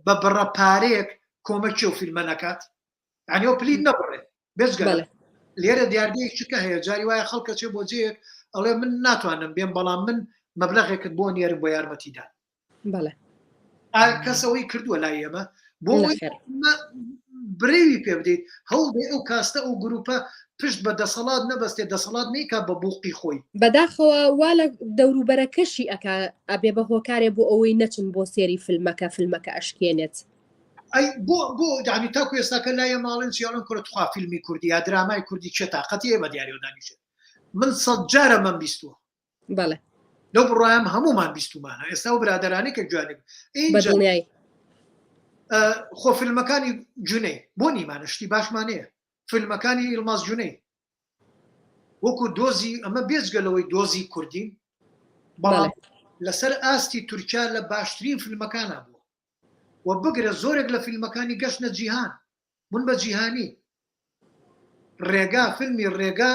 بە بڕە پارەیەک کۆمەکی ئەو فیلمە نەکات یعنی ئەو پلیت نەبڕێ بێجگە لێرە دیاردەیەکی کە هەیە جاری وایە خەڵکە چێ بۆ جێیەک ئەڵێ من ناتوانم بێم بەڵام من مەبلەغێکت بۆ نێرم بۆ یارمەتیدان بەڵێ کەس ئەوەی کردووە لای ئێمە بۆ برێوی پێ بدەیت هەوڵ بێ ئەو کاستە ئەو گروپە پشت بە دەسەڵات نەبەستێت دەسەڵات نیکا بە بوقی خۆی. بەداخەوە وا لە دەوروبەرەکەشی ئەکا ئەبێ بە هۆکارێ بۆ ئەوەی نەچن بۆ سێری فلمەکە فلمەکە ئەشکێنێت. ئەی بۆ بۆ یانی تاکو ئێستاکە لای ماڵن چیاڵن کورە تخوا فیلمی کوردی یا درامای کوردی چێ تاقەتی ئێمە دیاریەوە دانیشێت من سەد جارە مەم بیستووە بەڵێ لەو بڕوایم هەمومان بیستومانە ئێستا و برادرانی کە جوانی بەدڵنیایی خۆ فیلمەکانی جونەی بۆ نیمانە شتی باشمانەیە فیلمەکانی یڵماز جونەی وەکو دۆزی ئەمە بێجگە لەوەی دۆزی کوردین بەڵام لەسەر ئاستی تورکیا لە باشترین فیلمەکانە بووە و بگرە زۆرێک لە فیلمەکانی گەشتنە جیهان بوون بە جیهانی ڕێگا فیلمی ڕێگا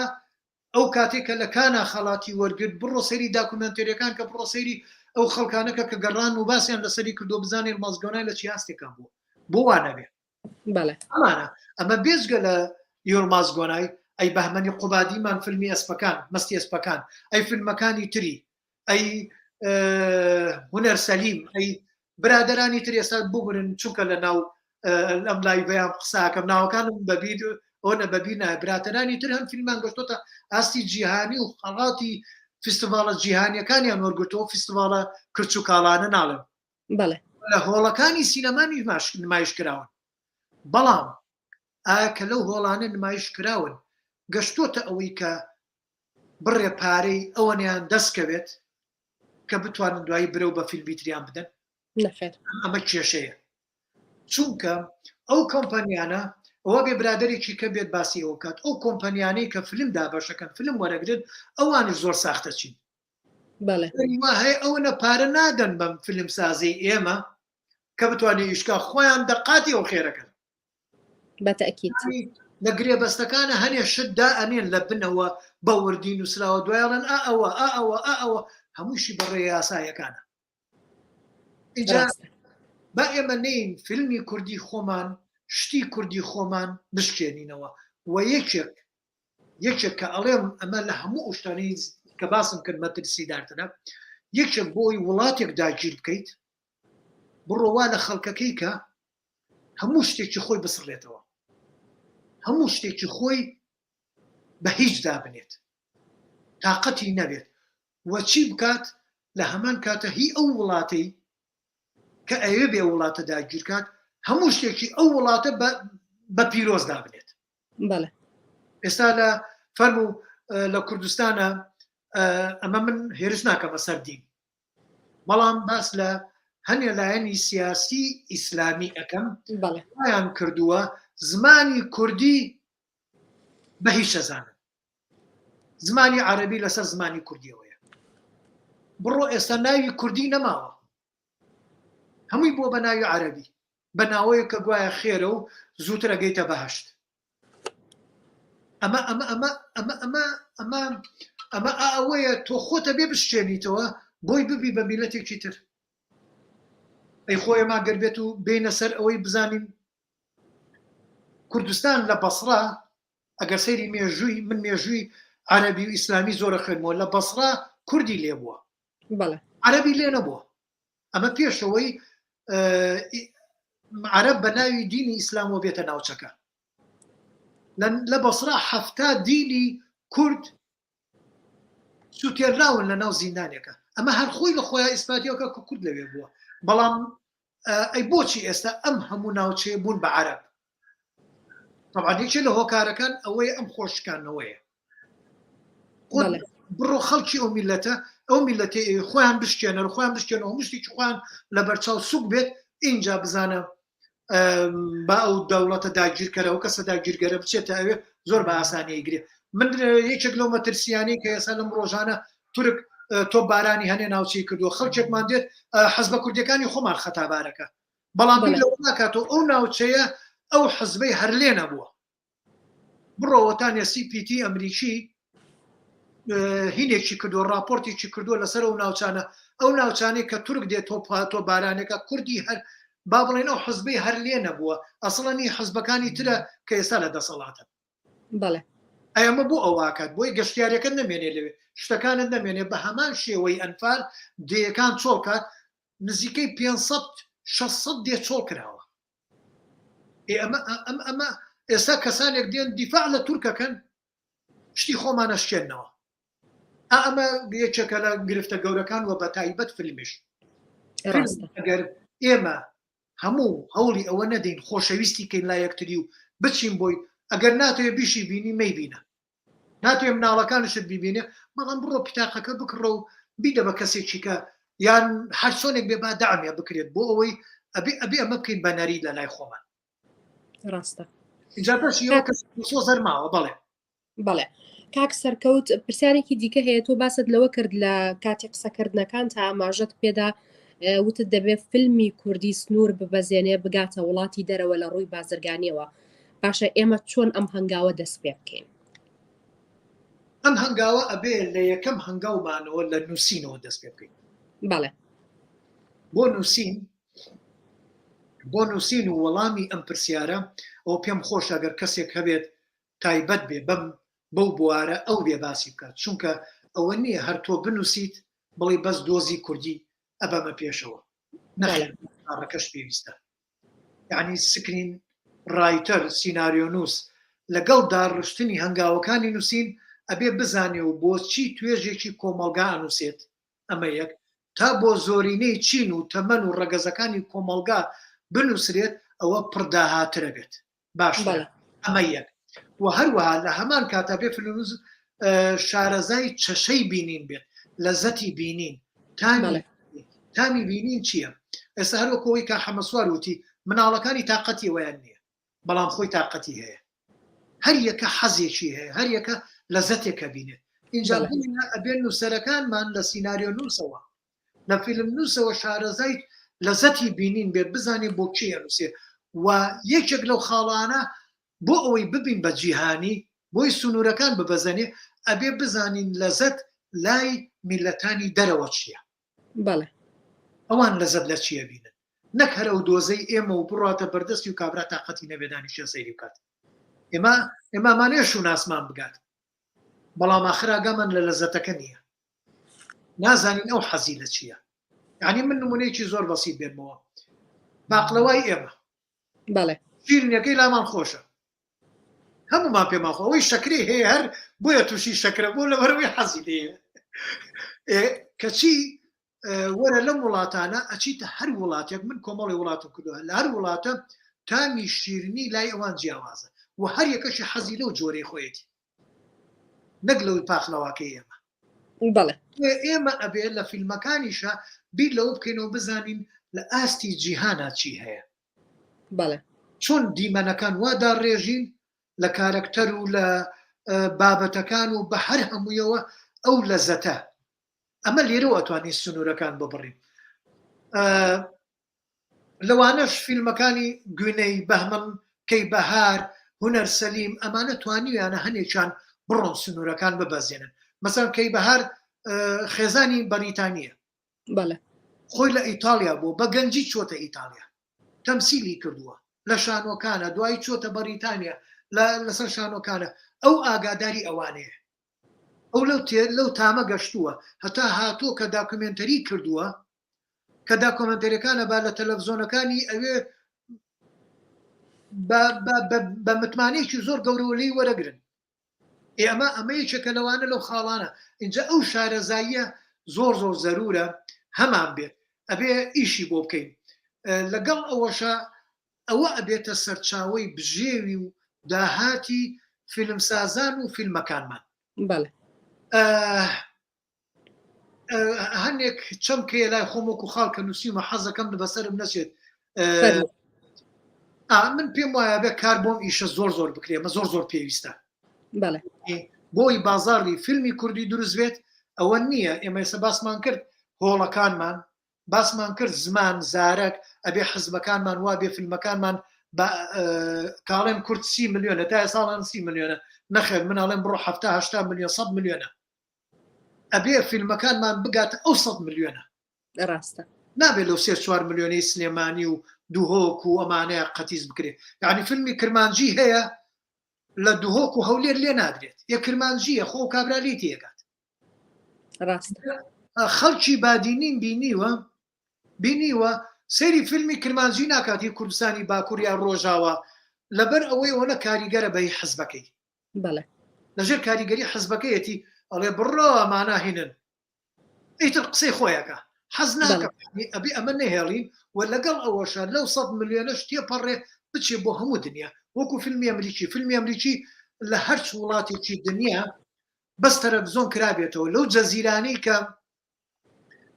ئەو کاتێک کە لە کانا خەڵاتی وەرگرت بڕۆ سەیری داکومێنتەریەکان کە بڕۆ سەیری ئەو خەڵکانە کە کە گەڕان و باسیان لەسەری کردو بزانێت مازگۆنای لە چی ئاستێکا بووە بۆ وا نەبێ بەڵێ ئەمانە ئەمە بێجگە لە یۆرماز گۆنای ئەی بەهمەنی قوبادیمان فیلمی ئەسپەکان مەستی ئەسپەکان ئەی فیلمەکانی تری ئەی هونەر سەلیم ئەی برادرانی تر ئێستا ببورن چونکە لە ناو ئەم لای بەیان قساکەم ناوەکانم بەبیر ئەوە بەبیر نایە براتەرانی تر هەم فیلمان گەشتۆتە ئاستی جیهانی و خەڵاتی فیستیڤاڵە جیهانیەکانیان وەرگرتەوە فیستیڤاڵە کرچ و کاڵانە ناڵێم بەڵێ لە هۆڵەکانی سینەما نمایش کراون بەڵام ئایا کە لەو هۆڵانە نمایش کراون گەشتۆتە ئەوەی کە بڕێ پارەی ئەوەنیان دەست کەوێت کە بتوانن دوایی برەو بە فیلمی تریان بدەن؟ نەخێر. ئەمە کێشەیە چونکە ئەو کۆمپانیانە ئەوە بێ برادێکی کە بێت باسی ئەو کات ئەو کۆمپانیانەی کە فیلم دابەشەکەن فیلم وەرەگرن ئەوانیش زۆر ساختە چین بەڵێ وا هەیە ئەوەنە پارە نادەن بەم فیلم سازی ئێمە کە بتوانێت ئیشکا خۆیان دەقاتی ئەو خێرەکەن بە تەئکید. لە گرێبەستەکانە هەنێ شت دائەنێن لە بنەوە بە وردی نووسراوە دوایڵێن ئا ئەوە ئا ئەوە ئا ئەوە هەمووشی بە ڕێ یاسایەکانە ئینجا با ئێمە نین فیلمی کوردی خۆمان شتی کوردی خۆمان بشکێنینەوە و یەکێک یەکێک کە ئەڵێم ئەمە لە هەموو ئەو شتانەی کە باسم کرد مەترسیدارترە یەکێک بۆی وڵاتێک داگیر بکەیت بڕۆ وا لە خەڵکەکەی کە هەموو شتێکی خۆی بسڕێتەوە هەموو شتێکی خۆی بە هیچ دابنێت تااقەتی نەبێت و چی بکات لە هەمان کاتە هی ئەو وڵاتەی کە ئەوێ بێ وڵاتە داگیرکات هەموو شتێکی ئەو وڵاتە بە پیرۆز دابنێت بەڵێ ئێستا لە فەرمو لە کوردستانە ئەمە من هێرش ناکەمە سەر دین بەڵام باس لە هەنێ لایەنی سیاسی ئیسلامی ئەەکەم وایان کردووە زمانی کوردی بە هیچ ئەزانن زمانی عەربی لەسەر زمانی کوردیەوەیە بڕۆ ئێستا ناوی کوردی نەماوە هەمووی بۆ بە ناوی عەربی بە ناوەیە کە گوایە خێرە و زووتر ئەگەیتە بەهشت ئەمە ئەمە ئەمە ئەمە ئەمە ئەمە ئەمە ئەوەیە تۆ خۆتە بێ بشکێنیتەوە بۆی ببی بە میلەتێکی تر ئەی خۆ ئێمە گەر بێت و بینە سەر ئەوەی بزانین کوردستان لە بەسڕا ئەگەر سەیری مێژووی من مێژووی عەربی و ئیسلامی زۆرە خوێنمەوە لە بەسڕا کوردی لێ بووە عەربی لێ نەبووە ئەمە پێشەوەی عەرەب بە ناوی دینی ئیسلامەوە بێتە ناوچەکە لە بەسرا هەفتا دیلی کورد سوتێنراون لە ناو زیندانێکە ئەمە هەر خۆی لە خۆیان ئیسپاتیەکە کە کورد لەوێ بووە بەڵام. ئەی بۆچی ئێستا ئەم هەموو ناوچەیە بوون بە عەرەب؟ طبعا یەکێ لە هۆکارەکان ئەوەیە ئەم خۆشکانەوەیە بڕۆ خەڵکی ئەو میلەتە ئەو میلەتی خۆیان بشکێنەر خۆیان بشکێنەوە هەموو شتێکی خۆیان لە بەرچاو سوک بێت اینجا بزانە با ئەو دەوڵەتە داگیرکەرە و کەسە داگیرگەرە بچێتە ئەوێ زۆر بە ئاسانی گرێ من یەکێک لەو مەترسیانەی کە ئێستا لەم ڕۆژانە تورک تۆ بارانی هەنێ ناوچەی کردووە خەڵکێکمان دێت حەزبە کوردەکانی خۆمان خەتابارەکە بەڵام بیر لەوە ناکاتەوە ئەو ناوچەیە ئەو حزبەی هەر لێ نەبووە بڕۆوە تا نێسی پیتی ئەمریکی هینێکی کردووە راپۆرتێکی کردووە لەسەر ئەو ناوچانە ئەو ناوچانەی کە تورک دێت تۆ تۆ بارانێکە کوردی هەر با بڵێن ئەو حزبەی هەر لێ نەبووە ئەسڵەنی حزبەکانی ترە کە ئێستا لە دەسەڵاتن بەڵێ ئەمە بۆ ئەوواکات بۆی گەشتیارەکە نەمێنێ لەوێ شتەکانت نەمێنێ بە هەمان شێوەی ئەنفال دێیەکان چۆڵکات نزیکەی 500 600 دێ چۆڵ کراوە ئەمە ئەم ئەمە ئێستا کەسانێک دێن دیفاع لە تورکەکەن شتی خۆمانە شکێنەوە ئەمە یەکێکە لە گرفتە گەورەکان و بە تایبەت فیلمیش ئەگەر ئێمە هەموو هەوڵی ئەوە نەدەین خۆشەویستی کەین لا یەکتری و بچین بۆی ئەگەر ناتەوێ بیشی بینی مەیبینە ناتوێ مناڵەکانشت بیبینێ بەڵام بڕۆ پیتاقەکە بکڕە و بیدە بە کەسێکی کە یان هەر چۆنێک بێ با دەعمێ بکرێت بۆ ئەوەی ئەبێ ئەبێ ئەمە بکەین بە نەری لە لای خۆمان ڕاستە اینجا بەشی ئەوە کەس سۆزەر ماوە بەڵێ بەڵێ کاک سەرکەوت پرسیارێکی دیکە هەیە تۆ باست لەوە کرد لە کاتی قسەکردنەکان تا ئاماژەت پێدا وتت دەبێت فیلمی کوردی سنوور ببەزێنێ بگاتە وڵاتی دەرەوە لە ڕووی بازرگانیەوە باشە ئێمە چۆن ئەم هەنگاوە دەست پێ بکەین؟ ئەم هەنگاوە ئەبێ لە یەکەم هەنگاومانەوە لە نووسینەوە دەست پێ بکەین. بەڵێ. بۆ نووسین بۆ نووسین و وەڵامی ئەم پرسیارە ئەو پێم خۆشە گەر کەسێک هەبێت تایبەت بێ بەم بەو بوارە ئەو بێ باسی بکات چونکە ئەوە نییە هەر تۆ بنووسیت بڵێ بەس دۆزی کوردی ئەبەمە پێشەوە نەخێر ڕەکەش پێویستە یعنی screenwriter سیناریۆنووس لەگەڵ داڕشتنی هەنگاوەکانی نووسین ئەبێ بزانێ و بۆچی توێژێکی کۆمەڵگا ئەنووسێت ئەمە یەک تا بۆ زۆرینەی چین و تەمەن و ڕەگەزەکانی کۆمەڵگا بنووسرێت ئەوە پڕداهاترە بێت باشترە ئەمە یەک و هەروەها لە هەمان کاتا بێ فلونوز شارەزای چەشەی بینین بێت لەزەتی بینین تامی تامی بینین چییە؟ ئێستا هەر وەکو ئەوەی کە حەمەسوار وتی مناڵەکانی تاقەتی ئەوەیان نییە بەڵام خۆی تاقەتی هەیە هەر یەکە حەزێکی هەیە هەر یەکە لەزەتێکە بینێت اینجا ئەبێن نووسەرەکانمان لە سیناریۆ نووسەوە لە فیلم نووسەوە شارەزای لەزەتی بینین بێت بزانێ بۆ کێ ئەنووسێ و یەکێک لەو خاڵانە بۆ ئەوەی ببین بە جیهانی بۆی سنوورەکان ببەزێنێ ئەبێ بزانین لەزەت لای میلەتانی دەرەوە چییە بەڵێ. ئەوان لەزەت لە چی ئەبینن نەک هەر ئەو دۆزەی ئێمە و بڕاتە بەردەستی و کابرا تاقەتی نەبێ دانیشێ سەیری بکات ئێمە ئێمامانەیە شوناسمان بگات بەڵام ئاخر ئاگامان لە لەزەتەکە نییە نازانین ئەو حەزی لە چییە یعنی من نمونەیەکی زۆر بەسیت بێنمەوە باقلەوای ئێمە بەڵێ شیرینەکەی لامان خۆشە هەمومان پێمان خۆ ئەوەی شەکری هەیە هەر بۆیە تووشی شەکرە بۆ لەبەرەوەی حەزی لێ کەچی وەرە لەم وڵاتانە ئەچیتە هەر وڵاتێک من کۆمەڵی وڵاتم کردووە لە هەر وڵاتە تامی شیرنی لای ئەوان جیاوازە و هەر یەکەشی حەزی لەو جۆرەی خۆیەتی نەک لەوەی پاخلەواکەی ئێمە بەڵێ ئێمە ئەبێ لە فیلمەکانیشە بیر لەوە بکەینەوە بزانین لە ئاستی جیهانا چی هەیە بەڵێ چۆن دیمەنەکان وا داڕێژین لە کارەکتەر و لە بابەتەکان و بە هەر هەموویەوە ئەو لەزەتە ئەمە لێرەوە ئەتوانین سنوورەکان ببڕین لەوانەش فیلمەکانی گوینەی بەهمەن کەی بەهار هونەر سەلیم ئەمانە توانیویانە هەنێکیان بڕۆن سنوورەکان ببەزێنن مەسەن کەی بەهار خێزانی بەریتانیە بەڵێ خۆی لە ئیتاڵیا بووە بە گەنجی چۆتە ئیتاڵیا تەمسیلی کردووە لە شانۆکانە دوایی چۆتە بەریتانیا لەسەر شانۆکانە ئەو ئاگاداری ئەوانەیە ئەو لەو لەو تامە گەشتووە هەتا هاتووە کە داکومێنتەری کردووە کە داکۆمێنتەریەکانە با لە تەلەڤزیۆنەکانی ئەوێ بە متمانەیەکی زۆر گەورەوە لێی وەرەگرن ئێمە ئەمە یەکێکە لەوانە لەو خاڵانە اینجا ئەو شارەزاییە زۆر زۆر زەرورە هەمان بێت ئەبێ ئیشی بۆ بکەین. لەگەڵ ئەوەشە ئەوە ئەبێتە سەرچاوەی بژێوی و داهاتی فیلمسازان و فیلمەکانمان. بەڵێ. هەندێک چەمکەیە لای خۆم وەکو خاڵ کە نووسیمە حەزەکەم بەسەرم نەچێت من پێم وایە بێ کار بۆم ئیشە زۆر زۆر بکرێ مە زۆر زۆر پێویستە بۆی بازاری فیلمی کوردی دروست بێت ئەوە نییە ئێمە ئێستا باسمان کرد هۆڵەکانمان باسمان کرد زمان زارەک ئەبێ حزبەکانمان وا بێ فیلمەکانمان کاڵێن کورد سی ملیۆنە تا ساڵان سی ملیۆنە نەخێر مناڵێن بڕۆ ه ملیۆن 100 ملیۆنە ئەبێ فیلمەکانمان بگاتە ئەو 100 ملیۆنە ڕاستە نابێت لەو سێ چوار ملیۆنەی سلێمانی و دوهۆک و ئەمانەیە قەتیس بکرێت یعنی فیلمی کرمانجی هەیە لە دهۆک و هەولێر لێ نادرێت یە کرمانجیە خۆ کابرا لی تێگات ڕاستە خەڵکی بادینیم بینیوە بینیوە سەیری فیلمی کرمانجی ناکاتی کوردستانی باکوور یا ڕۆژاوا لەبەر ئەوەی ئەوەنە کاریگەرە بەی حزبەکەی بەڵێ لەژێر کاریگەری حزبەکەیەتی ئەڵێ بڕۆ ئەمانە هینن ئیتر قسەی خۆیەکە حەز ناکەم ئەبێ ئەمە نەهێڵین و لەگەڵ ئەوەشە لەو سە ملیۆنەش تێپەڕێ بچێ بۆ هەموو دنیا وەکو فیلمی ئەمریکی فیلمی ئەمریکی لە هەرچ وڵاتێکی دنیا بەس تەلەڤزۆن کرابێتەوە لەو جەزیرانەی کە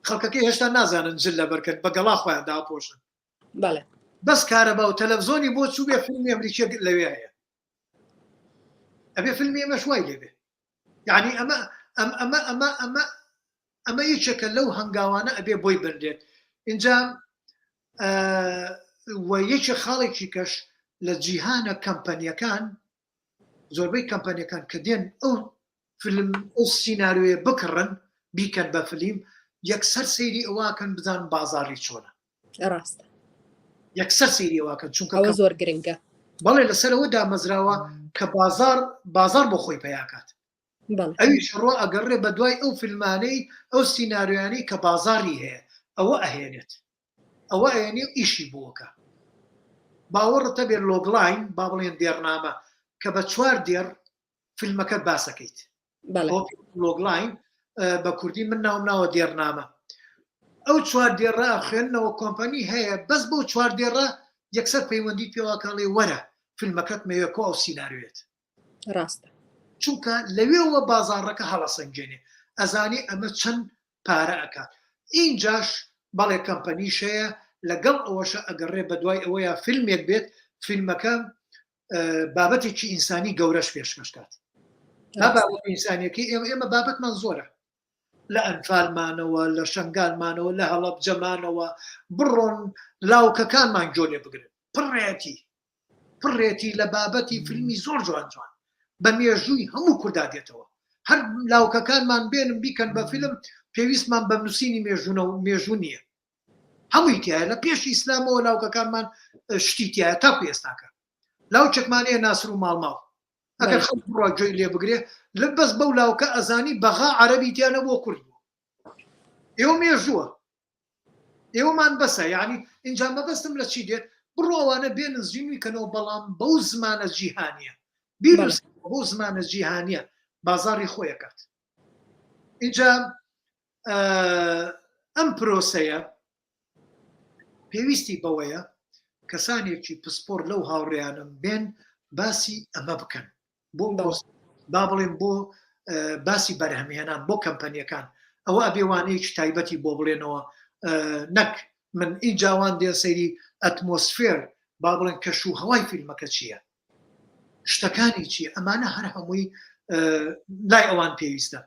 خەڵکەکەی هێشتا نازانن جل لەبەرکەن بە گەڵا خۆیان داپۆشن بەڵێ بەس کارەبا و تەلەڤزۆنی بۆ چوو بێ فیلمی ئەمریکیەک لەوێ هەیە ئەبێ فیلمی ئێمەش وای لێبێ یعنی ئەمە ئەم ئەمە ئەمە ئەمە ئەمە یەکێکە لەو هەنگاوانە ئەبێ بۆی بنرێت اینجا و یەکێ خاڵێکی کەش لە جیهانە کەمپەنیەکان زۆربەی کەمپەنیەکان کە دێن ئەو فیلم ئەو سیناریۆیە بکڕن بیکەن بە فلیم یەکسەر سەیری ئەوواکەن بزان بازاری چۆنە ڕاستە یەکسەر سەیری ئەوواکەن چونکە ئەوە زۆر گرنگە بەڵێ لەسەرەوە دامەزراوە کە بازار بازار بۆ خۆی پیاکات ئەویش ڕۆ ئەگەڕێ بە دوای ئەو فیلمانەی ئەو سیناریۆیانەی کە بازاری هەیە ئەوە ئەهێنێت ئەوە ئەیەنێ و ئیشی بۆکە باوەڕت هەبێت logline با بڵێن دێڕنامە کە بە چوار دێڕ فیلمەکەت باسەکەیت logline بە کوردی من ناوم ناوە دێڕنامە ئەو چوار دێڕە خوێندنەوە کۆمپانی هەیە بەس بۆ چوار دێڕە یەکسەر پەیوەندی پێواکەڵێ وەرە فیلمەکەت مەوێ کۆ ئەو سیناریۆیەت ڕاستە چونکە لەوێوە بازاڕەکە هەڵەسەنگێنێ ئەزانی ئەمە چەند پارە ئەکات ئینجاش بەڵێ کەمپەنیش هەیە لەگەڵ ئەوەشە ئەگەڕێ بەدوای ئەوەیە فیلمێک بێت فیلمەکە بابەتێکی ئینسانی گەورەش پێشکەش کات بابەت ئینسانیەکەی ئێمە ئێمە بابەتمان زۆرە لە ئەنفالمانەوە لە شنگالمانەوە لە هەڵەبجەمانەوە بڕۆن لاوکەکانمان گۆ لێ بگرن پڕێتی پڕێتی لە بابەتی فیلمی زۆر جوان جوان بە مێژووی هەموو کوردا دێتەوە هەر لاوکەکانمان بێنم بیکەن بە فیلم پێویستمان بە نووسینی مێژوونە و مێژوو نییە هەمووی تایە لە پێش ئیسلامەوە لاوکەکانمان شتی تایە تاکو ئێستاکە لاوچێکمان هەیە ناسر و ماڵماڵ ئەگەر خەڵک بڕوا گوێی لێ بگرێ لە بەس بەو لاوکە ئەزانی بەغا عەرەبی تیا نەبووە کورد بوو ئێوە مێژووە ئێوەمان بەسە یعنی اینجا مەبەستم لە چی دێت بڕۆ ئەوانە بێنن زیینوی کەنەوە بەڵام بەو زمانە جیهانیە بیرس بەو زمانە جیهانیە بازاری خۆیەکات اینجا ئەم پرۆسەیە پێویستی بەوەیە کەسانێکی پسپۆر لەو هاوڕێیانم بێن باسی ئەمە بکەن بۆ با بڵێم بۆ باسی بەرهەمهێنان بۆ کەمپەنیەکان ئەوە ئەبێ وانەیەکی تایبەتی بۆ بڵێنەوە نەک من ئینجاوان دێن سەیری ئەتمۆسفێر با بڵێن کەش و هەوای فیلمەکە چییە شتەکانی چی ئەمانە هەر هەمووی لای ئەوان پێویستە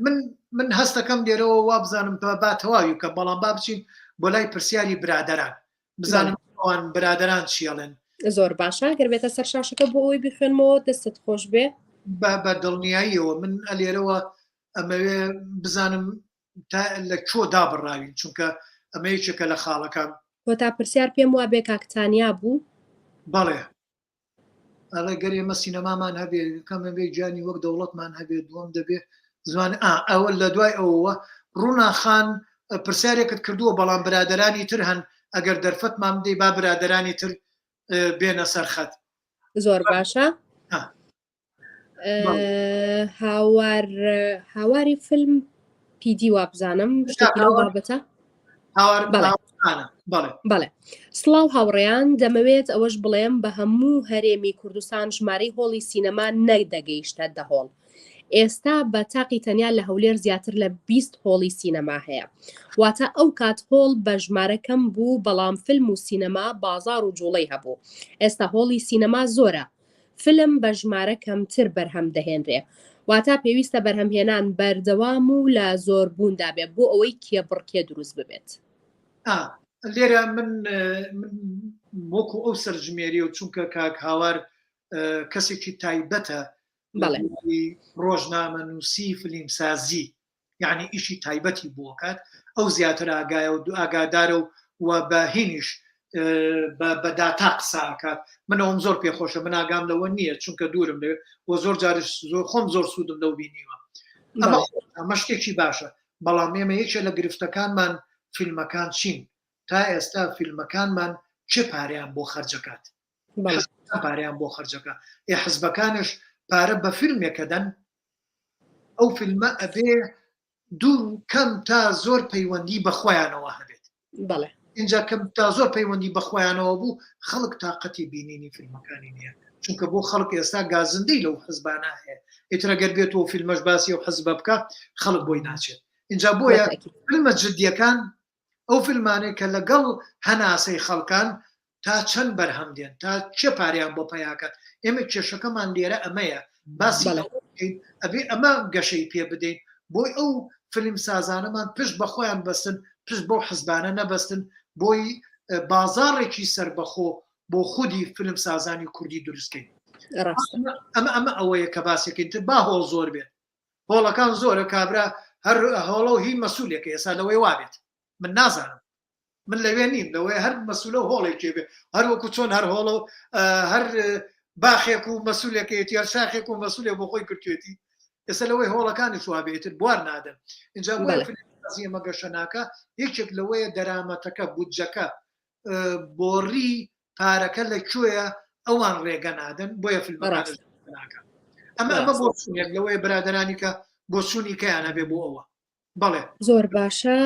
من من هەستەکەم لێرەوە وابزانم با تەواوی بکەم بەڵام با بچین بۆ لای پرسیاری برادران بزانم ئەوان برادران چیڵێن زۆر باشە گەر بێتە سەر شاشەکە بۆ ئەوەی بخوێنمەوە دەستت خۆش بێ بە دڵنیاییەوە من ئەلێرەوە ئەمەوێ بزانم تا لە کۆ دابڕاوین چونکە ئەمە یەکێکە لە خاڵەکان کۆتا پرسیار پێم وابێ کاکتانیا بوو بەڵێ ئەڵێ گەر ئێمە سینەمامان هەبێ کەمە بێ گیانی وەک دەوڵەتمان هەبێ دووەم دەبێ زمان ئەوە لە دوای ئەوەوە ڕوونا خان پرسیارێکت کردووە بەڵام برادرانی تر هەن ئەگەر دەرفەتمان بدەی با برادرانی تر بێنە سەرخەت زۆر باشە هاوار هاواری فیلم پیدی وابزانم شتێکی لەو بابەتە. هاوار بەڵێ سڵاو هاوڕێیان دەمەوێت ئەوەش بڵێم بە هەموو هەرێمی کوردستان ژمارەی هۆڵی سینەما نەدەگەیشتە دە هۆڵ ئێستا بە تاقی تەنیا لە هەولێر زیاتر لە 20 هۆڵی سینەما هەیە واتە ئەو کات هۆڵ بە ژمارە کەم بوو بەڵام فیلم و سینەما بازار و جوڵەی هەبوو ئێستا هۆڵی سینەما زۆرە فیلم بە ژمارە کەمتر بەرهەم دەهێنرێ واتا پێویستە بەرهەمهێنان بەردەوام و لە زۆر بووندا بێ بۆ ئەوەی کێبڕکێ دروست ببێت. ئا لێرە من من وەکو ئەو سەرژمێری و چونکە کاک هاوار کەسێکی تایبەتە بەڵێ ڕۆژنامە نووسی فلیمسازی یعنی ئیشی تایبەتی بۆکات ئەو زیاتر ئاگایە و ئاگادارە و و بە هینیش بە داتا قسە ئەکات من ئەوم زۆر پێخۆشە من ئاگام لەوە نییە چونکە دوورم لەوێ و زۆر جارش زۆر خۆم زۆر سوودم لەو بینیوە ئەمە ئەمە شتێکی باشە بەڵام ئێمە یەکێ لە گرفتەکانمان فیلمەکان چین تا ئێستا فیلمەکانمان چه پارەیان بۆ خەرجەکات پارەیان بۆ خەرجەکە ئێ حزبەکانش پارە بە فیلمێکە دەن ئەو فیلمە ئەبێ دوو کەم تا زۆر پەیوەندی بە خۆیانەوە هەبێت بەڵێ اینجا کەم تا زۆر پەیوەندی بە خۆیانەوە بوو خەڵک تااقەتی بینینی فیلمەکانی نییە چونکە بۆ خەڵک ئێستا گازندەی لەو حزبانە هەیە ئیترە گەر بێت و فیلمەش باسی و حزبە بکە خەڵک بۆی ناچێت اینجا بۆیە فیلمە جدیەکان ئەو فیلمانەی کە لەگەڵ هەناسەی خەڵکان تا چەند بەرهەم دێن تا چێ پاریان بۆ پیاکات ئێمە کێشەکەمان لێرە ئەمەیە باسی ئەبێ ئەمە گەشەی پێ بدەین بۆی ئەو فیلم سازانەمان پشت بە خۆیان بەستن پشت بەو حزبانە نەبەستن بۆی بازاڕێکی سربەخۆ بۆ خودی فیلم سازانی کوردی دروستکەین ئەمە ئەمە ئەوەیە کە باسێکین تر با هۆڵ زۆر بێت هۆڵەکان زۆرە کابرا هەر هۆڵە و هی مەسولێکە ئێستا لەوەی وابێت من نازانم من لەوێ نیم لەوەی هەر مەسولە و هۆڵێکێ بێ هەر وەکو چۆن هەر هۆڵە و هەر باخێک و مەسولێکەیەتی هەر شاخێک و مەسولێک بۆ خۆی کردوێتی ئێستا لەوەی هۆڵەکانی وابێتر بوار نادەن اینجا ئێمە گەشە ناکە یەکێک لەوەیە دەرامەتەکە بودجەکە بۆڕی پارەکە لە کوێیە ئەوان ڕێگە نادەن بۆیە فیلمەکان ناکەن ئەمە ئەمە بۆ چونێک لەوەیە برادرانی کە بۆچوونی کەیان هەبێ بۆ ئەوە بەڵێ زۆر باشە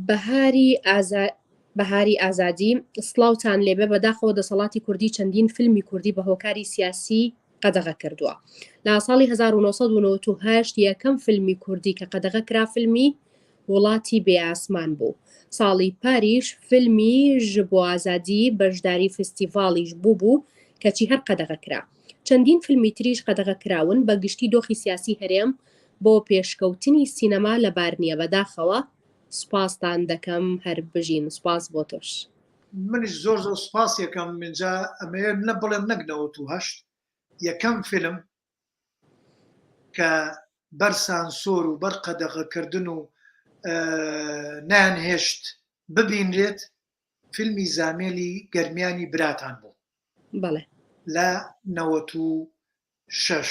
بەهاری ئازا بەهاری ئازادی سڵاوتان لێبێ بەداخەوە دەسەڵاتی کوردی چەندین فیلمی کوردی بە هۆکاری سیاسی قەدەغە کردووە لە ساڵی 1998 یەکەم فیلمی کوردی کە قەدەغە کرا فیلمی وڵاتی بێ ئاسمان بوو. ساڵی پاریش فیلمی ژ بۆ ئازادی بەشداری فستیڤاڵیش بووبوو کەچی هەر قەدەغە کرا. چەندین فیلمی تریش قەدەغە کراون، بە گشتی دۆخی سیاسی هەرێم بۆ پێشکەوتنی سینەما لەبار نییە بەداخەوە. سوپاستان دەکەم هەر بژین. سوپاس بۆ تۆش. منیش زۆر زۆر سوپاسیەکەم ئینجا ئەمەوێ نە بڵێم نەک 98 یەکەم فیلم کە بەر سانسۆر و بەر قەدەغەکردن و نایانهێشت ببینرێت فیلمی زامێلی گەرمیانی براتان بوو بەڵێ لە 96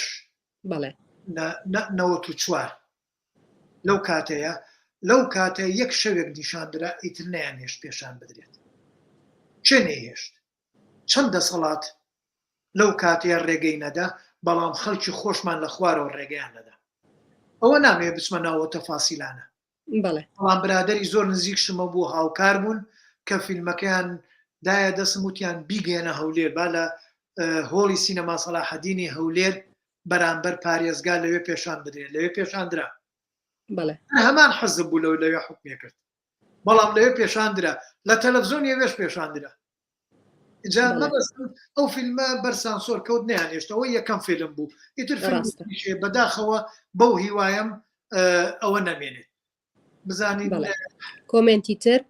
بەڵێ 94 لەو کاتەیە لەو کاتە یەک شەوێک نیشاندرا ئیتر نەیانهێشت پێشان بدرێت چێ نەیهێشت چەند دەسەڵات لەو کاتەیە ڕێگەی نەدا، بەڵام خەڵکی خۆشمان لە خوارەوە ڕێگەیان نەدا. ئەوە نامەوێ بچمە ناو ئەو تەفاسیلانە. بەڵێ. بەڵام برادەری زۆر نزیکشمە بوو هاوکار بوون کە فیلمەکەیان دایە دەستم وتیان بیگەیەنە هەولێر با لە هۆڵی سینەما سەلاحەدینی هەولێر بەرامبەر پارێزگا لەوێ پێشان بدرێت لەوێ پێشان درا. بەڵێ. هەمان حزب بوو لەو لەوێ حوکمی کرد. بەڵام لەوێ پێشان درا لە تەلەفزیۆنی ئەوێش پێشان درا. جا مەبەستم ئەو فیلمە بەر سانسۆر کەوت نەیانێشتەوە یەکەم فیلم بوو ئیتر فیلم بەداخەوە بەو هیوایم ئەوە نەمێنێت بزانین کۆمێنتی تر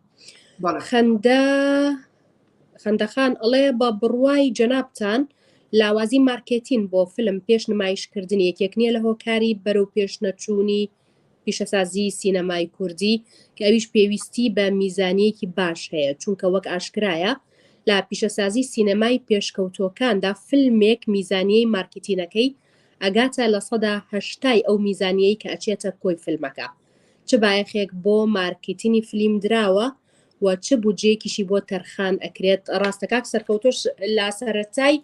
خەندە خەندەخان ئەڵێ بە بڕوای جەنابتان لاوازی مارکێتین بۆ فیلم پێش نمایشکردن یەکێک نییە لە هۆکاری بەرەو پێش نەچوونی پیشەسازی سینەمای کوردی کە ئەویش پێویستی بە میزانیەکی باش هەیە چونکە وەک ئاشکرایە لە پیشەسازی سینەمای پێشکەوتووەکاندا فیلمێک میزانیەی مارکتینەکەی ئەگاتە 80% ئەو میزانیەی کە ئەچێتە کۆی فیلمەکە چ بایەخێک بۆ مارکتینی فلیم دراوە و چ بودجەیەکیشی بۆ تەرخان ئەکرێت ڕاستە کاک سەرکەوتۆش لە سەرەتای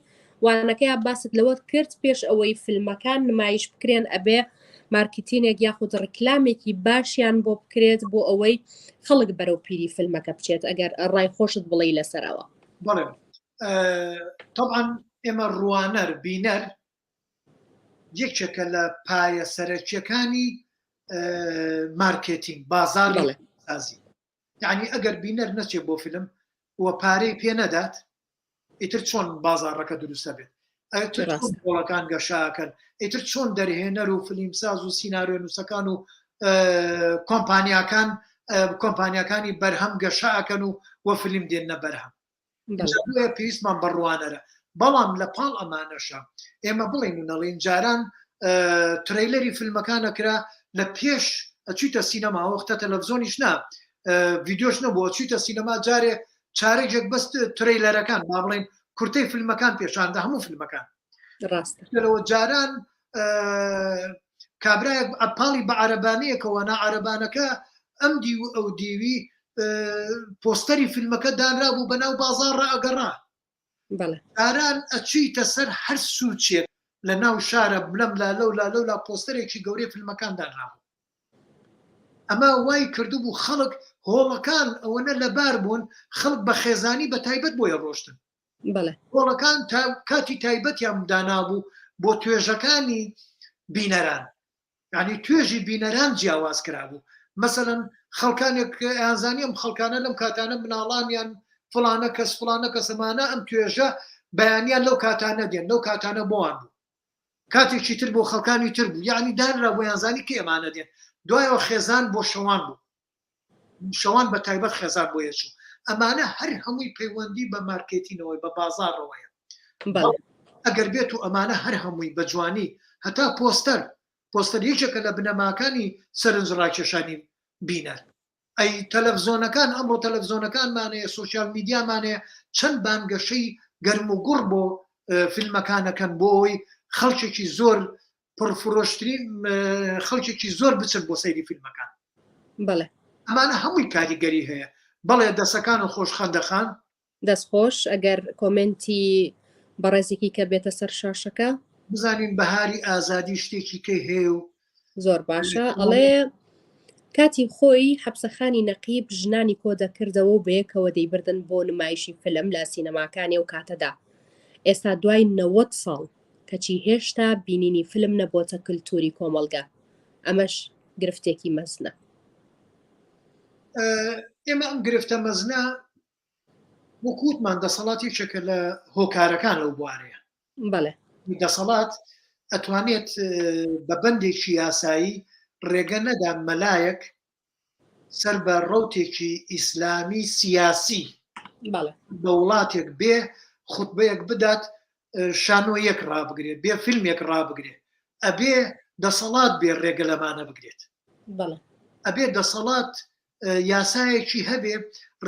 وانەکەیا باست لەوە کرد پێش ئەوەی فیلمەکان نمایش بکرێن ئەبێ مارکتینێک یاخود ڕیکلامێکی باشیان بۆ بکرێت بۆ ئەوەی خەڵک بەرەو پیری فیلمەکە بچێت ئەگەر ڕای خۆشت بڵێی لەسەرەوە. بەڵێ تەبعەن ئێمە ڕوانەر بینەر یەکێکە لە پایە سەرەکیەکانی مارکێتینگ بازاڕی سازی یعنی ئەگەر بینەر نەچێت بۆ فیلم و پارەی پێ نەدات ئیتر چۆن بازاڕەکە دروستە بێت ئەتر چۆن هۆڵەکان گەشاکەن ئیتر چۆن دەرهێنەر و فلیمساز و سیناریۆنووسەکان و کۆمپانیاکان کۆمپانیاکانی بەرهەم گەشاکەن و وە فلیم دێنە بەرهەم پێویستمان بە ڕوانەرە بەڵام لە پاڵ ئەمانەشە ئێمە بڵێن و نەڵێن جاران trailer ی فیلمەکانە کرا لە پێش ئەچیتە سینەما وەختە تەلەڤزیۆنیش نا ڤیدیۆش نەبوو ئەچیتە سینەما جارێ چارەگێک بەس trailer ەکان با بڵێن کورتەی فیلمەکان پێشاندا هەموو فیلمەکان ڕاستە لەوە جاران کابرایەک ئەپاڵی بە عربانەیەکەوە نا عربانەکە ئەم دی و ئەو دیوی پۆستەری فیلمەکە دانرا بوو بەناو بازاڕ ئەگەڕا جاران ئەچیتە سەر هەر سوچێک لە ناو شارە لەم لا لەو لا لەو لا پۆستەرێکی گەورەی فیلمەکان دانرابوو ئەمە وای کردبوو خەڵک هۆڵەکان ئەوەنە لەبار بوون خەڵک بە خێزانی بە تایبەت بۆیە ڕۆشتن هۆڵەکان کاتی تایبەتیان دانابوو بۆ توێژەکانی بینەران یعنی توێژی بینەران جیاواز کرابوو مەسەلەن خەڵکانێک ئەیانزانی ئەم خەڵکانە لەم کاتانە مناڵانیان فڵانە کەس فڵانە کەسەمانە ئەم توێژە بەیانیان لەو کاتانە دێن لەو کاتانە بۆوان بوو کاتێکی تر بۆ خەڵکانی تر بوو یعنی دانرا بۆ یانزانی کە ئەمانە دێن دوایەوە خێزان بۆ شەوان بوو شەوان بە تایبەت خێزان بۆ یەچوو ئەمانە هەر هەمووی پەیوەندی بە مارکێتینەوەی بە بازاڕەوەیە ئەگەر بێت و ئەمانە هەر هەمووی بە جوانی هەتا پۆستەر پۆستەر یەکێکە لە بنەماکانی سەرنج ڕاکێشانی بینەر ئەی تەلەفزۆنەکان ئەمڕۆ تەلەفزۆنەکانمانەیە سوسیال میدیامانەیە چەند بانگەشەی گەرم و گوڕ بۆ فیلمەکانەکەن بۆ ئەوەی خەڵکێکی زۆر پڕفرۆشترین خەڵکێکی زۆر بچن بۆ سەیری فیلمەکان بەڵێ ئەمانە هەمووی کاریگەری هەیە بەڵێ دەسەکان و خۆش خەندەخان دەست خۆش ئەگەر کۆمێنتی بەڕێزێکی کە بێتە سەر شاشەکە. بزانین بەهاری ئازادی شتێکی کەی هەیە و. زۆر باشە ئەڵێ کاتی خۆی حەپسەخانی نەقیب ژنانی کۆ دەکردەوە و بەیەکەوە دەیبردن بۆ نمایشی فلم لە سینەماکانی ئەو کاتەدا ئێستا دوای 90 ساڵ کەچی هێشتا بینینی فلم نەبۆتە کلتوری کۆمەڵگە ئەمەش گرفتێکی مەزنە. ئێمە ئەم گرفتە مەزنە وەکو وتمان دەسەڵات یەکێکە لە هۆکارەکان لەو بوارەیە. بەڵێ. دەسەڵات ئەتوانێت بە بەندێکی یاسایی ڕێگە نەدا مەلایەک سەر بە ڕەوتێکی ئیسلامی سیاسی بە وڵاتێک بێ خوتبەیەک بدات شانۆیەک ڕابگرێت بێ فیلمێک ڕابگرێت ئەبێ دەسەڵات بێ ڕێگە لەمانە بگرێت ئەبێ دەسەڵات یاسایەکی هەبێ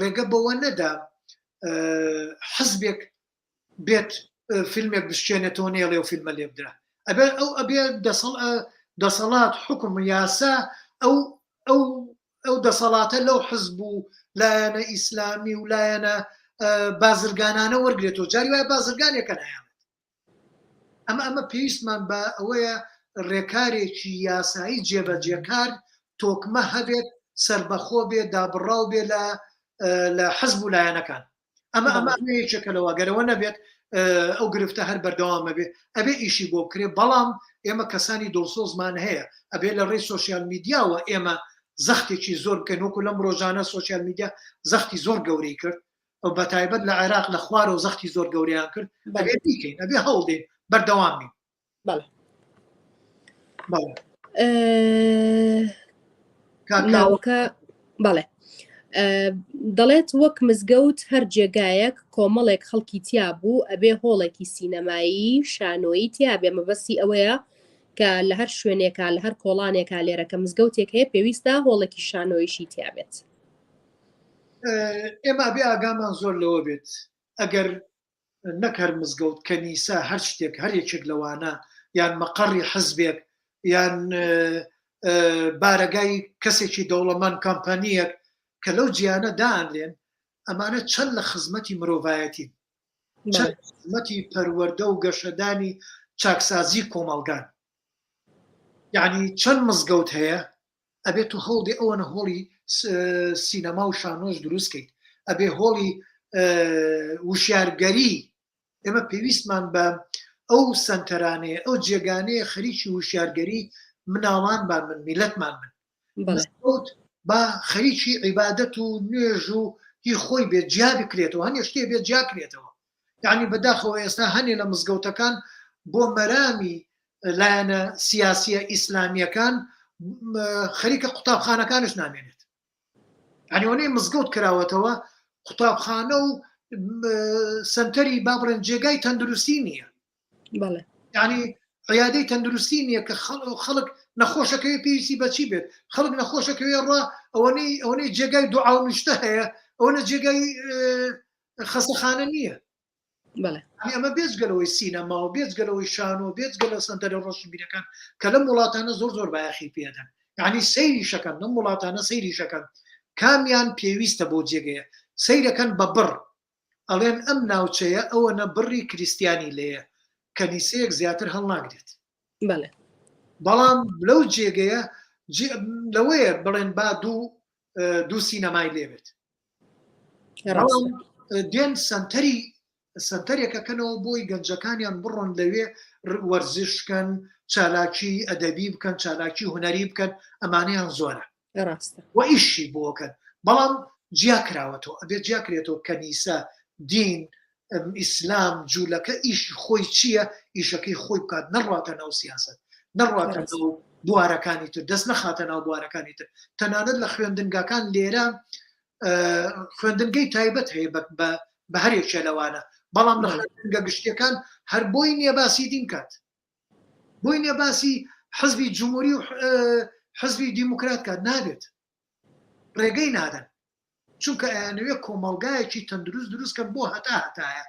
ڕێگە بەوە نەدا حزبێک بێت فیلمێک بشکێنێتەوە نێڵێ و فیلمە لێ بدرا ئەبێ ئەو ئەبێ دەسەڵ دەسەڵات حکوم یاسا ئەو ئەو ئەو دەسەڵاتە لەو حزب و لایەنە ئیسلامی و لایەنە بازرگانانە وەرگێتەوە جاری وایە بازرگانێکە نایانێت ئەمە ئەمە پێویستمان بە ئەوەیە ڕێکارێکی یاسایی جێبەجێکار تۆکمە هەبێت سربەخۆ بێ دابڕاو بێ لە لە حزب و لایەنەکان ئەمە ئەمە یەکێکە لەوە گەرەوە نەبێت ئەو گرفتە هەر بەردەوامە بێ ئەبێ ئیشی بۆ بکرێ بەڵام ئێمە کەسانی دڵسۆزمان هەیە ئەبێ لە ڕێی سۆسیال میدیاوە ئێمە زەختێکی زۆر بکەین وەکو لەم ڕۆژانە سۆسیال میدیا زەختی زۆر گەورەی کرد ئەو بە تایبەت لە عێراق لە خوارەوە زەختی زۆر گەورەیان کرد ئەبێ بیکەین ئەبێ هەوڵدەین بەردەوام بین بەڵێ ناوەکە بەڵێ دەڵێت وەک مزگەوت هەر جێگایەک کۆمەڵێک خەڵکی تیا بوو ئەبێ هۆڵێکی سینەمایی شانۆیی تیا بێ مەبەستی ئەوەیە کە لە هەر شوێنێکا لە هەر کۆڵانێکا لێرە کە مزگەوتێک هەیە پێویستە هۆڵێکی شانۆیشی تیا بێت. ئێمە ئەبێ ئاگامان زۆر لەوە بێت ئەگەر نەک هەر مزگەوت، کەنیسە، هەر شتێک، هەر یەکێک لەوانە، یان مەقەڕی حزبێک، یان بارەگای کەسێکی دەوڵەمەند، کۆمپانییەک، کە لەو جیانە دائەنرێن، ئەمانە چەند لە خزمەتی مرۆڤایەتین، چەند لە خزمەتی پەروەردە و گەشەدانی چاکسازی کۆمەڵگان. یعنی چەند مزگەوت هەیە ئەبێت تو هەوڵدی ئەوەنە هۆڵی سینەما و شانۆش دروستکەیت ئەبێ هۆڵی وشیارگەری ئێمە پێویستمان بە ئەو سەنتەرانەیە ئەو جێگانەیە خەریکی وشیارگەری مناڵانمان من میلەتمان من مزگەوت با خەریکی عیبادەت و نوێژ و هی خۆی بێت جیا بکرێتەوە هەنێ شتێ بێت جیا کرێتەوە یعنی بەداخەوە ئێستا هەنێ لە مزگەوتەکان بۆ مەرامی لایەنە سیاسیە ئیسلامیەکان خەریکە قوتابخانەکانش نامێنێت یعنی ئەوەنەی مزگەوت کراوەتەوە قوتابخانە و سنتەری با بڵێن جێگای تەندروستی نییە یعنی عیادەی تەندروستی نییە کە خەڵک نەخۆشەکەی پێویستی بەچی بێت خەڵک نەخۆشەکەوێ ڕوا ئەوەنەی ئەوەنەی جێگای دوعا و نوشتە هەیە ئەوەنە جێگای خەسەخانە نییە ئەمە بێجگەلەوەی سینەما و بێجگەلەوەی شانۆ بێجگە لە سەنتەرە ڕۆشنبیرەکان کە لەم وڵاتانە زۆر زۆر بایەخی پێدەن یعنی سەیری شەکەن لەم وڵاتانە سەیری شەکەن کامیان پێویستە بۆ جێگەیە سەیرەکەن بە بڕ ئەڵێن ئەم ناوچەیە ئەوەنە بڕی کریسیانی لێیە کەنیسەیەک زیاتر هەڵناگرێت بەڵام لەو جێگەیە لەوەیە بڵێن با دوو دوو سینەمای لێبێت دێن سەنتەری سەنتەرێکەکەنەوە بۆی گەنجەکانیان بڕۆن لەوێ وەرزش بکەن چالاکی ئەدەبی بکەن چالاکی هونەری بکەن ئەمانەیان زۆرە ڕاستە و ئیشی بۆکەن بەڵام جیا کراوەتەوە ئەبێت جیا کرێتەوە کەنیسە دین ئیسلام جوولەکە ئیشی خۆی چییە ئیشەکەی خۆی بکات نەڕاتە ناو سیاست نەڕاتە ناو بوارەکانی تر دەست نەخاتە ناو بوارەکانی تر تەنانەت لە خوێندنگاکان لێرە خوێندنگەی تایبەت هەیە بە هەرێکێ لەوانە بەڵام لە خوێندنگە گشتیەکان هەر بۆی نییە باسی دین کات بۆی نییە باسی حزبی جمهوری و حزبی دیموکرات کات نابێت ڕێگەی نادەن چونکە ئەیانەوێت کۆمەڵگایەکی تەندروست دروستکەن بۆ هەتا هەتایە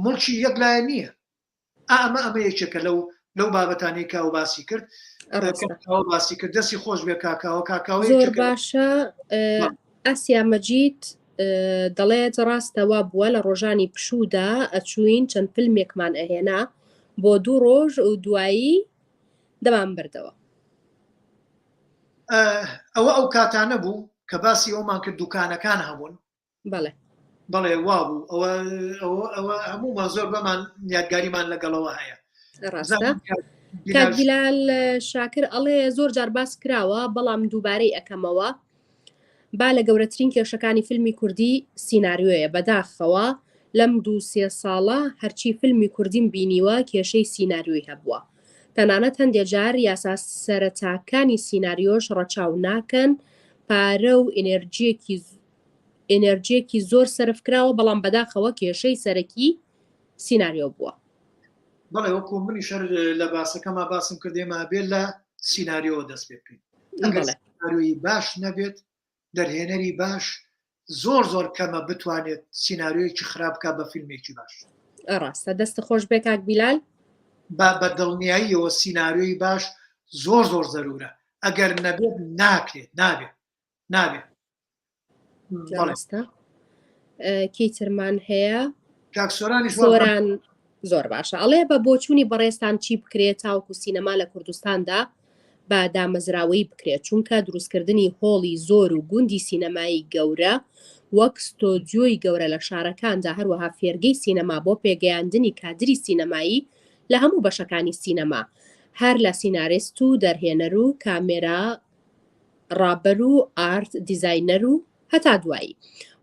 مڵکی یەک لایە نییە ئەمە ئەمە یەکێکە لەو لەو بابەتانەی کە ئەو باسی کرد ئەو باسی کرد دەستی خۆش بێ کاکاوە کاکاوە زۆر باشە ئاسیا مەجید دەڵێت ڕاستە وا بووە لە ڕۆژانی پشوودا ئەچوین چەند فیلمێکمان ئەهێنا بۆ دوو ڕۆژ و دوایی دەمان بردەوە. ئەوە ئەو کاتانە بوو کە باسی ئەومان کرد دوکانەکان هەبوون بەڵێ بەڵێ وابوو ئەوە ئەوە ئەوە هەموومان زۆر بەمان یادگاریمان لەگەڵەوە هەیە ڕاستە کاک بیلال شاکر ئەڵێ زۆر جار باس کراوە بەڵام دووبارەی ئەکەمەوە با لە گەورەترین کێشەکانی فیلمی کوردی سیناریۆیە بەداخەوە لەم دوو سێ ساڵە هەرچی فیلمی کوردیم بینیوە کێشەی سیناریۆی هەبووە تەنانەت هەندێ جار یاسا سەرەتاکانی سیناریۆش ڕەچاو ناکەن پارە و ئینێرجیەکی ئینێرجیەکی زۆر سەرف کراوە بەڵام بەداخەوە کێشەی سەرەکی سیناریۆ بووە. بەڵێ وەکو منیش هەر لە باسەکەما باسم کرد ئێمە ئەبێ لە سیناریۆوە دەست پێ بکەین ئەگەر سیناریۆی باش نەبێت دەرهێنەری باش زۆر زۆر کەمە بتوانێت سیناریۆیەکی خراپ بکات بە فیلمێکی باش. ڕاستە دەست خۆش بێ کاک بیلال. با بە دڵنیاییەوە سیناریۆی باش زۆر زۆر زەرورە ئەگەر نەبێت ناکرێت نابێت نابێت. ڕاستە کەی ترمان هەیە کاک سۆرانیش سۆران زۆر باشە ئەڵێ بە بۆچوونی بەڕێزتان چی بکرێت تاوەکو سینەما لە کوردستاندا بە دامەزراوەیی بکرێت چونکە دروستکردنی هۆڵی زۆر و گوندی سینەمایی گەورە وەک ستۆدیۆی گەورە لە شارەکاندا هەروەها فێرگەی سینەما بۆ پێگەیاندنی کادری سینەمایی لە هەموو بەشەکانی سینەما هەر لە سیناریست و دەرهێنەر و کامێرا ڕابەر و art designer و هەتا دوایی.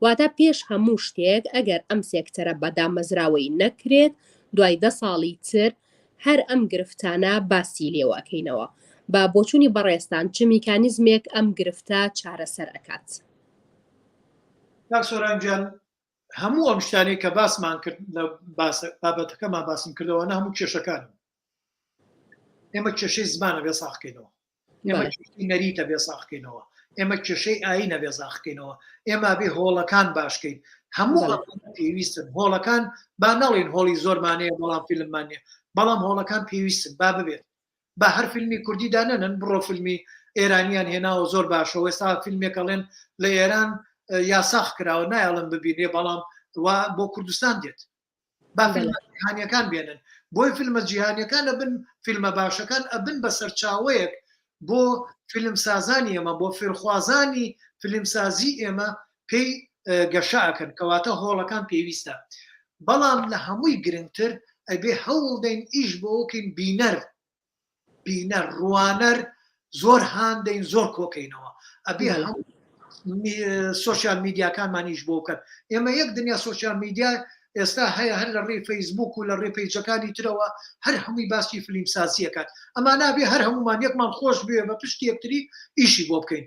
واتە پێش هەموو شتێک ئەگەر ئەم سێکتەرە بە دامەزراوەیی نەکرێت دوای دە ساڵی تر هەر ئەم گرفتانە باسی لێوە ئەکەینەوە. بە بۆچونی بەڕێزتان چ میکانیزمێک ئەم گرفتە چارەسەر ئەکات؟ کاک سۆران گیان هەموو ئەم شتانەی کە باسمان کرد لە بابەتەکەمان باسم کردەوە نە هەموو کێشەکانن ئێمە کێشەی زمانە بێ ساخکەینەوە ئێمە کێشەی نەریتە بێ ساخکەینەوە ئێمە کێشەی ئاینە بێ ساخکەینەوە ئێمە بێ هۆڵەکان باشکەین هەموو پێویستن هۆڵەکان با نەڵین هۆڵی زۆرمانەیە بەڵام فیلممان نیە بەڵام هۆڵەکان پێویستن با ببێت با هەر فیلمی کوردی دانەنن بڕۆ فیلمی ئێرانیان هێناوە زۆر باشەوە ئێستا فیلمێکەڵێن لە ئێران یاساخ کراوە نایەڵن ببینێ بەڵام وا بۆ کوردستان دێت با فیلمە جیهانیەکان بێنن. بۆی فیلمە جیهانیەکان ئەبن فیلمە باشەکان ئەبن بە سەرچاوەیەک بۆ فیلمسازانی ئێمە بۆ فێرخوازانی فیلمسازی ئێمە پێی گەشە ئەکەن کەواتە هۆڵەکان پێویستە بەڵام لە هەمووی گرنگتر ئەبێ هەوڵدەین ئیش بۆکەین بینەر بینەر ڕوانەر زۆر هاندەین زۆر کۆکەینەوە ئەبێ هەموو سۆشیال میدیاکانمان ئیش بۆ بکەن ئێمە یەک دنیا سۆشیال میدیا ئێستا هەیە هەر لە ڕێی فەیسبوک و لە ڕێ پەیجەکانی ترەوە هەر هەمووی باسی فلیم سازیەکات ئەما نابێ هەر هەمومان یەکمان خۆش بێ بە پشتی یەکتری ئیشی بۆ بکەین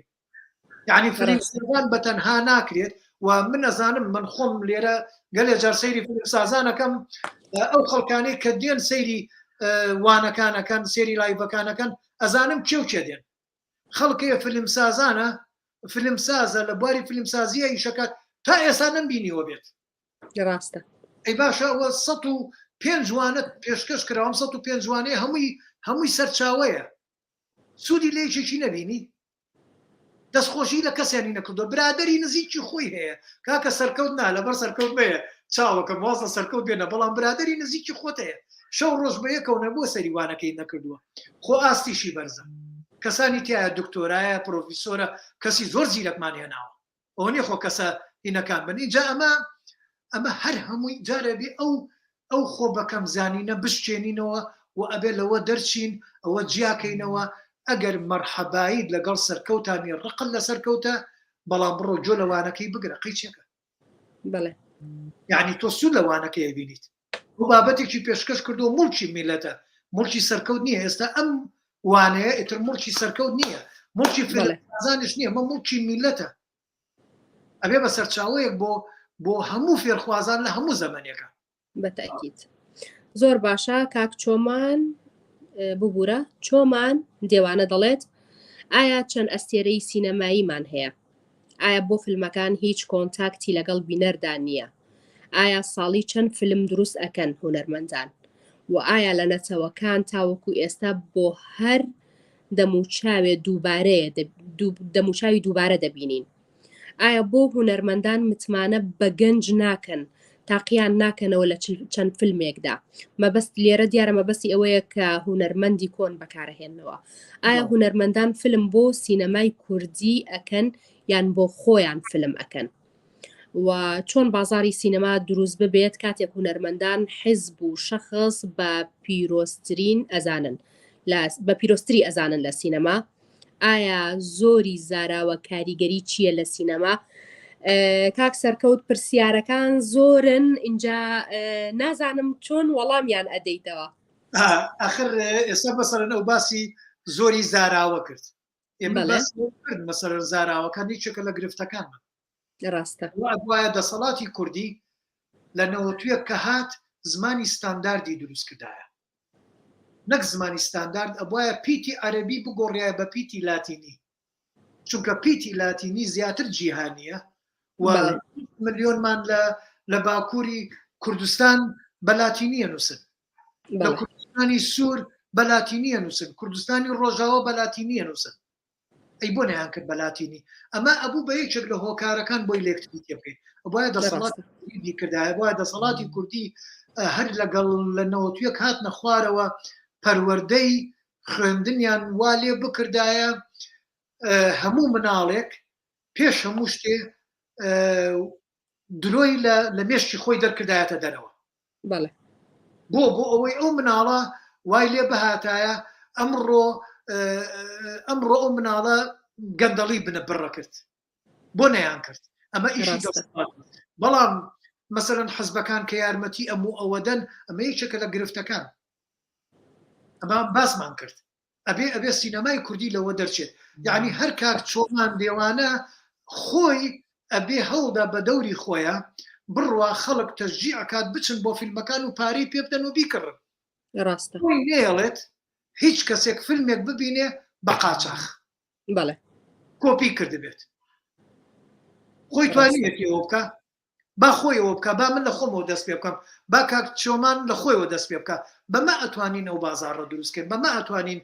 یعنی فلیم سازان بە تەنها ناکرێت و من ئەزانم من خۆم لێرە گەلێ جار سەیری فیلم سازانەکەم ئەو خەڵکانەی کە دێن سەیری وانەکانەکەن سێری لایڤەکانەکەن ئەزانم کێ و کێ دێن خەڵکەیە فیلم سازانە فیلم سازە لە بواری فیلم سازیە ئیشەکات تا ئێستا نەمبینیوە بێت ڕاستە ئەی باشە ئەوە 105 وانە پێشکەش کراوم 105 وانەیە هەمووی هەمووی سەرچاوەیە سوودی لە یەکێکی نەبینی دەستخۆشی لە کەسیانی نەکردووە برادری نزیکی خۆی هەیە کاکە سەرکەوت نا لەبەر سەرکەوت مەیە چاوەکەم واز لە سەرکەوت بێنە بەڵام برادری نزیکی خۆت هەیە شەو ڕۆژ بە یەکەوە نەبووە سەری وانەکەی نەکردووە خۆ ئاستیشی بەرزە کەسانی تایە دکتۆرایە پرۆفیسۆرە کەسی زۆر زیرەکمان هێناوە ئەوە نیە خۆ کەسە هینەکان بن ئینجا ئەمە ئەمە هەر هەمووی جارێ بێ ئەو ئەو خۆ بەکەم زانینە بشکێنینەوە و ئەبێ لەوە دەرچین ئەوە جیاکەینەوە ئەگەر مەرحەباییت لەگەڵ سەرکەوتانی ڕقت لە سەرکەوتە بەڵام بڕۆ گوێ لە وانەکەی بگرە قەیچێکە بەڵێ یعنی تۆ سوود لە وانەکەی ئەبینیت و بابەتێکی پێشکەش کردو موڵکی میلەتە موڵکی سەرکەوت نییە ئێستا ئەم وانەیە ئیتر موڵکی سەرکەوت نییە موڵکی فێرخوازانیش نییە مە موڵکی میلەتە ئەبێ بە سەرچاوەیەک بۆ بۆ هەموو فێرخوازان لە هەموو زەمەنێکە بەتەکیت زۆر باشە کاک چۆمان ببوورە چۆمان دێوانە دەڵێت ئایا چەند ئەستێرەی سینەماییمان هەیە ئایا بۆ فیلمەکان هیچ کۆنتاکتی لەگەڵ بینەردا نییە؟ ئایا ساڵی چەند فیلم دروست ئەکەن هونەرمەندان؟ وە ئایا لە نەتەوەکان تاوەکو ئێستا بۆ هەر دەموچاوێ دووبارەیە دەموچاوی دووبارە دەبینین؟ ئایا بۆ هونەرمەندان متمانە بە گەنج ناکەن تاقییان ناکەنەوە لە چەند فیلمێکدا مەبەست لێرە دیارە مەبەستی ئەوەیە کە هونەرمەندی کۆن بەکارەهێنەوە ئایا هونەرمەندان فیلم بۆ سینەمای کوردی ئەکەن یان بۆ خۆیان فیلم ئەکەن و چۆن بازاری سینەما دروست ببێت کاتێک هونەرمەندان حیزب و شەخص بە پیرۆزترین ئەزانن بە پیرۆزتری ئەزانن لە سینەما ئایا زۆری زاراوە کاریگەری چییە لە سینەما؟ کاک سەرکەوت پرسیارەکان زۆرن اینجا نازانم چۆن وەڵامیان ئەدەیتەوە ئەخر ئێستا مەسەرەن ئەو باسی زۆری زاراوە کرد ئێمە کرد مەسەرەن زاراوەکان یەکێکە لە گرفتەکانمان ڕاستە وایە دەسەڵاتی کوردی لە نەوەتویەک کە هات زمانی ستانداردی دروست کردایە نەک زمانی ستاندارد ئەبوایە پیتی عەرەبی بگۆڕیایە بە پیتی لاتینی چونکە پیتی لاتینی زیاتر جیهانیە و ملیۆنمان لە لە باکووری کوردستان بە لاتینیە نووسن لە کوردستانی سوور بە لاتینیە نووسن کوردستانی ڕۆژاوە بە لاتینیە نووسن ئەی بۆ نەیان کرد بە لاتینی ئەمە ئەبوو بە یەکێک لە هۆکارەکان بۆی لێکتری تێبکەین ئەبوایە دەسەڵات کردایە بۆە دەسەڵاتی کوردی هەر لەگەڵ لە نەوەتویەک هاتنە خوارەوە پەروەردەی خوێندنیان وا لێ بکردایە هەموو مناڵێک پێش هەموو شتێ درۆی لە مێشکی خۆی دەرکردایەتە دەرەوە بەڵێ بۆ بۆ ئەوەی ئەو مناڵە وای لێ بهاتایە ئەمڕۆ ئەمڕۆ ئەو مناڵە گەندەڵی بنە بڕە کرد بۆ نەیان کرد ئەمە ئیشی بەڵام مەسەرەن حزبەکان کە یارمەتی ئەم و ئەوەدەن ئەمە یەکێکە لە گرفتەکان ئەمە باسمان کرد ئەبێ ئەبێ سینەمای کوردی لەوە دەرچێت یعنی هەر کاک چۆمان دێوانە خۆی ئەبێ هەوڵدا بە دەوری خۆیە بڕوا خەڵک تەشجیع کات بچن بۆ فیلمەکان و پارەی پێ بدەن و بیکڕن ڕاستە خۆی نەیەڵێت هیچ کەسێک فیلمێک ببینێ بە قاچاخ بەڵێ کۆپی کردبێت خۆی توانیویەتی ئەوە بکا با خۆیەوە بکا با من لە خۆمەوە دەست پێ بکەم با کاک چۆمان لە خۆیەوە دەست پێ بکا بەمە ئەتوانین ئەو بازاڕە دروست کەین بەمە ئەتوانین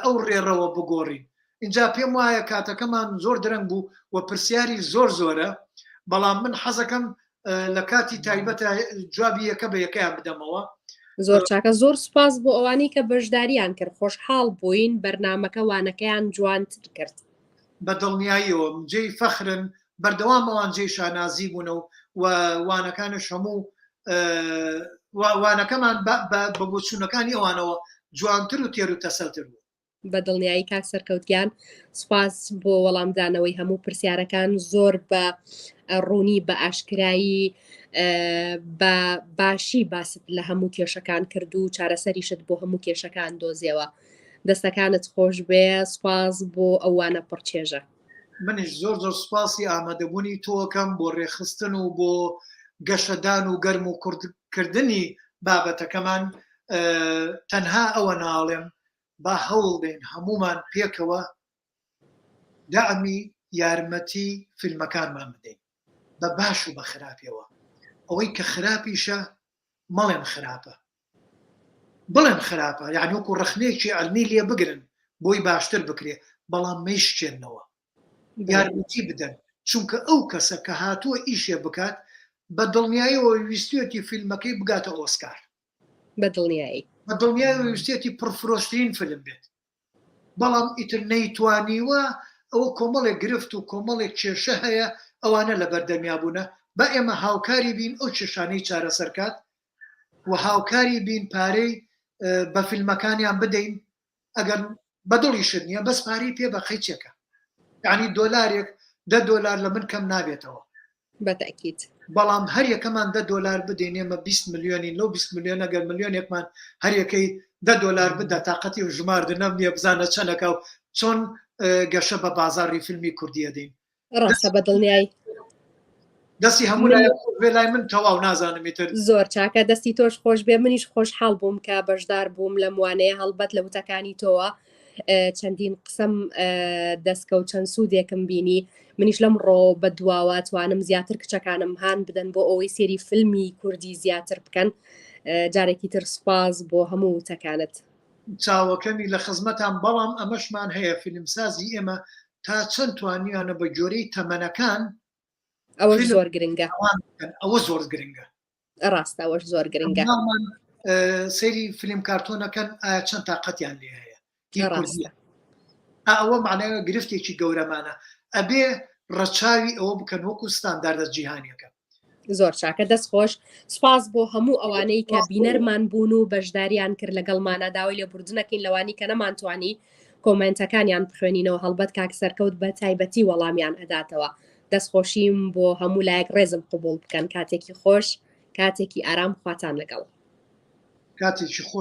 ئەو ڕێڕەوە بگۆڕین اینجا پێم وایە کاتەکەمان زۆر درەنگ بوو و پرسیاری زۆر زۆرە بەڵام من حەزەکەم لە کاتی تایبەتە جوابی یەکە بە یەکەیان بدەمەوە. زۆر چاکە زۆر سوپاس بۆ ئەوانەی کە بەشداریان کرد خۆشحاڵ بووین بەرنامەکە وانەکەیان جوانتر کرد. بە دڵنیاییەوە جێی فەخرن بەردەوام ئەوان جێی شانازی بوونە و وانەکانش هەموو وانەکەمان بە بۆچوونەکانی ئەوانەوە جوانتر و تێر و تەسەلتر بوو. بە دڵنیایی کاک سەرکەوت گیان سوپاس بۆ وەڵامدانەوەی هەموو پرسیارەکان زۆر بە ڕوونی بە ئاشکرایی بە باشی باست لە هەموو کێشەکان کرد و چارەسەریشت بۆ هەموو کێشەکان دۆزیەوە دەستەکانت خۆش بێ سوپاس بۆ ئەوانە پڕچێژە. منیش زۆر زۆر سوپاسی ئامادەبوونی تۆکەم بۆ ڕێکخستن و بۆ گەشەدان و گەرم و کوردکردنی بابەتەکەمان تەنها ئەوە ناڵێم با هەوڵ بین هەموومان پێکەوە دەعمی یارمەتی فیلمەکانمان بدەین بە باش و بە خراپیەوە ئەوەی کە خراپیشە مەڵێن خراپە بڵێن خراپە یعنی وەکو ڕەخنەیەکی عەلمی لێ بگرن بۆی باشتر بکرێ بەڵام مەیشکێننەوە یارمەتی بدەن چونکە ئەو کەسە کە هاتووە ئیشێ بکات بە دڵنیایەوە ویستویەتی فیلمەکەی بگاتە ئۆسکار بە دڵنیایی. بە دڵنیایەوە ویستێتی پڕفرۆشترین فیلم بێت، بەڵام ئیتر نەیتوانیوە، ئەوە کۆمەڵێک گرفت و کۆمەڵێک کێشە هەیە ئەوانە لەبەردەمیا بوونە، با ئێمە هاوکاری بین ئەو کێشانەی چارەسەر کات و هاوکاری بین پارەی بە فیلمەکانیان بدەین ئەگەر بەدڵیشت نییە بەس پارەی پێ بە قەیچێکە یعنی دۆلارێک دە دۆلار لە من کەم نابێتەوە بە تەئکید. بەڵام هەر یەکەمان دە دۆلار بدەین ئێمە 20 ملیۆنین لەو 20 ملیۆن ئەگەر ملیۆنێکمان هەر یەکەی دە دۆلار بدا تاقەتی و ژماردنەم نییە بزانە چەنەکە و چۆن گەشە بە بازاڕی فیلمی کوردیە دەین ڕاستە بە دڵنیایی دەستی هەموو لایەک خۆش بێ لای من تەواو نازانم ئیتر. زۆر چاکە دەستی تۆش خۆش بێ منیش خۆشحاڵ بووم کە بەشدار بووم لەم وانەیە هەڵبەت لە وتەکانی تۆوە چەندین قسەم دەستکەوت چەند سوودێکم بینی منیش لەم ڕۆ بە دواوە توانم زیاتر کچەکانم هان بدەن بۆ ئەوەی سێری فیلمی کوردی زیاتر بکەن جارێکی تر سوپاس بۆ هەموو وتەکانت. چاوەکەمی لە خزمەتان بەڵام ئەمەشمان هەیە فیلمسازی ئێمە تا چەند توانیانە بە گۆرەی تەمەنەکان ئەوە زۆر گرنگە ئەوە زۆر گرنگە ڕاستە ئەوەش زۆر گرنگە سەیری فیلم کارتۆنەکەن ئایا چەند تاقەتیان لێ هەیە ئەوە معنای گرفتێکی گەورەمانە ئەبێ ڕەچاوی ئەوە بکەن وەکو ستانداردە جیهانیەکە زۆر چاکە دەست خۆش سپاس بۆ هەموو ئەوانەی کە بینەرمان بوون و بەشداریان کرد لەگەڵمانە داوای لێبوردنەکەین لەوانی کە نەمانتوانی کۆمێنتەکانیان بخوێنینەوە هەڵبەت کاک سەرکەوت بە تایبەتی وەڵامیان ئەداتەوە دەستخۆشیم بۆ هەموو لایەک ڕێزم قبوڵ بکەن کاتێکی خۆش کاتێکی ئارام خواتان لەگەڵ. کاتێکی خۆش.